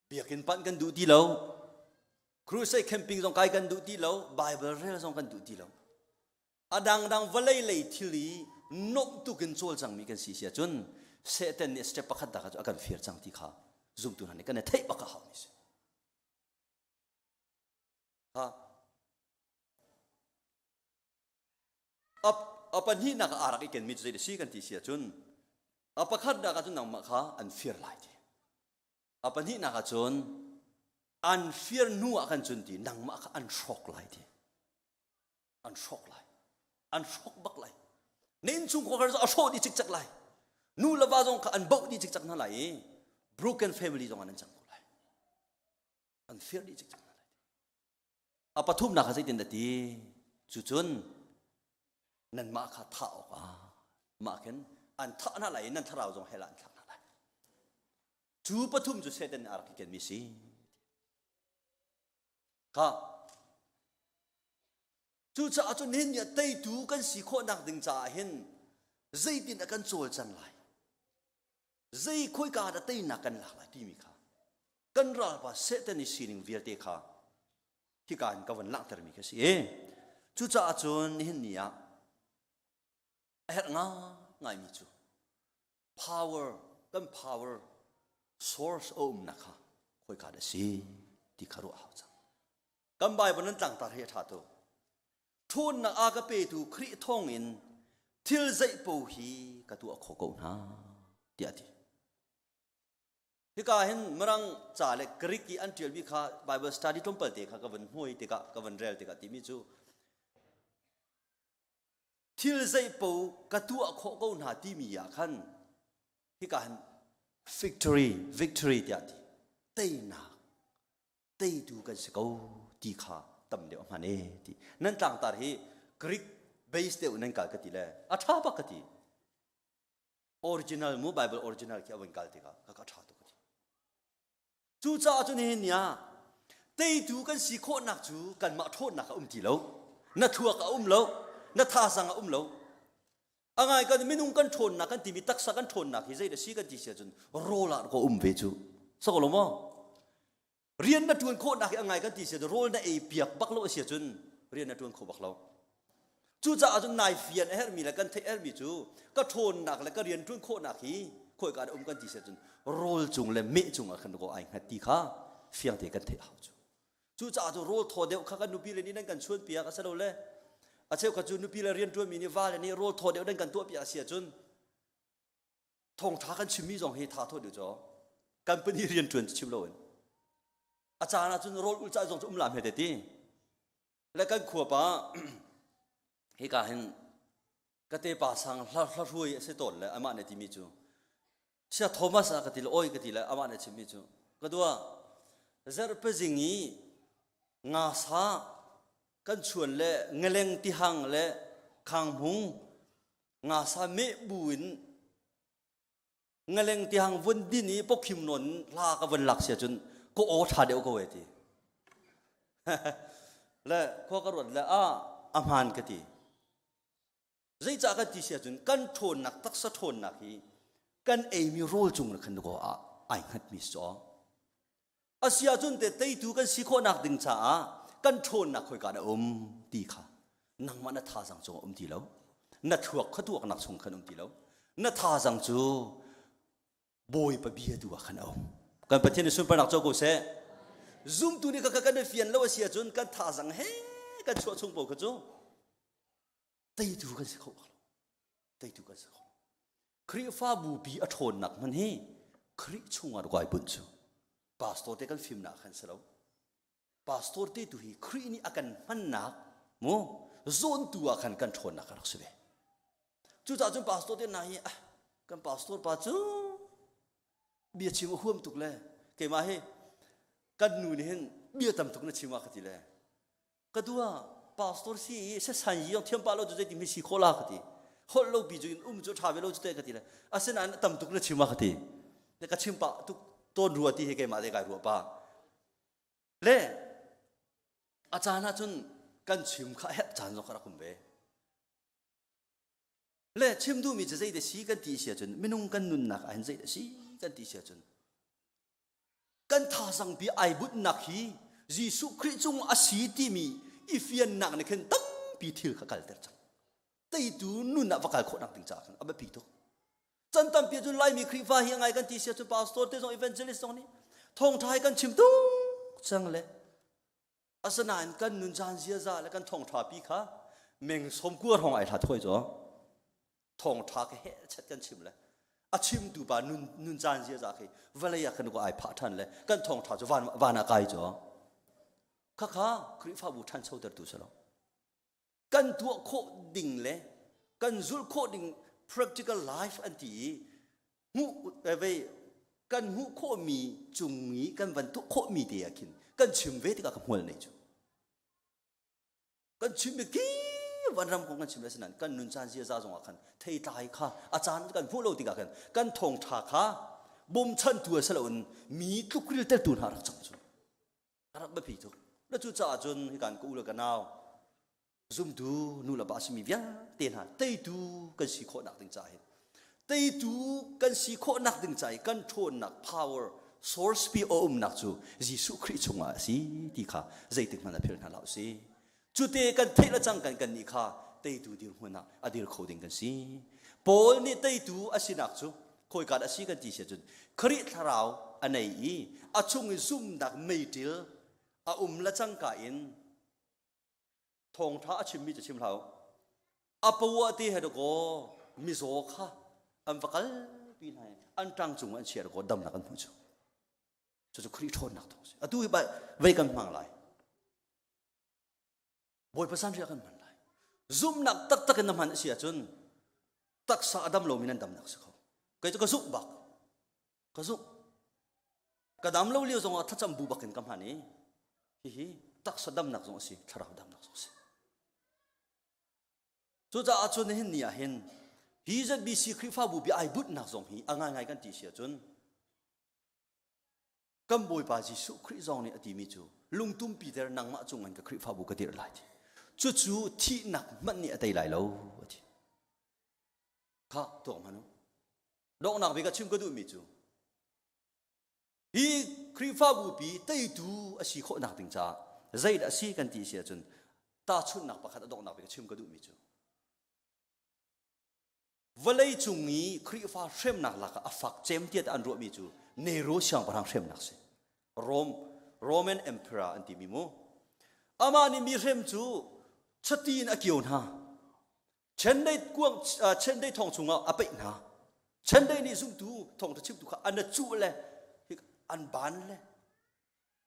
Biakinn panh kan duh ti lo. Crusade camping zong kai kan duh ti lo. Bible rel zong kan duh ti lo. A dangdang vawlei lei thil i nuamh tuk in cawlcangmi kan si si ahcun Satan nih step pakhat dah cu a kan fir cang ti kha zumtu hna nih kan i theih bak a haumi si. Ha. A pahnihnak ah aa rak i kenmi cu zei si kan ti si ahcun a pakhatnak ah cun nangmah kha an fir lai ti. A pahnihnak ah cun an fir hnu ah kan cun ti nangmah kha an hrawk lai ti. An hrawk lai. An hrawk bak lai. Na innchungkhar cu a hrawh dih cikcek lai. Nu le va zong kha an boh dih cikcek hna lai i broken family zong ah nan cang ko lai. An fir dih cikcek hna lai. A pathumnak kha zeitin dah ti? Cucun nanmah kha thah awkah mah khin an thah hna lai i nan thlarau zong hell ah an thlak hna lai. Cu pathum cu Satan nih a rak i kenmi si. Kha Cucaah cun nihin ni ah teitu kan si khawhnak ding caah hin zeitin a kan cawlcang lai? Zei khoika dah teinak kan lak lai timi kha kan ralpa Satan i sining vialte kha hika in ka van langhtermi ka si i cucaah cun nihin ni ah a herh ngaingaimi cu power kan power source a umnak kha khoika dah si ti kha ruah hau cang kan Bible nan tlangtar hi a ṭha tuk ṭhawnnak a ka petu Khrih thawngin thil zeih po hi ka tuah kho ko hna tiah a ti Hika hin Mirang ca le Greek i an ṭialmi kha Bible study tlawmpal te kha ka van hmuai tikah ka van rel tikah timi cu thil zeipo ka tuah khawh ko hna timi ah khan hika hin victory victory tiah ti teinak teitu kan si ko ti kha tam deuh a hman e ti nan tlangtar hi Greek base deuh nan kal ka ti le a ṭha bak ka ti Original mu Bible original khi a vun kal tikah ka ka ṭha tuk a ti. Cucaah cun nihin ni ah teitu kan si khawhnak cu kanmah ṭhawnnak a um ti lo. Na thluak a um lo, na thazang a um lo. A ngai kan minung kan ṭhawnnak kan timi taksa kan ṭhawnnak hi zei dah si kan ti si ahcun rawl ah ka um ve cu. Sako lo maw? Rian na ṭuan khawhnak hi a ngai kan ti si ahcun rawl na ei piak bak lo a si ahcun rian na ṭuan kho bak lo. Cucaah cun nai fian a herhmi le kan theih a herhmi cu ka ṭhawnnak le ka rian ṭuan khawhnak hi khawika dah um kan ti si ahcun rawl cung le meh cung ah khan kaw ai hngat ti kha fiang te kan theih a hau cu. Cucaah cu rawl thaw deuh kha kan nupi le nih nan kan chuan piak a si lo le a cheukhat cu nupi le rianṭuanmi nih va le nih rawl thaw deuh nan kan tuah piak a si ahcun thawngṭha kan chimmi zong hi tha thaw deuh caw company rianṭuan chim loin a caan ahcun rawl ul caan zong cu um lam he te ti le kan khua pa hika hin ka te pa sang hla hla hruai a si tawn le amah nih timi cu sia Thomas a ka ti le oi ka ti le amah nih chimmi cu ka dua zarhpazing i nga sa kan chuan le ngeleng tihang le khang hmung nga sa meh bu in ngaleng tiang vun din i pokhim non hla ka vun lak sia cun ko aw tha deuh ko e ti le khua ka ruat le a a hmaan ka ti zeicah kan ti sia cun kan ṭhawnnak taksa ṭhawnnak hi kan eimi rawl cung na khan ko a ai hngat mi so a si ahcun te teitu kan si khawhnak ding caah kan ṭhawnnak khoika dah um ti kha nangmah na thazang cung um ti lo na thluak kha tuaknak chung khan um ti lo na thazang cu Bawipa bia tu ah khan a um kan Pathian nih sunparnak co ko seh zumtu nih ka kan i fian lo a si ahcun kan thazang he kan chuah chung paoh kha cu teitu kan si kho bak lo teitu kan si kho Khrihfabu pi a ṭhawnnak hman hi Khrih chungah ruai bunh cu pastor te kan fimnak khan si lo pastor te tu hi Khrih nih a kan hmannak mu zawntu ah khan kan ṭhawnnak a rak si ve cucaah cun pastor te hna hi ah kan pastor pa cu bia chim a huam tuk le keimah hi kan nu nih hin bia tam tuk na chim ah ka ti le ka dua pastor si i se san yi thiam pa lo cu zeiti mi si kho la ka ti holh lo pi cu in um cu tha ve lo cu te ka ti le asinain tam tuk na chim a ka ti le ka chim pa tuk ton rua ti hi keimah te kai rua pa le a caan ah cun kan chim kha herh caan zong kha rak um ve le chim duhmi cu zei si kan ti si ahcun minung kan nunnak ah hin zei si kan ti si ahcun kan thazang pi ai bunhnak hi Jesuh Khrih cung a si timi i fiannak nih khin tampi thil kha kalter cang teitu nun ah va kal khawh nak ding caah khan a biapi tuk chan tampi cun Laimi Khrihfa hi ngai kan ti sia cun pastor te zong evangelist zong nih thawngtha hi kan chim tuk cang le asinain kan nun caan ziaza le kan thawngtha pi kha meng som kua hrawng ai hlat hoi cu thawngtha ka he chat kan chim le a chimtu pa nun nun caan ziaza khi vawlei ah kan ko ai phah than le kan thawngtha cu van van ah kai cu khakha Khrihfabu ṭhanchoter tu si lo kan tuah khawh ding le kan zulh khawh ding practical life an ti i hmuh vei kan hmuh khawhmi cung i kan van tuah khawhmi te ah khin kan chim ve tikah ka hmual nei cu kan chim mi ki van ram kong kan chim le sinan kan nun caan ziaza zong ah khan theitlai kha a caan kan hmuh lo tikah khan kan thawngtha kha bawmchantu a si loin mi tlukril teltu hna rak cang cu a rak biapi tuk na cu caah cun hikan ka u le ka nau zumtu nu le pa simi vialte hna teitu kan si khawhnak ding caah hin teitu kan si khawhnak ding caah kan ṭhawnnak power source pi a umnak cu Jesuh Khrih chungah a si ti kha zeitik hmanh a phil hna hlah usih cute kan theih le cang kan kan nih kha teitu dirhmun ah a dir kho ding kan si Paul nih teitu a sinak cu khawika dah a si kan ti si ahcun Khrih thlarau a nei i a chung i zumnak meiṭil a um le cangka in thawngṭha a chimmi cu chim hlah u a poah te he dakaw mizaw kha an va kalpi hna i an ṭang cung an chia dakaw damnak an hmuh cu cucu Khrih ṭhawnnak thawng si atu hi vei kan hmang lai Bawipa sanriah kan hman lai zumhnak taktak in na hman a si ahcun taksa a dam lomi nan damnak si kho kei cu ka zumh bak ka zumh ka dam lo lio zongah thlacam bu bakin ka hman i hihi taksa damnak zong a si thlarau damnak zong a si cucaah cun nihin ni ah hin hi ZBC Khrihfabu bia ai butnak zong hi a ngaingai kan ti si ahcun kan Bawipa Jesuh Khrih zong nih a timi cu lungtum Peter nangmah cung in ka Khrihfabu ka dirh lai ti cucu thihnak hmanh nih a tei lai lo a ti kha tuak hmanh u donghnak bik ah chim ka duhmi cu hi Khrihfabu pi teitu a si khawhnak ding caah zeidah a si kan ti si ahcun tahchunhnak pakhat a donghnak bik ah chim ka duhmi cu vawlei cung i Khrihfa hremnak lakah a fak cem tiah an ruahmi cu Nero siangpahrang hremnak si. Rom. Roman Emperor an timi mu. Amah nih mi hrem cu chati in a kio hna. Chendei kuang chendei thong chungah a peih hna. Chendei nih zumtu thawngtha chimtu kha an cuh le an ban le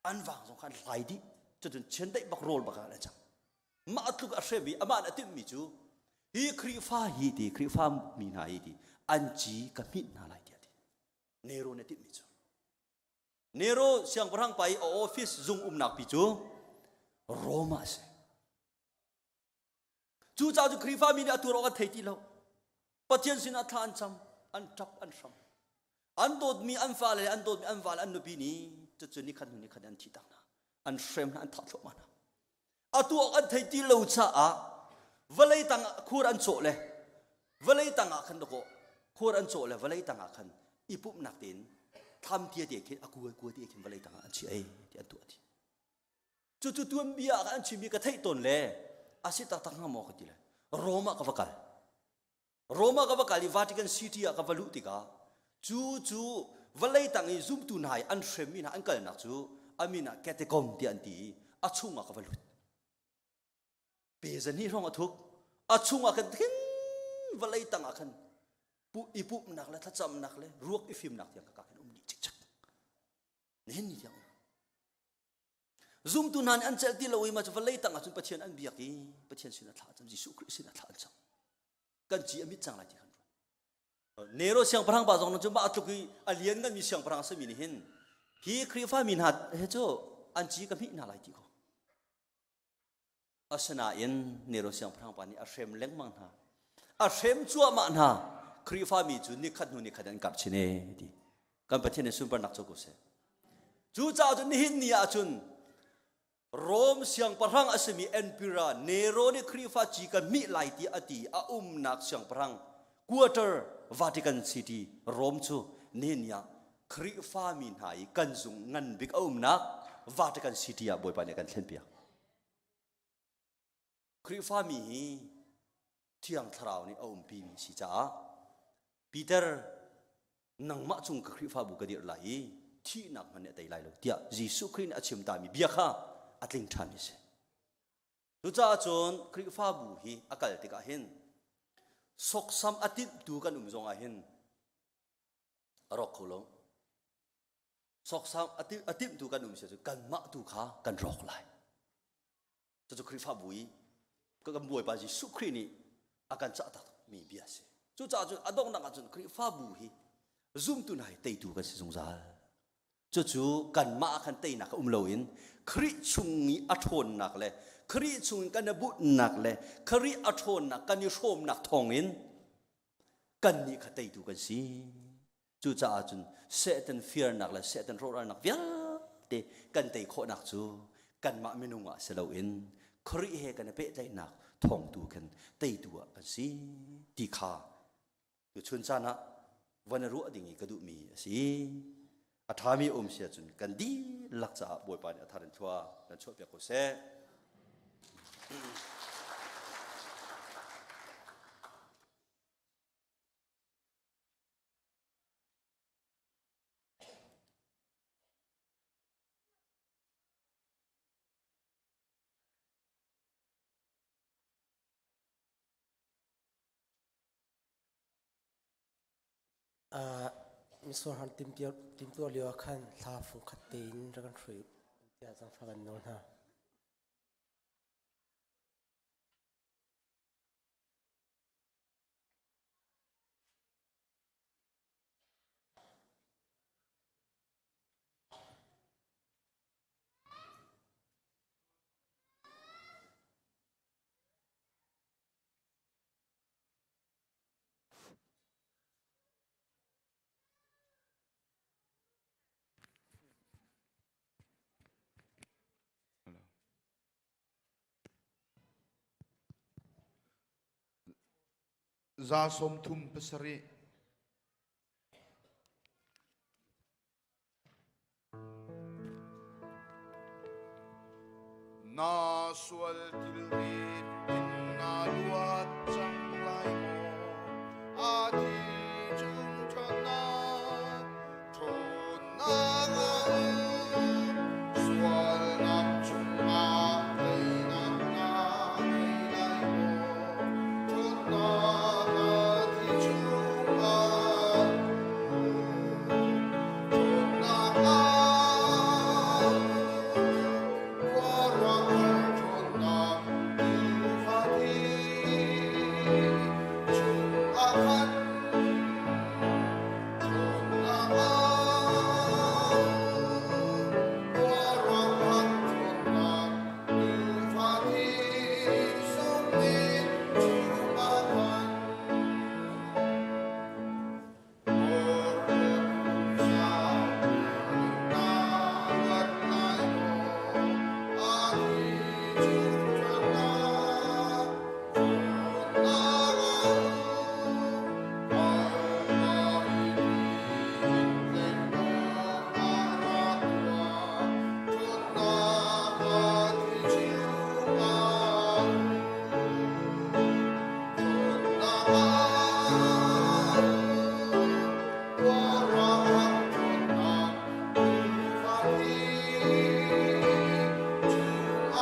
an vang zong kha an hlai dih. Cutun chendei bak rawl bak ah le cang. Mah tluk a hrem i amah nih a timhmi cu hi Khrihfa hi ti Khrihfa mi hna hi ti an ci ka hmit hna lai tiah ti. Nero nih a timhmi cu. Nero siangpahrang pa i a office zung umnak pi cu Rome ah a si. Cucaah cu Khrihfa mi nih a tuar awk an thei ti lo. Pathian sinah thla an cam, an ṭap, an hram. An dawtmi an fale le an dawtmi an vale an nupi nih cucu nikhat hnu nikhat an thih tak hna. An hrem hna, an thah thluahmah hna. A tuah awk an thei ti lo caah vawlei tang ah khur an cawh le vawlei tang ah khan dakaw khur an cawh le vawlei tang ah khan i pumhnak tein thlam tia te khin a kuai kuai te khin vawlei tang ah an chiah ei ti an tuah ti. Cucu tuanbia ah an chimmi ka theih tawn le a si taktak hnga maw ka ti le Rome ah ka va kal. Rome ah ka va kal i Vatican City ah ka va luh tikah cu cu vawlei tang i zumtu hna i an hremmi hna an kalnak cu a min ah catacomb tiah an ti i a chungah ka va lut. Pe zahnih hrawng a thuk. A chungah khan thin vawlei tang ah khan i pumhnak le thlacamnak le ruak i fimnak tiang ka ka khan um dih cikcek. Nihin ni tiang Zumtu hna nih an celh ti lo i mah cu vawlei tang ahcun Pathian an biak i Pathian sin a thlah cang Jesuh Khrih sin a thlah cang. Kan ci a mit cang lai ti kan ruat. Nero siangpahrang pa zong cu mah tluk i a lian nganmi siangpahrang a simi nih hin hi Khrihfa mi hna he cu an ci ka hmih hna lai ti ko. Asinain Nero siangpahrang pa nih a hrem lengmang hna. A hrem cuahmah hna. Khrihfa mi cu nikhat hnu nikhat an karh chin ee ti. Kan Pathian nih sunparnak cu ko seh. Cucaah cun nihin ni ah cun Rom siangpahrang a simi Emperor Nero nih Khrihfa ci ka hmih lai ti a ti a umnak siangpahrang quarter Vatican City Rome cu nihin ni ah Khrihfa mi hna i kan zung ngan bik a umnak Vatican City ah Bawipa nih a kan thlenpiak. Khrihfami hi Thiang Thlarau nih a umpimi si caah Peter nangmah cung ka Khrihfabu ka dirh lai i thihnak hmanh nih a tei lai lo tiah Jesuh Khrih nih a chim tami bia kha a tling ṭhanmi a si. Cucaah cun Khrihfabu hi a kal tikah hin soksam a timhtu kan um zongah hin a rawk kho lo. Soksam a timhtu kan um si cu kanmah tu kha kan rawk lai. Cucu Khrihfabu i kan Bawipa Jesuh Khrih nih a kan cah takmi bia a si. Cucaah cun a donghnak ah cun Khrihfabu hi zumtu hna hi teitu kan si zungzal. Cucu kanmah ah khan teinak a um loin Khrih chung i a ṭhawnnak le Khrih chung in kan i bunhnak le Khrih a ṭhawnnak kan i hrawmnak thawngin kannih kha teitu kan si. Cucaah cun Satan firnak le Satan rawhralnak vialte kan tei khawhnak cu kanmah minung ah si loin Khrih he kan i pehtlaihnak thawngtu khan teitu ah kan si ti kha tuchun caan ah van i ruah ding i ka duhmi a si. A ṭhami um si ahcun kan dihlak caah Bawipa nih a thar in thlua kan chuahpiak ko seh. Misual timtuah lio ah khan hla fungkhat tein rak kan hruai tiah zaangfah kan nawl hna. 37. Na sual thilrit in na luat cang lai maw? A thi chung ṭhatnak ṭhawnnak a um.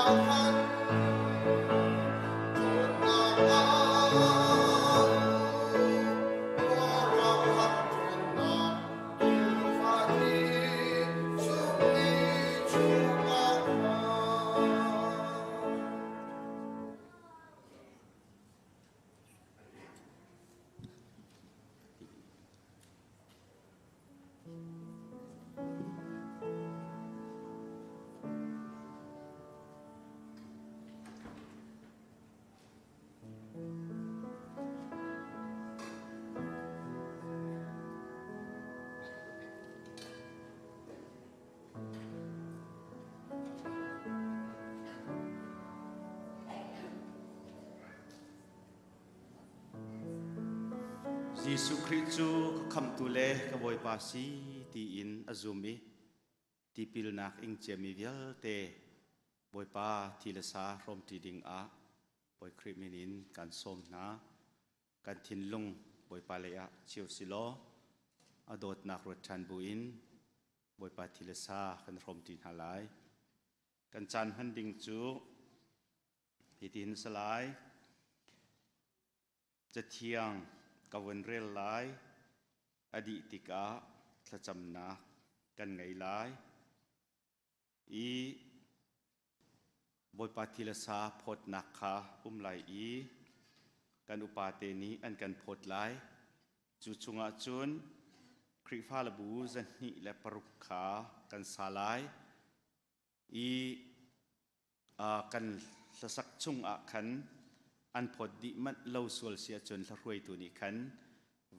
khan ṭhawnnak a khua khat ṭhawnnak Tuufa thi sungmi chungah khan. Jesuh Khrih cu ka khamhtu le ka Bawipa si tiin a zum i tipilnak ing ciami vialte Bawipa thi le sa hrawmṭi ding ah Bawi Khrih min in kan sawm hna. Kan thinlung Bawipa lei ah cheu si law a dawtnak ruat ṭhan buin Bawipa thi le sa kan hrawmṭi hna lai. Kan caan hman ding cu hitin si lai. Cathiang ka vun rel lai. A dih tikah thlacamnak kan ngei lai. I Bawipa thi le sa phawtnak kha um lai i kan upate nih an kan phawt lai. Cu chungah cun Khrihfa le bu 206 kha kan sa lai i kan hlasak chungah khan an phawt dih manh lo sual si ahcun hlahruaitu nih khan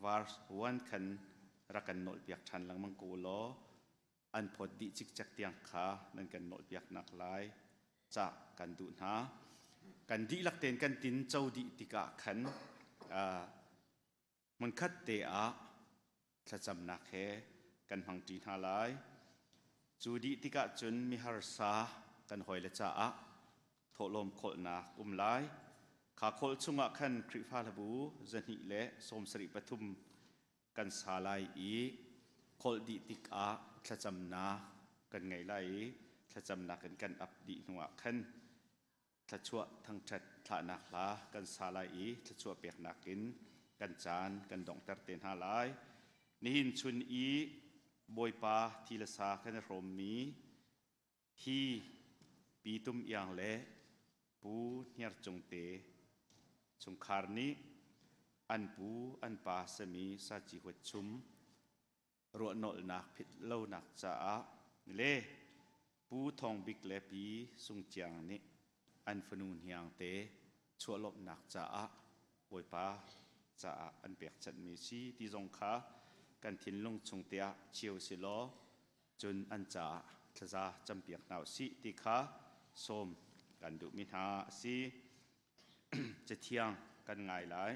verse 1 khan rak kan nawlpiak ṭhan lengmang ko u law an phawt dih cikcek tiang kha nan kan nawlpiak nak lai ca kan duh hna. Kan dihlak tein kan tin co dih tikah khan hmunkhat te ah thlacamnak he kan hmangṭi hna lai. Cu dih tikah cun miharsa kan hawile caah thawhlawm khawlhnak um lai. Kha khawlh chungah khan Khrihfa hlabu 273 kan sa lai i khawlh dih tikah thlacamnak kan ngei lai i thlacamnak in kan ap dih hnuah khan thluachuah thangṭhat thlahnak hla kan sa lai i thluachuah peknak in kan caan kan donghter te hna lai. Nihin chun i Bawipa thi le sa kan i hrawmmi hi Pi Tum Iang le Pu Hniar Cung te chungkhar nih an pu an pa sami Saci Huat Chum ruahnolhnak phit lonak caah le Pu Thawng Bik le Pi Sung Ciang nih an fanu hniang te chuahlawmhnak caah Bawipa caah an pekchanhmi si ti zong kha kan thinlung chung te ah cheu si law cun an caah thlaza campiak hna usih ti kha sawm kan duhmi hna a si. Cathiang kan ngai lai.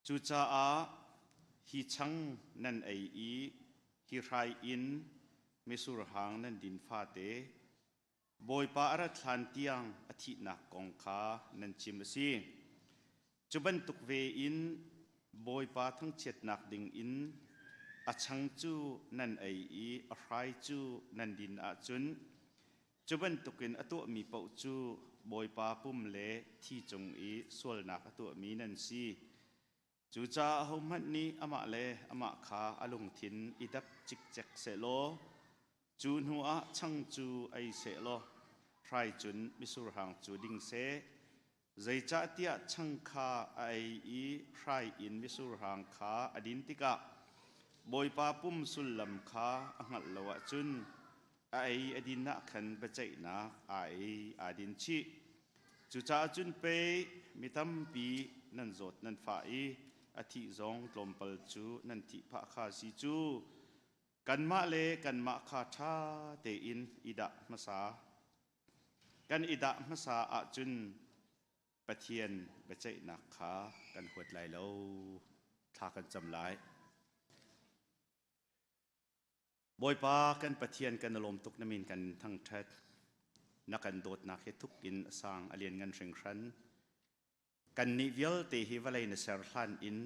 Cucaah hi chang nan ei i hi hrai in mitsur hang nan din fate Bawipa a rat hlan tiang a thihnak kong kha nan chim a si. Cu bantuk ve in Bawipa thangchiatnak ding in a chang cu nan ei i a hrai cu nan din ahcun Cu bantukin a tuahmi paoh cu Bawipa pum le thi cung i sualnak a tuahmi nan si. Cucaah ahohmanh nih amah le amah kha a lungthin i dap cikcek sehlaw, cu hnuah chang cu ei sehlaw, hrai cun misurhang cu ding seh. Zeicahtiah chang kha a ei i hrai in misurhang kha a din tikah Bawipa pum sullam kha a hngalh lo ahcun a ei a din ah khan biaceihnak aa ei aa din chih. Cucaah cun pei mi tampi nan zawt nan fah i a thih zong tlawmpal cu nan thih phah kha si cu. Kanmah le kanmah kha ṭha tein i dah hmasa Kan i dah hmasa ahcun Pathian biaceihnak kha kan huat lai lo. Thla kan cam lai. Bawipa kan Pathian kan i lawm tuk na min kan thangṭhat. Na kan dawtnak hi thuk in a sang a lianngan hringhran. Kannih vialte hi vawlei na ser hlan in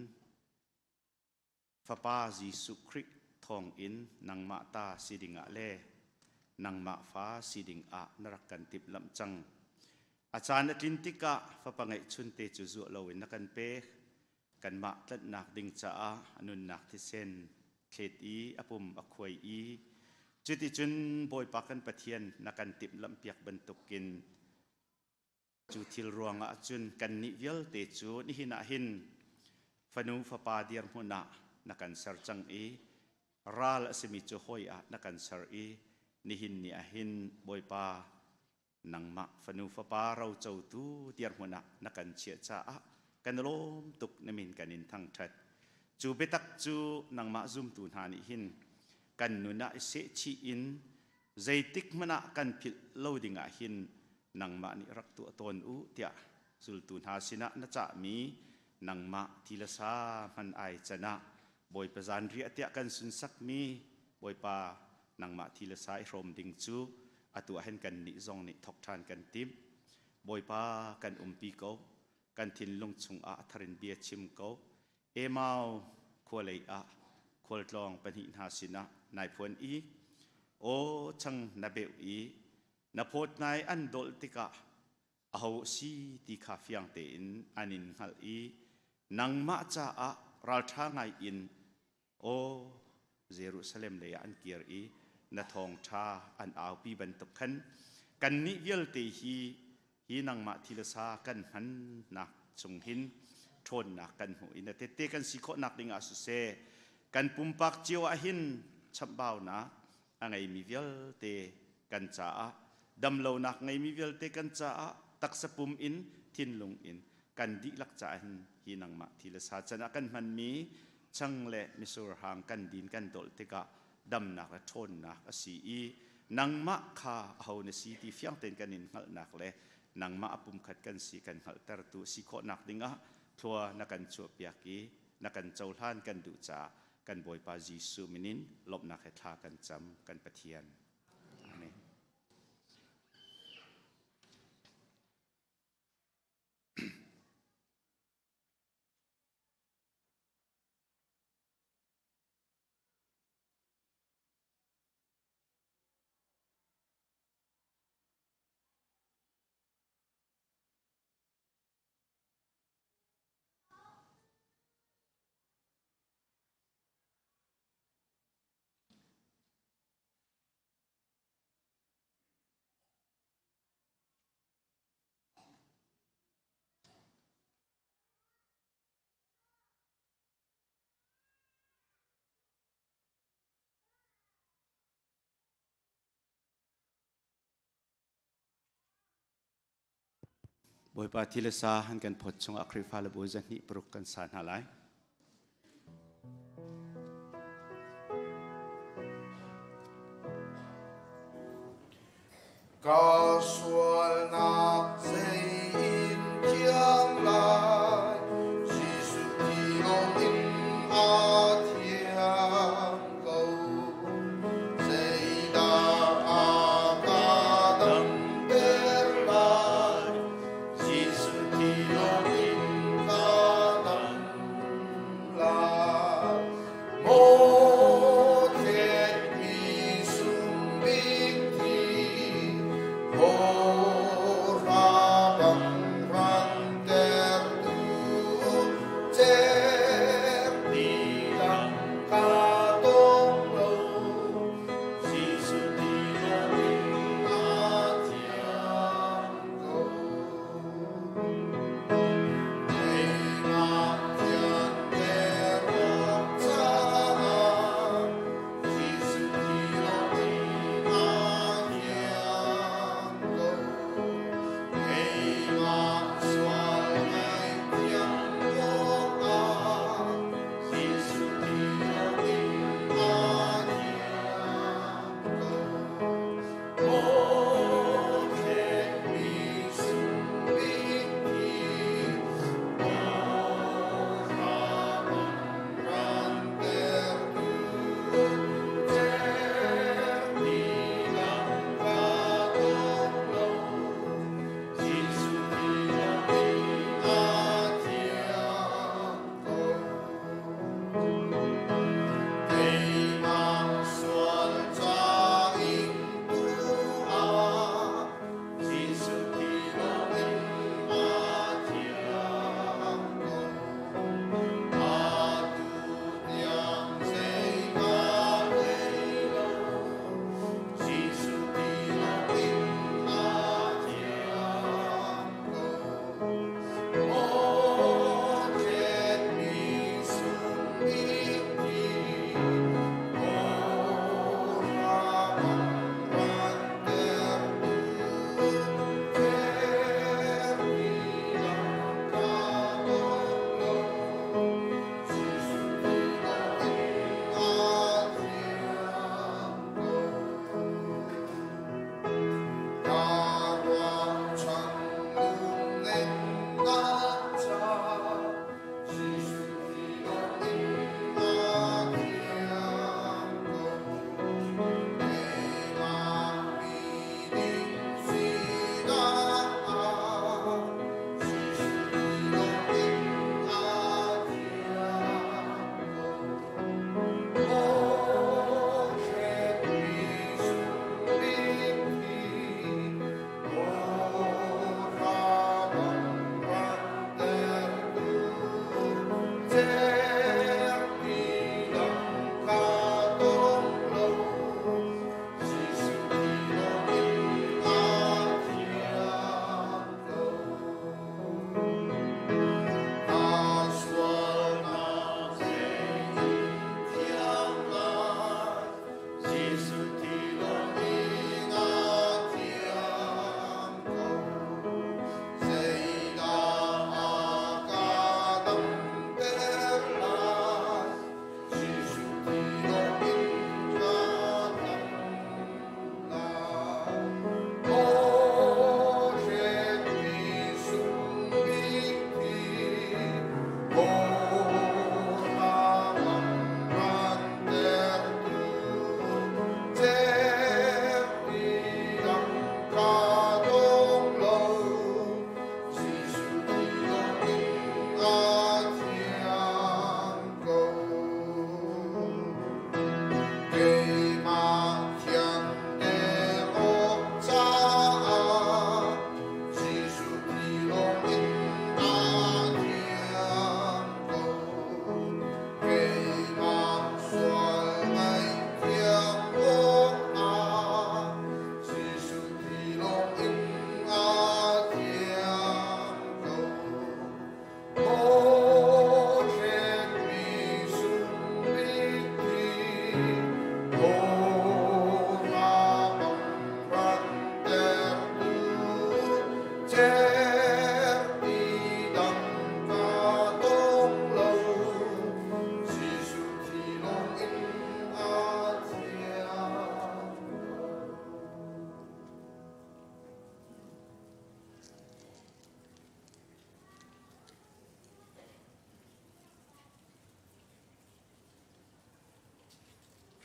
Fapa Jesuh Khrih thawngin nangmah ta si dingah le nangmah fa si dingah na rak kan timhlamh cang. A caan a tlin tikah fapa ngeihchunte cu zuah loin na kan pek. Kanmah tlanhnak ding caah a nunnak thisen thlet i a pum a khuai i cuticun Bawipa kan Pathian na kan timhlamhpiak bantukin Cu thil ruangah cun kannih vialte cu nihin ah hin fanu fapa dirhmun ah na kan ser cang i ral a simi cu hawi ah na kan ser i nihin ni ah hin Bawipa nangmah fanu fapa rocotu dirhmun ah na kan chiah caah kan lawm tuk na min kan in thangṭhat. Cu biatak cu nangmah zumtu hna nih hin kan nun ah i sehchih in zeitik hmanh ah kan philh lo ding ah hin nangmah nih rak tuah tawn u tiah zultu hna sinah na cahmi nangmah ti le sa hman ai can ah Bawipa zanriah tiah kan sunsakmi Bawipa nangmah thi le sa i hrawm ding cu atu ah hin kannih zong nih thok ṭhan kan timh. Bawipa kan umpi ko, kan thinlung chungah a thar in bia chim ko. Emau khua lei ah khualtlawng pahnih hna sinah nai phuan i aw chang na beuh i Na phawtnai an dolh tikah aho a si ti kha fiang tein an in hngalh i nangmah caah ralṭha ngai in aw Jerusalem lei ah an kir i na thawngṭha an aupi bantuk khan kannih vialte hi hi nangmah thi le sa kan hmannak chung hin ṭhawnnak kan hmuh i na tette kan si khawhnak ding ah siseh kan pumpak cio ah hin chamhbaunak a ngeimi vialte kan caah damlonak ngeimi vialte kan caah taksa pum in thinlung in kan dihlak caah hin hi nangmah thi le sa can ah kan hmanmi chang le misur hang kan din kan dolh tikah damnak le ṭhawnnak a si i nangmah kha aho na si ti fiang tein kan in hngalhnak le nangmah a pumkhat kan si kan hngalhtertu si khawhnak dingah thlua na kan chuahpiak i na kan cohlan kan duh caah kan Bawipa Jesuh min in lawmhnak he thla kan cam kan Pathian. Amen. Bawipa thi le sa han kan phawt chungah Khrihfa le bu zahnih paruk kan sa hna lai. Ka sualnak zei in thiang lai, Jesuh ti lawng in aa thiang ko. Zeidah a ka damter lai, Jesuh ti lawng in ka dam lai. Maw thlet mi sung bik thi, maw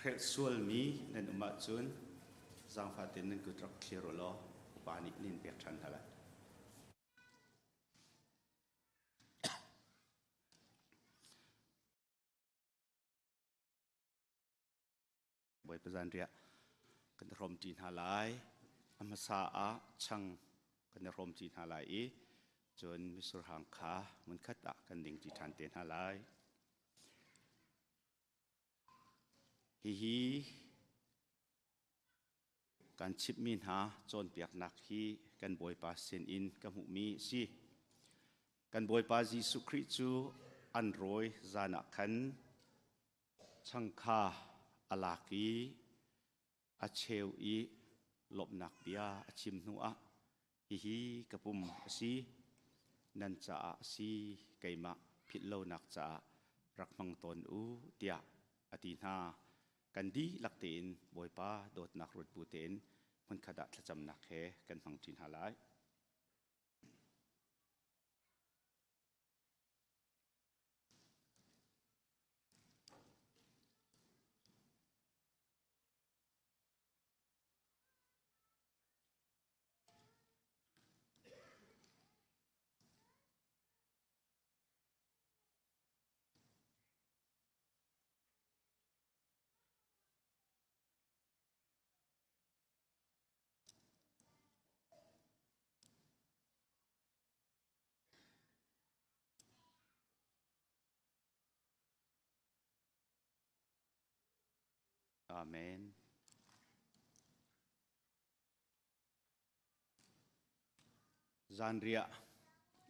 Hrelh sualmi nan um ahcun zaangfah tein nan kut rak thlir u law upa nih nin pek ṭhan hna lai. Bawipa zanriah kan i hrawmṭi hna lai. A hmasa ah chang kan i hrawmṭi hna lai i cun misurhang kha hmunkhat ah kan dingṭi ṭhan te hna lai. Hihi kan chimhmi hna cawnpiaknak hi kan Bawipa sinin ka hmuhmi a si. Kan Bawipa Jesuh Khrih cu an rawi zan ah khan changkha a lak i a cheu i lawmhnak bia a chim hnuah hihi ka pum a si, nan caah a si, keimah philh lonak caah rak hmang tawn u tiah a ti hna. Kan dihlak tein Bawipa dawtnak ruat bu tein hmunkhat ah thlacamnak he kan hmangṭi hna lai. Amen. Zanriah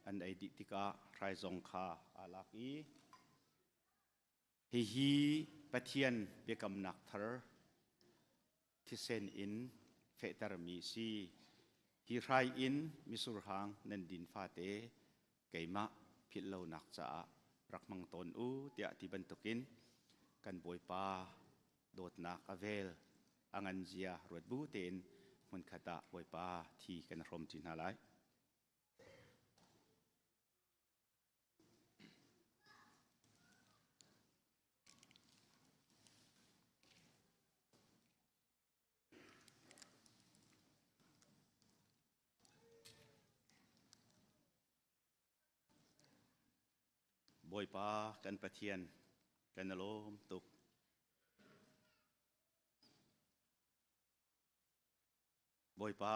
an ei dih tikah hrai zong kha aa lak i hihi Pathian biakamnak thar thisen in fehtermi si. Hi hrai in misurhang nan din fate keimah philh lonak caah rak hmang tawn u tiah ti bantukin kan Bawipa dawtnak a vel a ngan zia ruat bu tein hmunkhat ah Bawipa thi kan hrawm ṭi hna lai. Bawipa kan Pathian kan i lawm tuk. Bawipa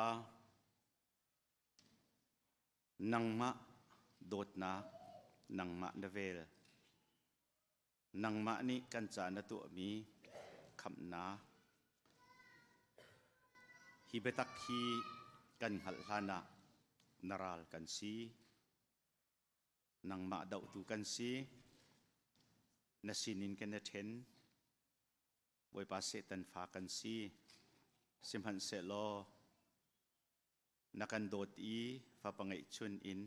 nangmah dawtnak nangmah na vel nangmah nih kan ca na tuahmi khamhnak hi biatak hi kan hngalh hlan ah na ral kan si nangmah dohtu kan si na sinin kan i ṭhen Bawipa Satan fa kan si sihmanhsehlaw na kan dawt i fapa ngeihchun in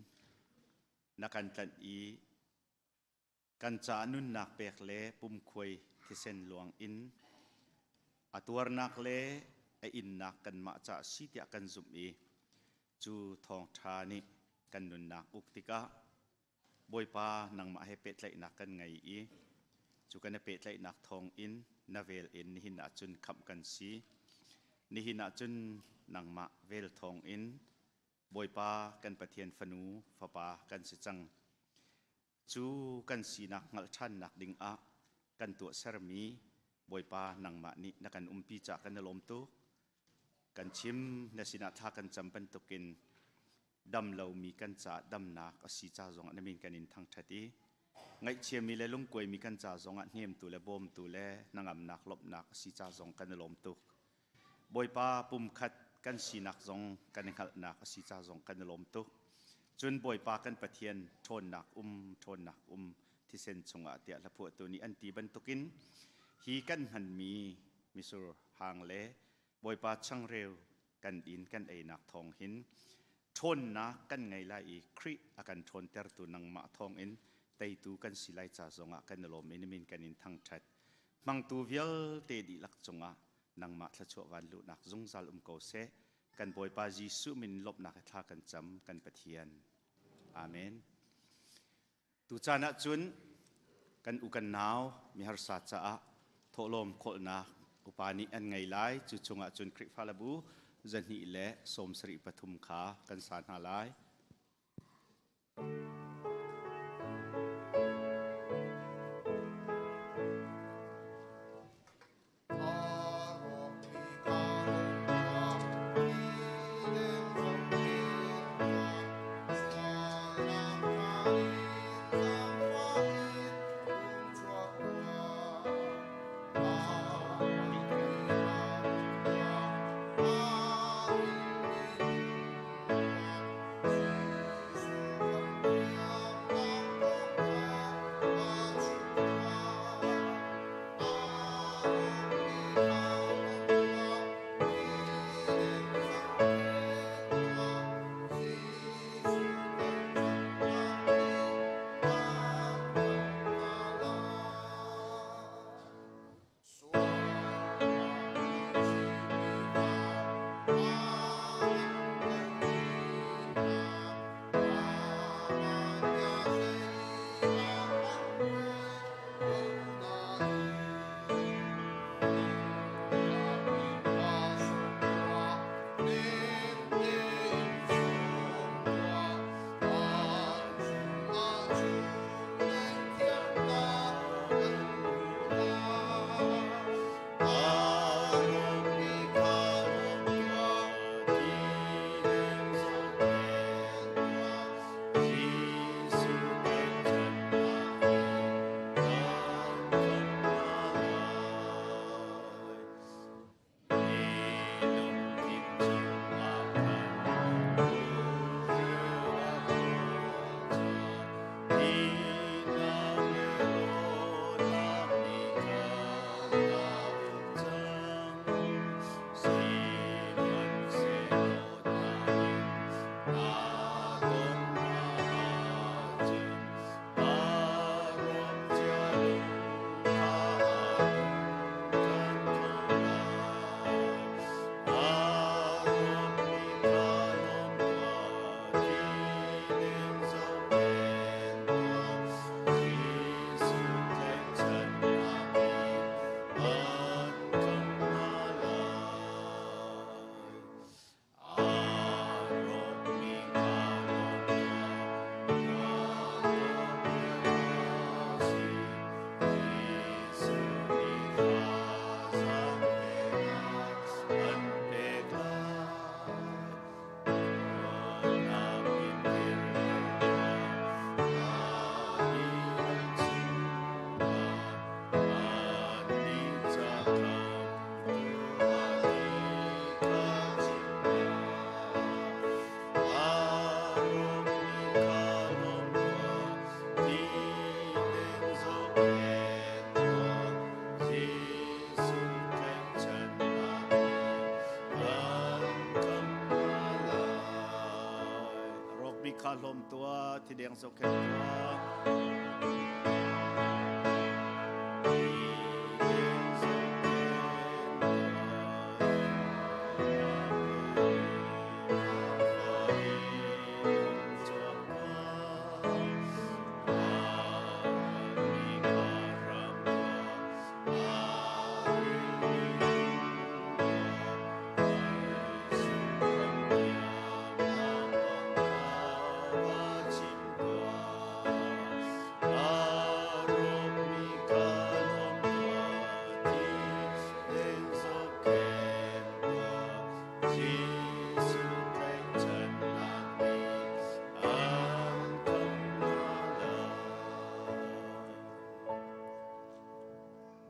na kan tlanh i kan caah nunnak pek le pumkhuai thisen luang in a tuarnak le a innak kanmah caah si tiah kan zumh i cu thawngṭha nih kan nunnak uk tikah Bawipa nangmah he pehtlaihnak kan ngei i cu kan i pehtlaihnak thawng in na vel in nihin ah cun khamh kan si. Nihin ah cun nangmah vel thawng in Bawipa kan Pathian fanu fapa kan si cang. Cu kan sinak hngalh ṭhannak ding ah kan tuahsermi Bawipa nangmah nih na kan umpi caah kan i lawm tuk. Kan chim na sinah thla kan cam bantukin dam lomi kan caah damnak a si ca zongah na min kan in thangṭhat i ngaihchiami le lungkuaimi kan ca zongah hnemtu le bawmtu le hnangamnak lawmhnak a si ca zong kan i lawm tuk. Bawipa pumkhat kan sinak zong kan i hngalhnak a si ca zong kan i lawm tuk. Cun Bawipa kan Pathian ṭhawnnak um ṭhawnnak um thisen chungah tiah hlaphuahtu nih an ti bantukin hi kan hmanmi misur hang le Bawipa changreu kan din kan einak thawng hin ṭhawnnak kan ngei lai i Khrih a kan ṭhawntertu nangmah thawngin teitu kan si lai ca zongah kan i lawm i na min kan in thangṭhat. Hmangtu vialte dihlak cungah nangmah thluachuah van luhnak zungzal um ko seh. Kan Bawipa Jesuh min lawmhnak he thla kan cam kan Pathian. Amen. Tucaan ah cun kan u kan nau miharsa caah thawhlawm khawlhnak Upa nih an ngei lai. Cu chungah cun Khrihfalabu 273 kha kan sa hna lai. Kha hlawm tua thideng zohkhenh tua.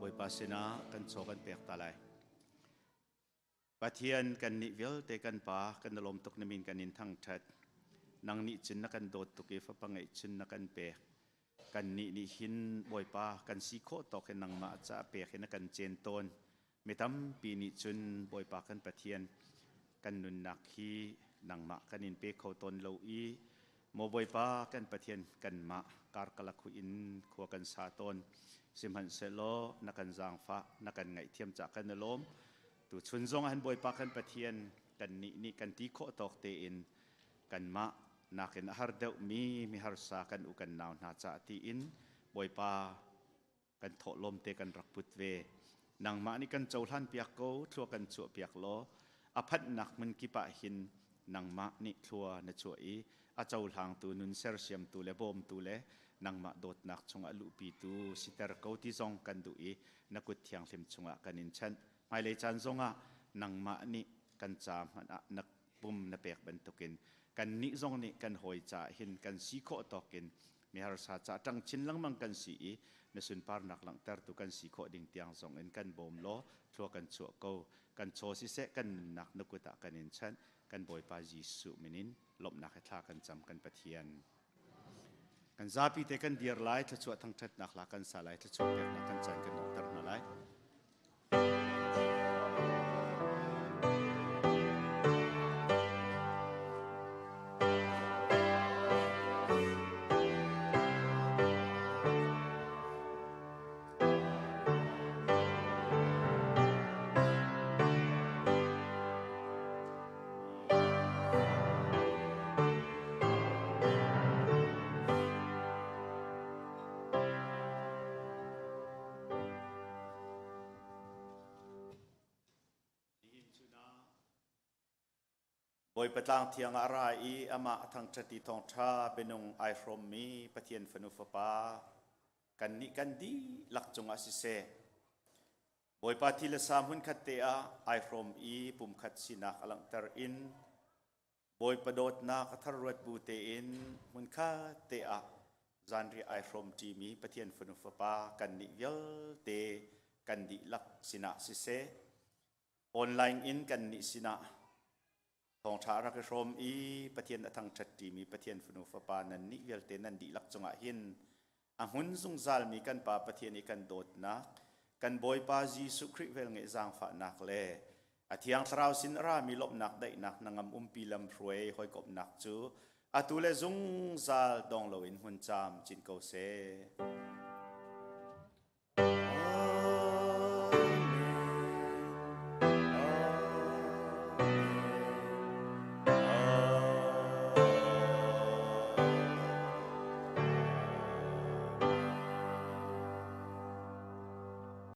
Bawipa sinah kan chaw kan pek ta lai. Pathian kan nih vialte kan pa kan lawm tuk na min kan in thangthat. Nang nih cun na kan dawt tuk i fapa ngeih cun na kan pek. Kan nih nih hin Bawipa kan si khawh tawk in nangmah ca pek in na kan cen tawn. Mi tampi nih cun Bawipa kan Pathian kan nunnak hi nangmah kan in pe kho tawn lo i maw Bawipa kan Pathian kanmah karkalak hu in khua kan sa tawn. Sihmanhsehlaw na kan zaangfah na kan ngaihthiam cah kan i lawm. Tu chun zong ah hin Bawipa kan Pathian kan nih nih kan ti khawh tawk tein kanmah nakin a har deuhmi miharsa kan u kan nau hna caah tiin Bawipa kan thawhlawm te kan rak put ve. Nangmah nih kan cohlan piak ko, thlua kan chuah piak law, a phanhnak hmun kip ah hin nangmah nih thlua na chuah i a cohlangtu nun sersiamtu le bawmtu le nangmah dawtnak chungah luhpitu siter ko ti zong kan duh i na kut thianghlim chungah kan in chanh. Hmailei caan zongah nangmah nih kan ca hmanh ah na pum na pek bantukin kannih zong nih kan hawi caah hin kan si khawh tawkin miharsa ca ṭang chin lengmang kan si i na sunparnak langhtertu kan si khawh ding tiang zong in kan bawm law thlua kan chuah ko. Kan chaw siseh kan nunnak na kut ah kan in chanh. Kan Bawipa Jesuh min in lawmhnak he thla kan cam kan Pathian. Kan zapi te kan dir lai, thluachuah thangṭhatnak hla kan sa lai, thluachuah peknak kan caan kan donghter hna lai. Bawipa tlang thiang ah a ra i amah a thangṭhat i thawngṭha bianung ai hrawmmi Pathian fanu fapa kannih kan dihlak cungah siseh Bawipa thi le sa hmunkhat te ah ai hrawm i pumkhat sinak a langhter in Bawipa dawtnak a thar ruat bu tein hmunkhat te ah zanriah ai hrawm ṭimi Pathian fanu fapa kannih vialte kan dihlak sinah siseh online in kannih sinah thawngṭha a rak i hrawm i Pathian a thangṭhat ṭimi Pathian fanu fapa nannih vialte nan dihlak cungah hin a hmun zungzalmi kan Pa Pathian i kan dawtnak, kan Bawipa Jesuh Khrih velngeih zaangfahnak le a Thiang Thlarau sin a rami lawmhnak daihnak hnangam umpi lamhruai hawikomhnak cu atu le zungzal dong loin hmun caam cin ko seh.